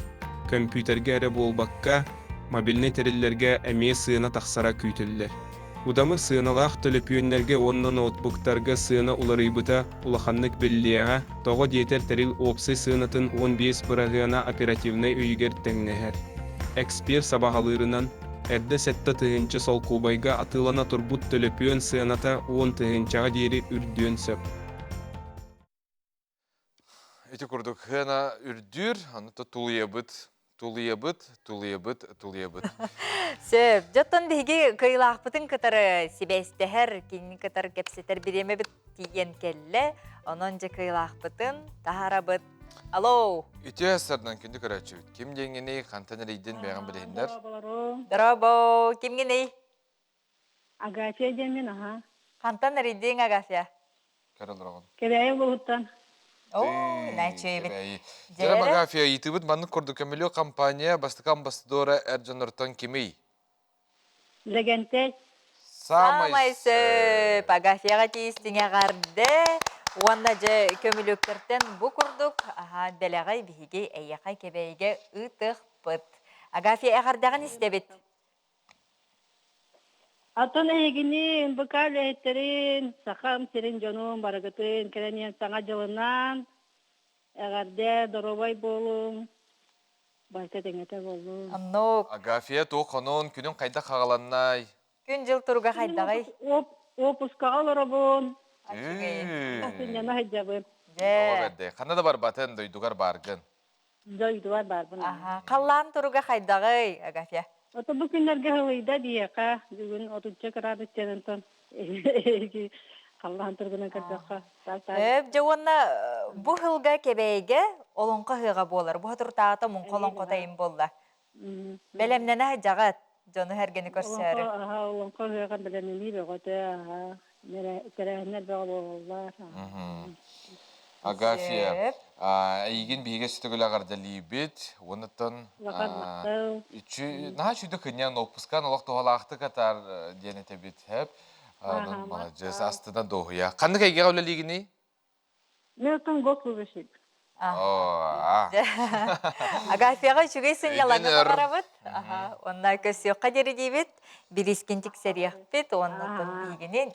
S11: көмпүүтэргэ эрэ буолбакка, мобильнай тэриллэргэ эмиэ сыана тахсара күүтүллэр. Удамыр сыаналаах төлөпүөннэргэ уонна ноутбуктарга сыана уларыйбыта улаханнык биллиэҕэ, тоҕо диэтэр тэрил уопсай сыанатын 15 быраһыана оперативнай өйүгэр тэҥнэһэр. Эксперт сабаҕалыырынан, эрдэ 7000 солкуобайга атыылана турбут төлөпүөн сыаната 10 тыһыынчаҕа диэри үрдүөн сөп.
S1: Ити курдук сыана үрдүүр, аны тулуйабыт, тулуйабыт, тулуйабыт, тулуйабыт.
S2: Сөп. Дьоттон биһиги кыайыылаахпытын кытары сибээстэһэр, кинини кытары кэпсэтэр бириэмэбит тиийэн кэллэ. Онон дьэ кыайыылаахпытын таһаарабыт. Алло!
S1: Үтүө сардан күндү көрөөччүбүт. Ким диэҥҥиний, хантан эрийдин бэйэҕин билиһиннэр.
S2: Дорообо, кимҥиний?
S19: Агафья диэммин, аха.
S2: Хантан эрийдиҥ, Агафья?
S1: Көрө олороҕун.
S19: Кэбээйи улууһуттан.
S2: Оо, нәчүөйбүт.
S1: Дьэ, Агафья, ыйытыыбыт маннык курдук көмүлүөк компания бастакы амбассадора эр дьоннортон кимий?
S19: Лэгэнтэй.
S2: Саамай сөп. Агафьяҕа тиистиҥ эҕэрдэ. Уонна дьэ көмүлүөктэртэн бу курдук аһаан бэлэҕи биһиги эйиэхэ Кэбээйигэ ыытыахпыт. Агафья эҕэрдэҕин истэбит.
S19: Атын эһигини НБК үлэһиттэрин, Сахам сирин дьонун барыгытын кэлэн иһэн Саҥа дьылынан эҕэрдэ, доруобай буолуҥ, барыта этэҥҥэтэ буоллун.
S2: Оннук.
S1: Агафья туох хонон, күнүн хайдах хаҕаланнай?
S2: Күн-дьыл туруга хайдаҕый?
S19: Уоппускаҕа олоробун. Сынньана сылдьабын.
S1: Тоҕо бэрдэй. Ханна да барбатын, дойдугар бааргын.
S19: Дойдубар баарбын.
S2: Аха. Халлаан туруга хайдаҕый, Агафья?
S19: Ото бу күннэргэ сылыйда биһиэхэ бүгүн отучча кыраадыс диэн халлаан туругунан көрдөххө.
S2: Сөп, дьэ уонна бу сылга Кэбээйигэ олоҥхо ыһыаҕа буолар. Бу соторутааҕыта муҥха олоҥхото им буолла. Бэлэмнэнэ сылдьаҕыт дьону-сэргэни көрсөөрү.
S19: Олоҥхо ыһыаҕа бэлэмнэнии бөҕөтө, тэрээһиннэр бөҕө буолаллар.
S1: Агафья, эйигин биһиги өссө эҕэрдэлиибит. Уонуттан наһаа үчүгэй кынньан отпускан олох туһалаахтык атаар диэн этэбит. Хэп. Маладьыас, астына дуоһуйа. Ханнык эйгэҕэ үлэлиигиний?
S19: Милтон госслужащий.
S2: Агафьяҕа үчүгэй сынньалаҥы баҕарабыт. Уонна көрсүөххэ диэри диибит. Бириискин тиксэриэхпит уонна биһигини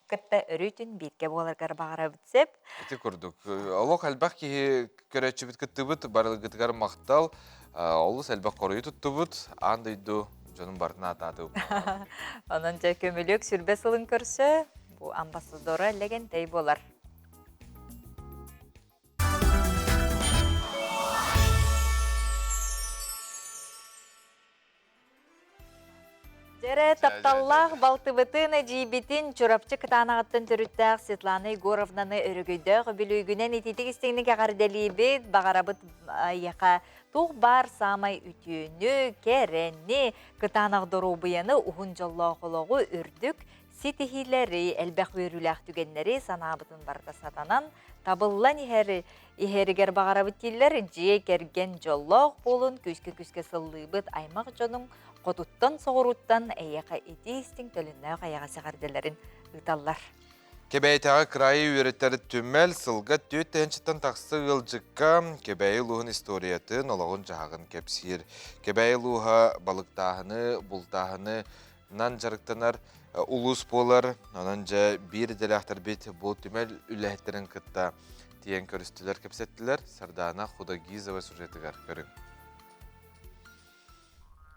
S2: кытта өрүүтүн бииргэ буоларгар баҕарабыт сөп.
S1: Ити курдук. Олох элбэх киһи көрөөччүбүт кыттыбыт, барылгытыгар махтал. Олус элбэх хоруйу туттубут. Аан дойду дьонун барытын аатаатыбыт.
S2: Онон дьэ көмүлүөк сүрбэ сылын көрсө бу амбассадора Лэгэнтэй буолар. Дьэрэ тапталлаах балтыбытын, эдьиийбитин Чурапчы Кытаанаҕыттан төрүттээх Светлана Егоровнаны өрөгөйдөөх үбүлүөйгүнэн ититик истиҥник эҕэрдэлиибит, баҕарабыт эйиэхэ туох баар саамай үтүөнү, кэрэни, кытаанах доруобуйаны, уһун дьоллоох олоҕу, үрдүк ситиһиилэри, элбэх үөрүүлээх түгэннэри санаабытын барыта сатанан, табыллан иһэр иһэригэр баҕарабыт дииллэр, дьиэ кэргэн дьоллоох буолун, күүскэ-күүскэ сыллыыбыт аймах дьонуҥ хотуттан-соҕурууттан эйиэхэ итии-истиҥ төлөннөөх эйэҕэс эҕэрдэлэрин ыыталлар.
S1: Кэбээйитээҕи кыраайы үөрэтэр түмэл сылга түөрт тыһыынчаттан тахса ыалдьыкка Кэбээйи улууһун историятын, олоҕун-дьаһаҕын кэпсиир. Кэбээйи улууһа балыктааһыны, бултааһыны нан дьарыктанар улуус буолар. Онон дьэ биир идэлээхтэрбит бу түмэл үлэһиттэрин кытта тиийэн көрүстүлэр, кэпсэттилэр. Сардаана Худогизова сюжетыгар көрүҥ.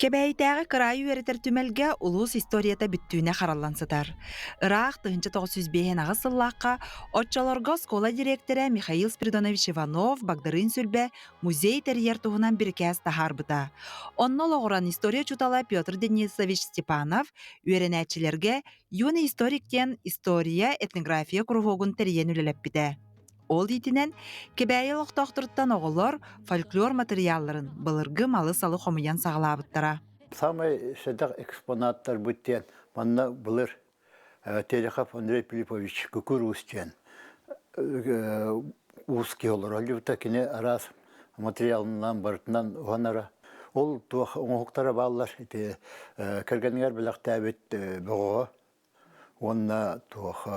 S20: Кэбээйитээҕи кыраайы үөрэтэр түмэлгэ улуус историята бүттүүнэ хараллан сытар. Ыраах 1958 сыллаахха оччолорго оскуола дириэктэрэ Михаил Спиридонович Иванов Багдарыын Сүлбэ музей тэрийэр туһунан бирикээс таһаарбыта. Онно олоҕуран история учуутала Петр Денисович Степанов үөрэнээччилэргэ «Юный историк» диэн история, этнография куруһуогун тэрийэн үлэлэппитэ. Ол иитинэн Кэбээйи олохтоохторуттан оҕолор фольклор матырыйаалларын, былыргы малы-салы хомуйан саҕалаабыттара.
S22: Самай сэдэх экспонаттарбыт диэн манна былыр Терехов Андрей Филиппович Күкүр Уус диэн уус киһи олорор. Кини араас материалынан барытынан уһанара. Ол туох оҥоһуктара бааллар ити кэргэнигэр бэлэхтээбит бөҕөҕө Уонна туох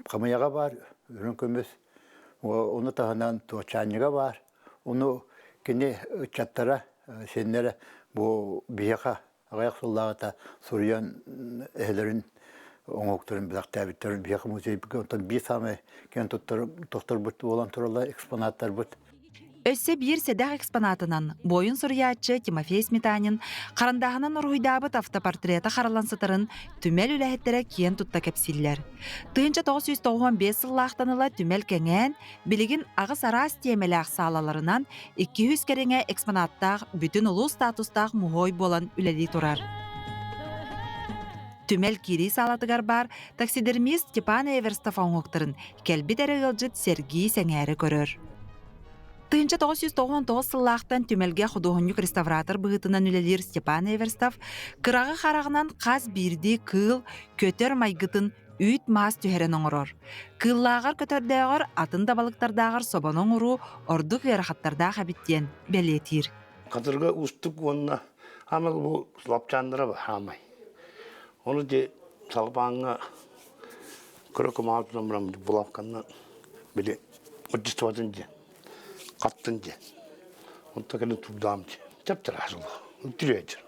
S22: хамыйаҕа баар, үрүҥ көмүс, ону таһынан туох чаанньыга баар. Ону кини ыччаттара, сиэннэрэ бу биһиэхэ аҕыйах сыллааҕыта суруйан эһэлэрин оҥоһуктарын бэлэхтээбиттэр. Биһиэхэ музейбытыгар онтон биир саамай киэн туттар тохторбут буолан тураллар экспонаттарбыт.
S20: Өссө биир сэдэх экспонатынан буойун суруйааччы Тимофей Сметанин харандааһынан уруһуйдаабыт автопортрета хараллан сытарын түмэл үлэһиттэрэ киэн тутта кэпсииллэр. 1995 сыллаахтан ыла түмэл кэҥээн, билигин аҕыс араас тиэмэлээх саалаларынан 200 кэриҥэ экспонаттаах бүтүн улуус статустаах муһуой буолан үлэлии турар. Түмэл киирии саалатыгар баар таксидермист Степан Эверстов оҥоһуктарын Кэлбит эрэ ыалдьыт сэргии сэҥээрэ көрөр. 1999 сыллаахтан түмэлгэ худуоһунньук-реставратор быһыытынан үлэлиир Степан Эверстов кыраҕы хараҕынан хас биирдии кыыл, көтөр майгытын үүт-маас түһэрэн оҥорор. Кыыллааҕар-көтөрдөөҕөр атын да балыктардааҕар собону оҥоруу ордук ыарахаттардаах эбит диэн бэлиэтиир.
S21: Хатырга уустук уонна хаамай бу лапчааннара хаамай. Ону де салбааҥҥа Кыра кумаҕа тутан баран булавканнан били отчествотын диэн, хаттын диэн. Онтон кэлин турдаам диэн. Чап-чараас олох. Үтүрүөйдүр.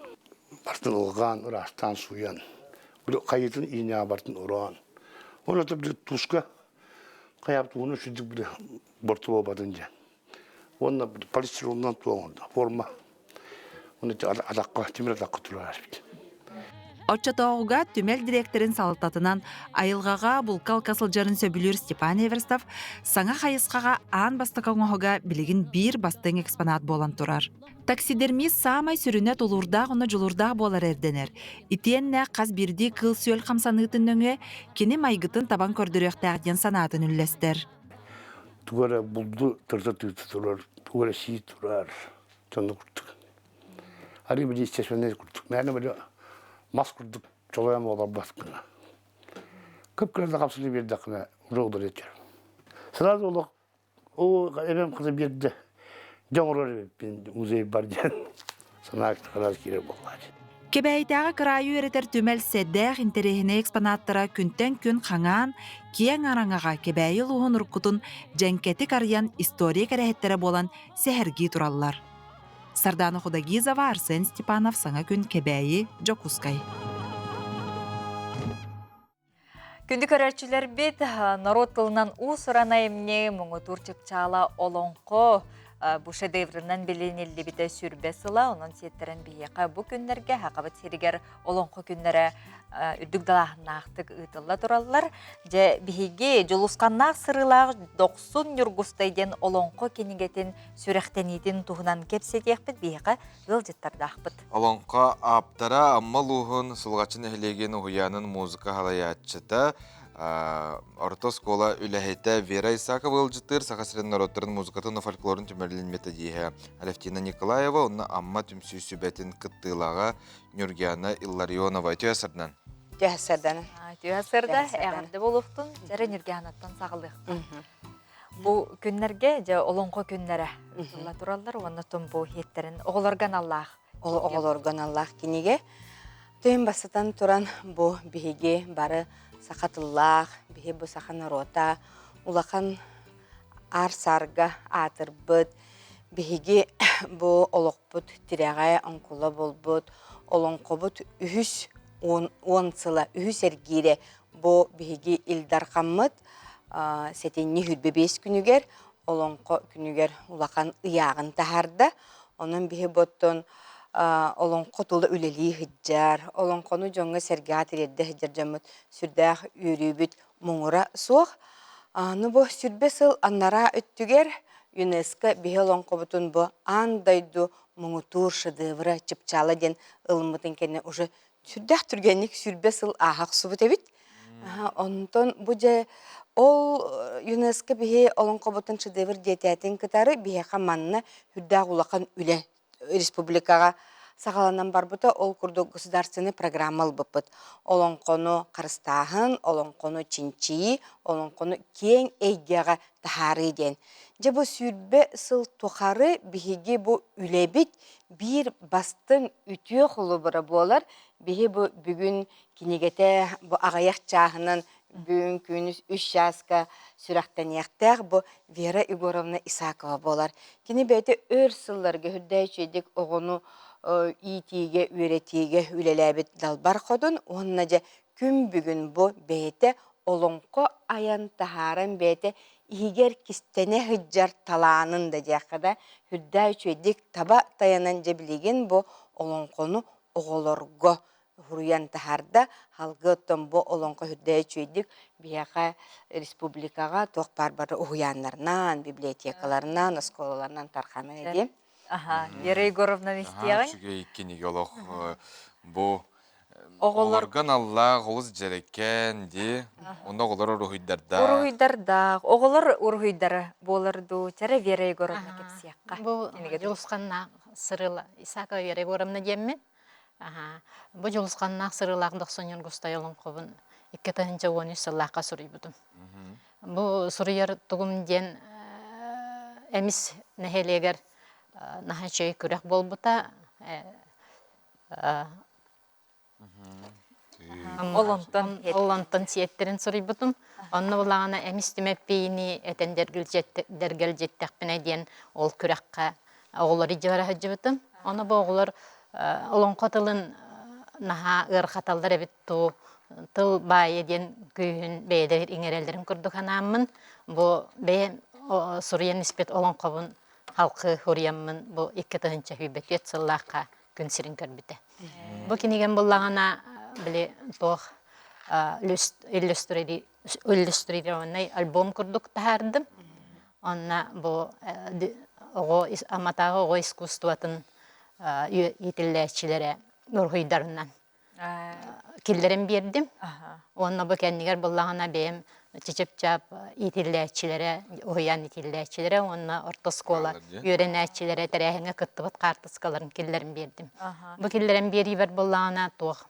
S21: Бартын ылҕаан, ыраастаан сууйан, били хайытын иинэҕэ бартын ороон. Оны били туска хайаабыт ууну сүрдүк били борту диэн. Уонна полистиролунан туоҥурда форма. Оны атахха, тимир атахха турар эбит.
S20: Оччотооҕуга түмэл дириэктэрин салалтатынан айылҕаҕа булка-алка сылдьарын сөбүлүүр Степан Эверстов саҥа хайысхаҕа аан бастакы оҥоһуга билигин биир бастыҥ экспонат буолан турар. Таксидермист саамай сүрүнэ тулуурдаах уонна дьулуурдаах буолара ирдэнэр. Итиэннэ хас биирдии кыыл-сүөл хамсаныытын нөҥүө кини майгытын табан көрдөрүөхтээх диэн санаатын үллэстэр.
S21: Тугу эрэ булду тырда тыыта турар, тугу эрэ сии турар, дьонно курдук. Арыы били естественный курдук. Мээнэ били мас курдук чолойон буоларбат гына. Кып-кыра да хапсыны биэрдэххинэ уже удалетер. Сразу олох оо эбэм кызы биэрдэ дьэ оҥорор эбиппин музей бар диэн санаа сразу киирэр буоллаачы.
S20: Кэбээйитээҕи кыраайы үөрэтэр түмэл сэдэх интэриэһинэй экспонаттара күнтэн күн хаҥаан, киэҥ араҥаҕа Кэбээйи улууһун уруккутун дьэҥкэтик арыйан история кэрэһиттэрэ буолан сэһэргии тураллар. Сардаана Худогизова, Арсен Степанов, Саҥа күн, Кэбээйи, Дьокуускай.
S2: Күндү көрөөччүлэрбит, норуот тылынан уус-уран айымньы муҥутуур чыпчаала олоҥхо бу шедевринэн билиниллибитэ сүрбэ сыла, онон сиэттэрэн биһиэхэ бу күннэргэ Сахабыт сиригэр олоҥхо күннэрэ үрдүк далааһыннаахтык ыытылла тураллар. Дьэ, биһиги Дьулусханнаах сырыылаах Дохсун Ньургустай диэн олоҥхо кинигэтин сүрэхтэниитин туһунан кэпсэтиэхпит биһиэхэ ыалдьыттардаахпыт.
S1: Олоҥхо ааптара Амма улууһун Сулҕаччы нэһилиэгин уһуйаанын музыка салайааччыта, орто оскуола үлэһитэ Вера Исакова ыалдьыттыыр Саха сирин норуоттарын музыкатын фольклорун түмэлин методиһа Алевтина Николаева уонна Амма түмсүү сүбэтин кыттыылааҕа Нюргиана Илларионова. Үтүө сырдан.
S23: Үтүө сырдан.
S2: Үтүө сырда. Эҕэрдэ буолуохтун. Дьэрэ Нюргианаттан саҕалыахтын. Бу күннэргэ дьэ олоҥхо күннэрэ ыытылла тураллар уонна бу иһиттэрин оҕолорго аналлаах
S23: оҕолорго аналлаах кинигэ.
S13: Төһөн бастатан туран бу биһиги бары саха тыллаах, биһи бу саха норуота улахан аар-саарга аатырбыт, биһиги бу олохпут тирэҕэ, оҥкула буолбут, олоҥхобут үһүс уон сыла, үһүс эргиирэ бу биһиги Ил Дархаммыт сэтинньи 25 күнүгэр Олоҥхо күнүгэр улахан ыйааҕын таһаарда. Онон биһи боттон олоҥхо тула үлэлии сылдьар, олоҥхону дьоҥҥо-сэргэҕэ тириэрдэ сылдьар дьоммут сүрдээх үөрүүбүт муҥура суох. Аны бу сүрбэ сыл анараа өттүгэр ЮНЕСКО биһи олоҥхобутун бу аан дойду муҥутуур шедеврэ чыпчаала диэн ылыммытын кэннэ уже сүрдээх түргэнник сүрбэ сыл ааһа охсубут эбит. Онтон бу дьэ ол ЮНЕСКО биһи олоҥхобутун шедевр диэтээтин кытары биһиэхэ манна сүрдээх улахан үлэ республикаҕа саҕаланан барбыта. Ол курдук государственный программа ылбыппыт. Олоҥхону харыстааһын, олоҥхону чинчийии, олоҥхону киэҥ эйгэҕэ таһаарыы диэн. Дьэ бу 20 сыл тухары биһиги бу үлэбит биир бастыҥ үтүө холобура буолар. Биһи бу бүгүн кинигэтэ бу аҕыйах чааһынан бүгүн күнүс үс чааска сүрэхтэниэхтээх бу Вера Егоровна Исакова буолар. Кини бэйэтэ өр сылларга үрдээ үчүгэйдик оҕону иитиигэ, үөрэтиигэ үлэлээбит далбар хотун уонна дьэ күн бүгүн бу бэйэтэ олоҥхо айан таһааран бэйэтэ иһигэр кистэнэ сылдьар талаанын да диэххэ да үрдээ үчүгэйдик таба тайанан дьэ билигин бу олоҥхону оҕолорго суруйан таһаарда. Халгы оттон бу олоҥхо үрдээ үчүгэйдик биһиэхэ республикаҕа туох баар бары уһуйааннарынан, библиотекаларынан, оскуолаларынан тарханыа диэн.
S2: Аха, Вера Егоровна истиэҕиҥ.
S1: Үчүгэй кинигэ олох бу оҕолорго аналлаах олус дьэрэкээн дии. Онно оҕолор уруһуйдардаах.
S2: Уруһуйдардаах. Оҕолор уруһуйдара буолар дуу? Чара Вера Егоровна кэпсиэххэ.
S14: Бу Дьулусханнаах сырыла Исакова Вера Егоровна диэммин. Бу Дьулусханнаах сырыылаах Дохсун Ньургустай олоҥхобун 2013 сыллаахха суруйбутум. Бу суруйар тугум диэн Эмис нэһилиэгэр наһаа үчүгэй күрэх буолбута.
S2: Ол онтон
S14: Ол онтон сиэттэрин суруйбутум. Онно булаҕына эмис түмэппиини этэн дэргэлдьиттэхпинэ диэн ол күрэххэ оҕолору илдьэ бара сылдьыбытым. Ону бу оҕолор олоҥхо тылын наһаа ыарахаталлар эбит дуу, тыл баайа диэн күүһүн бэйэлэрин иҥэрэллэрин курдук санааммын, бу бэйэм суруйан испит олоҥхобун халқы суруйаммын бу 2024 сыллаахха күн сирин көрбүтэ. Бу кинигэм буллаҕына били туох иллюстрированный альбом курдук таһаардым. Онно бу оҕо Аматааҕы оҕо искусствотын иитиллээччилэрэ уруһуйдарынан киллэрэн биэрдим. Уонна бу кэннигэр буллаҕына бэйэм чычып-чап иитиллээччилэрэ, уһуйаан иитиллээччилэрэ уонна орто оскуола үөрэнээччилэрэ тэрээһиҥҥэ кыттыбыт хаартыскаларын киллэрэн биэрдим. Бу киллэрэн биэриибэр буллаҕына туох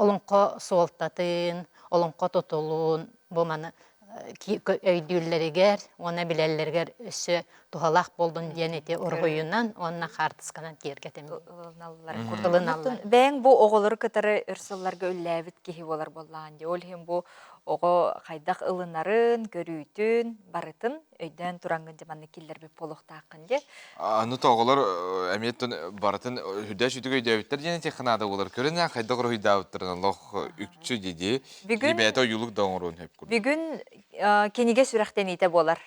S14: олоҥхо суолтатын, олоҥхо тутулун бу маны өйдүүллэригэр уонна билэллэригэр өссө туһалаах буоллун диэн ити уруһуйунан уонна хаартысканан киэргэтэн
S2: ылыналлар. Ылыналлар. Бэйэҥ бу оҕолору кытары өр сылларга үллээбит киһи буолар буоллаҕын дии. Ол иһин бу оҕо хайдах ылынарын, көрүүтүн, барытын өйдөөн тураҥҥын дьэ маннык киллэрбит буолуохтааххын дии.
S1: Аны оҕолор эмиэ барытын үрдээ сүтүк өйдөөбүттэр диэн этиэххэ наада буолар. Көрөн хайдах уруһуйдаабыттарын олох үкчү дии.
S2: Бүгүн
S1: бэйэтэ ойуулук да оҥоруон сөп курдук.
S2: Бүгүн кинигэ сүрэхтэниитэ буолар.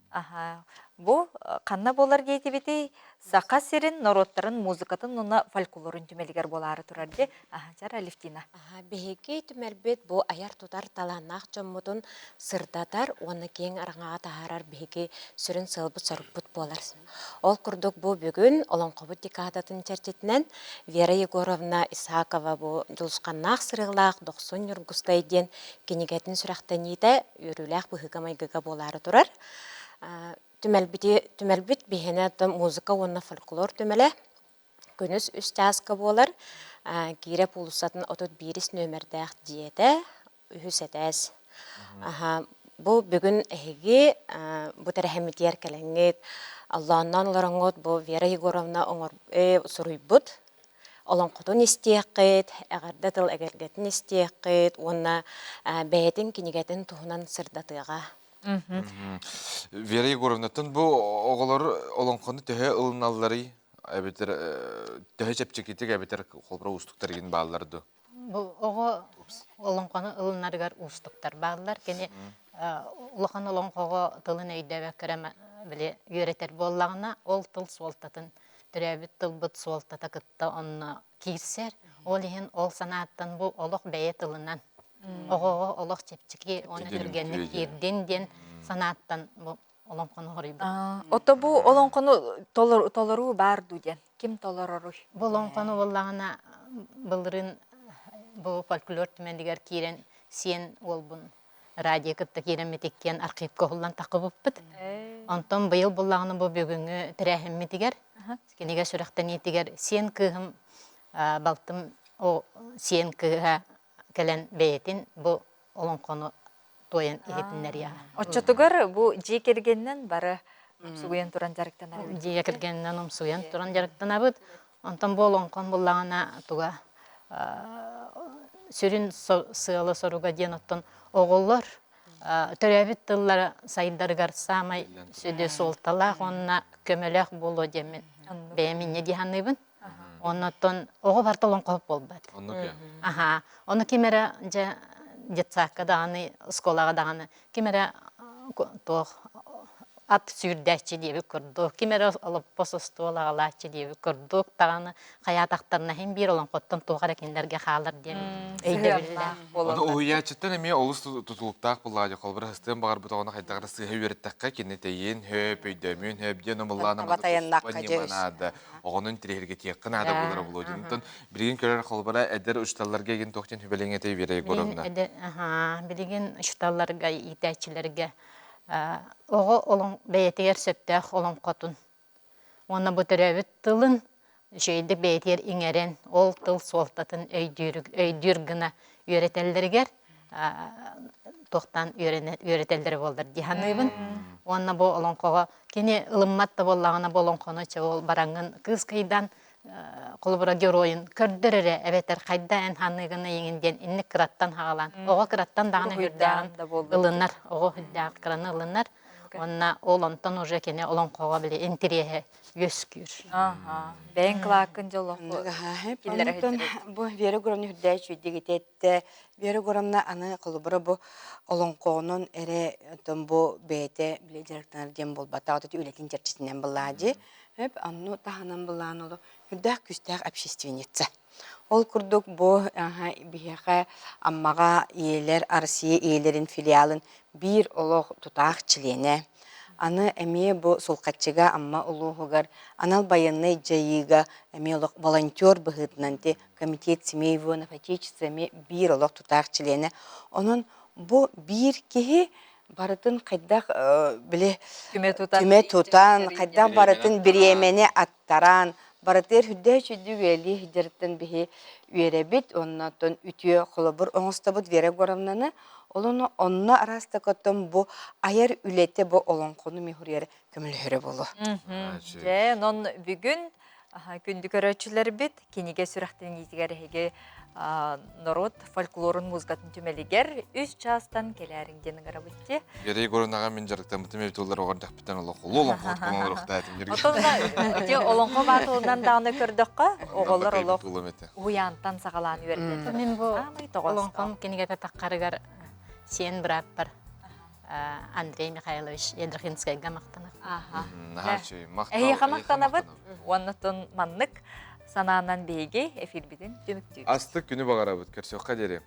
S2: Аха. Бу ханна буолар диэтибитий? Саха сирин норуоттарын музыкатын уонна фольклорун түмэлигэр буолаары турар дии. Аха, Чара Алевтина.
S23: Биһиги түмэлбит бу айар-тутар талааннаах дьоммутун сырдатар уонна киэҥ араҥаҕа таһаарар биһиги сүрүн сыалбыт-сорукпут буолар. Ол курдук бу бүгүн Олоҥхобут декадатын чэрчитинэн Вера Егоровна Исакова бу Дьулусханнаах сырыылаах Дохсун Ньургустай диэн кинигэтин сүрэхтэниитэ үөрүүлээх быһыыга-майгыга буолаары турар. Түмэлбити, түмэлбит биһиэнэ музыка уонна фольклор түмэлэ. Күнүс үс чааска буолар. Киирэ уулуссатын 31 нүөмэрдээх дьиэтэ, үһүс этээс. Аха, бу бүгүн эһиги бу тэрэһэммитигэр кэлэҥҥит, аллоонноон олороҥҥут бу Вера Егоровна оҥор суруйбут. олоҥхотун истиэххит, эҕэрдэ тыл эгэлгэтин истиэххит уонна бэйэтин кинигэтин туһунан сырдатыаҕа.
S1: Вера Егоровнаттан бу оҕолор олоҥхону төһө ылыналларый? Эбэтэр төһө чэпчэкитик эбэтэр холборо уустуктар игин бааллар дуу?
S14: Бу оҕо олоҥхону ылынарыгар уустуктар бааллар. Кини улахан олоҥхоҕо тылын өйдөөбөккө эрэ били үөрэтэр буоллаҕына, ол тыл суолтатын, төрөөбүт тылбыт суолтата кытта онно киирсэр. Ол иһин ол санааттан бу олох бэйэ тылынан оҕоҕо олох чэпчэки уонна түргэнник киирдин диэн санааттан бу олоҥхону хоруйбут.
S2: Ото бу олоҥхону толоруу баар дуу диэн ким толороруй?
S14: Бу олоҥхону буоллаҕына былырыын бу фольклор түмэлигэр киирэн сиэн уолбун радио кытта киирэммит иккиэн архивка уһуллан таххыбыппыт. Онтон быйыл буллаҕына бу бүгүҥҥү тэрээһиммитигэр кинигэ сүрэхтэниитигэр сиэн кыыһым балтым сиэн кыыһа кэлэн бэйэтин бу олоҥхону туойан иһитиннэриэҕэ.
S2: Оччотугар бу дьиэ кэргэнинэн бары умсугуйан туран дьарыктанабыт.
S14: Дьиэ кэргэнинэн умсугуйан туран дьарыктанабыт. Онтон бу олоҥхон буллаҕына туга сүрүн сыала-соруга диэн оттон оҕолор төрөөбүт тыллара сайдарыгар саамай сүдү суолталаах уонна көмөлөөх буолуо диэммин бэйэм инньэ дии саныыбын. Оннуттан оҕо барыта олоҥхоһут буолбат. Аха. Ону ким эрэ дьэ детсадка даҕаны, оскуолаҕа даҕаны ким эрэ туох ат сүүрдээччи диэбит курдук, ким эрэ олоппос остуол аҕалааччы диэбит курдук даҕаны хайаатахтарына иһин биир олоҥхоттон туох эрэ кинилэргэ хаалар диэн өйдөбүллээх.
S1: Ону уһуйааччыттан эмиэ олус тутулуктаах буоллаҕа холобура һыстыан баҕарбыт оҕону хайдах эрэ сыыһа үөрэттэххэ кини тэйиэн хөп, өйдөөмүөн хөп диэн омуллаан наада. Оҕону интириэһиргэтиэххэ наада буолара буолуо диэн. Онтон билигин көрөр холобура эдэр учууталларга игин туох диэн сүбэлиэҥ этэй Вера Егоровна?
S14: Билигин учууталларга, иитээччилэргэ оҕо бэйэтигэр сөптөөх олоҥхотун уонна бу төрөөбүт тылын үчүгэйдик бэйэтигэр иҥэрэн, ол тыл суолтатын өйдүүр гына үөрэтэллэригэр туохтаан үөрэтэллэрэ буоллар дии саныыбын. Уонна бу олоҥхоҕо кини ылыммат да буоллаҕына бу олоҥхону чэ ол бараҥҥын кыыс кыйдан холобура геройун көрдөр эрэ эбэтэр хайда эн ханыыгын ыйыҥын диэн инник кыраттан хаҕалаан оҕо кыраттан даҕаны үрдээҕин ылынар оҕо үрдээх кыраны ылынар уонна ол онтон уже кини олоҥхоҕо били интириэһэ үөскүүр.
S2: Бэйэҥ кылааккын дьоллохху
S13: киллэрэ Бу Вера Гуровна үрдээч үддигитетте Вера Гуровна аны холобура бу олоҥхоҕунан эрэ оттон бу бэйэтэ били дьарыктанар диэн буолбатах отут үлэтин чэрчитинэн былаадьы хөп анну таһынан былаан оло үрдээх күүстээх общественница. Ол курдук бу биһиэхэ Аммаҕа ийэлэр Россия ийэлэрин филиалын биир олох тутаах чилиэнэ. Аны эмиэ бу Сулхаччыга Амма улууһугар анал байыаннай дьайыыга эмиэ олох волонтер быһыытынан ти комитет семей воинов Отечества эмиэ биир олох тутаах чилиэнэ. Онон бу биир киһи барытын хайдах били түмэ тутан, хайдах барытын бириэмэни аттаран, барытыгар үрдээх үчүгдүк үлэлии сылдьарыттан биһи үөрэбит уонна оттон үтүө холобур оҥостобут Вера Егоровнаны. Ол онно онно араастакоттон бу айар үлэтэ бу олоҥхону мехуруйар көмөлөһөрө буолуо.
S2: Дьэ, онон бүгүн күндү көрөөччүлэрбит кинигэ сүрэхтэниитигэр эһиги норуот фольклорун музыкатын түмэлигэр үс чаастан кэлээриҥ диэн ыҥырабыт дии.
S1: Вера Егоровнаҕа мин дьарыктаммытым эбит олар оҕор дэхпиттэн олох улуу олоҥхо олоруохтаатым.
S2: Отон ити олоҥхо баатылынан даҕаны көрдөххө, оҕолор олох уһуйаантан саҕалаан үөрдэллэр.
S14: Мин бу олоҥхом кинигэтэ таххарыгар сиэн бырааппар Андрей Михайлович Ядрихинскайга махтанар.
S2: Эһиэхэ махтанабыт. Уонна маннык санаанан биһиги эфирбитин түмүктүүбүт.
S1: Астык күнү баҕарабыт. Көрсүөххэ диэри.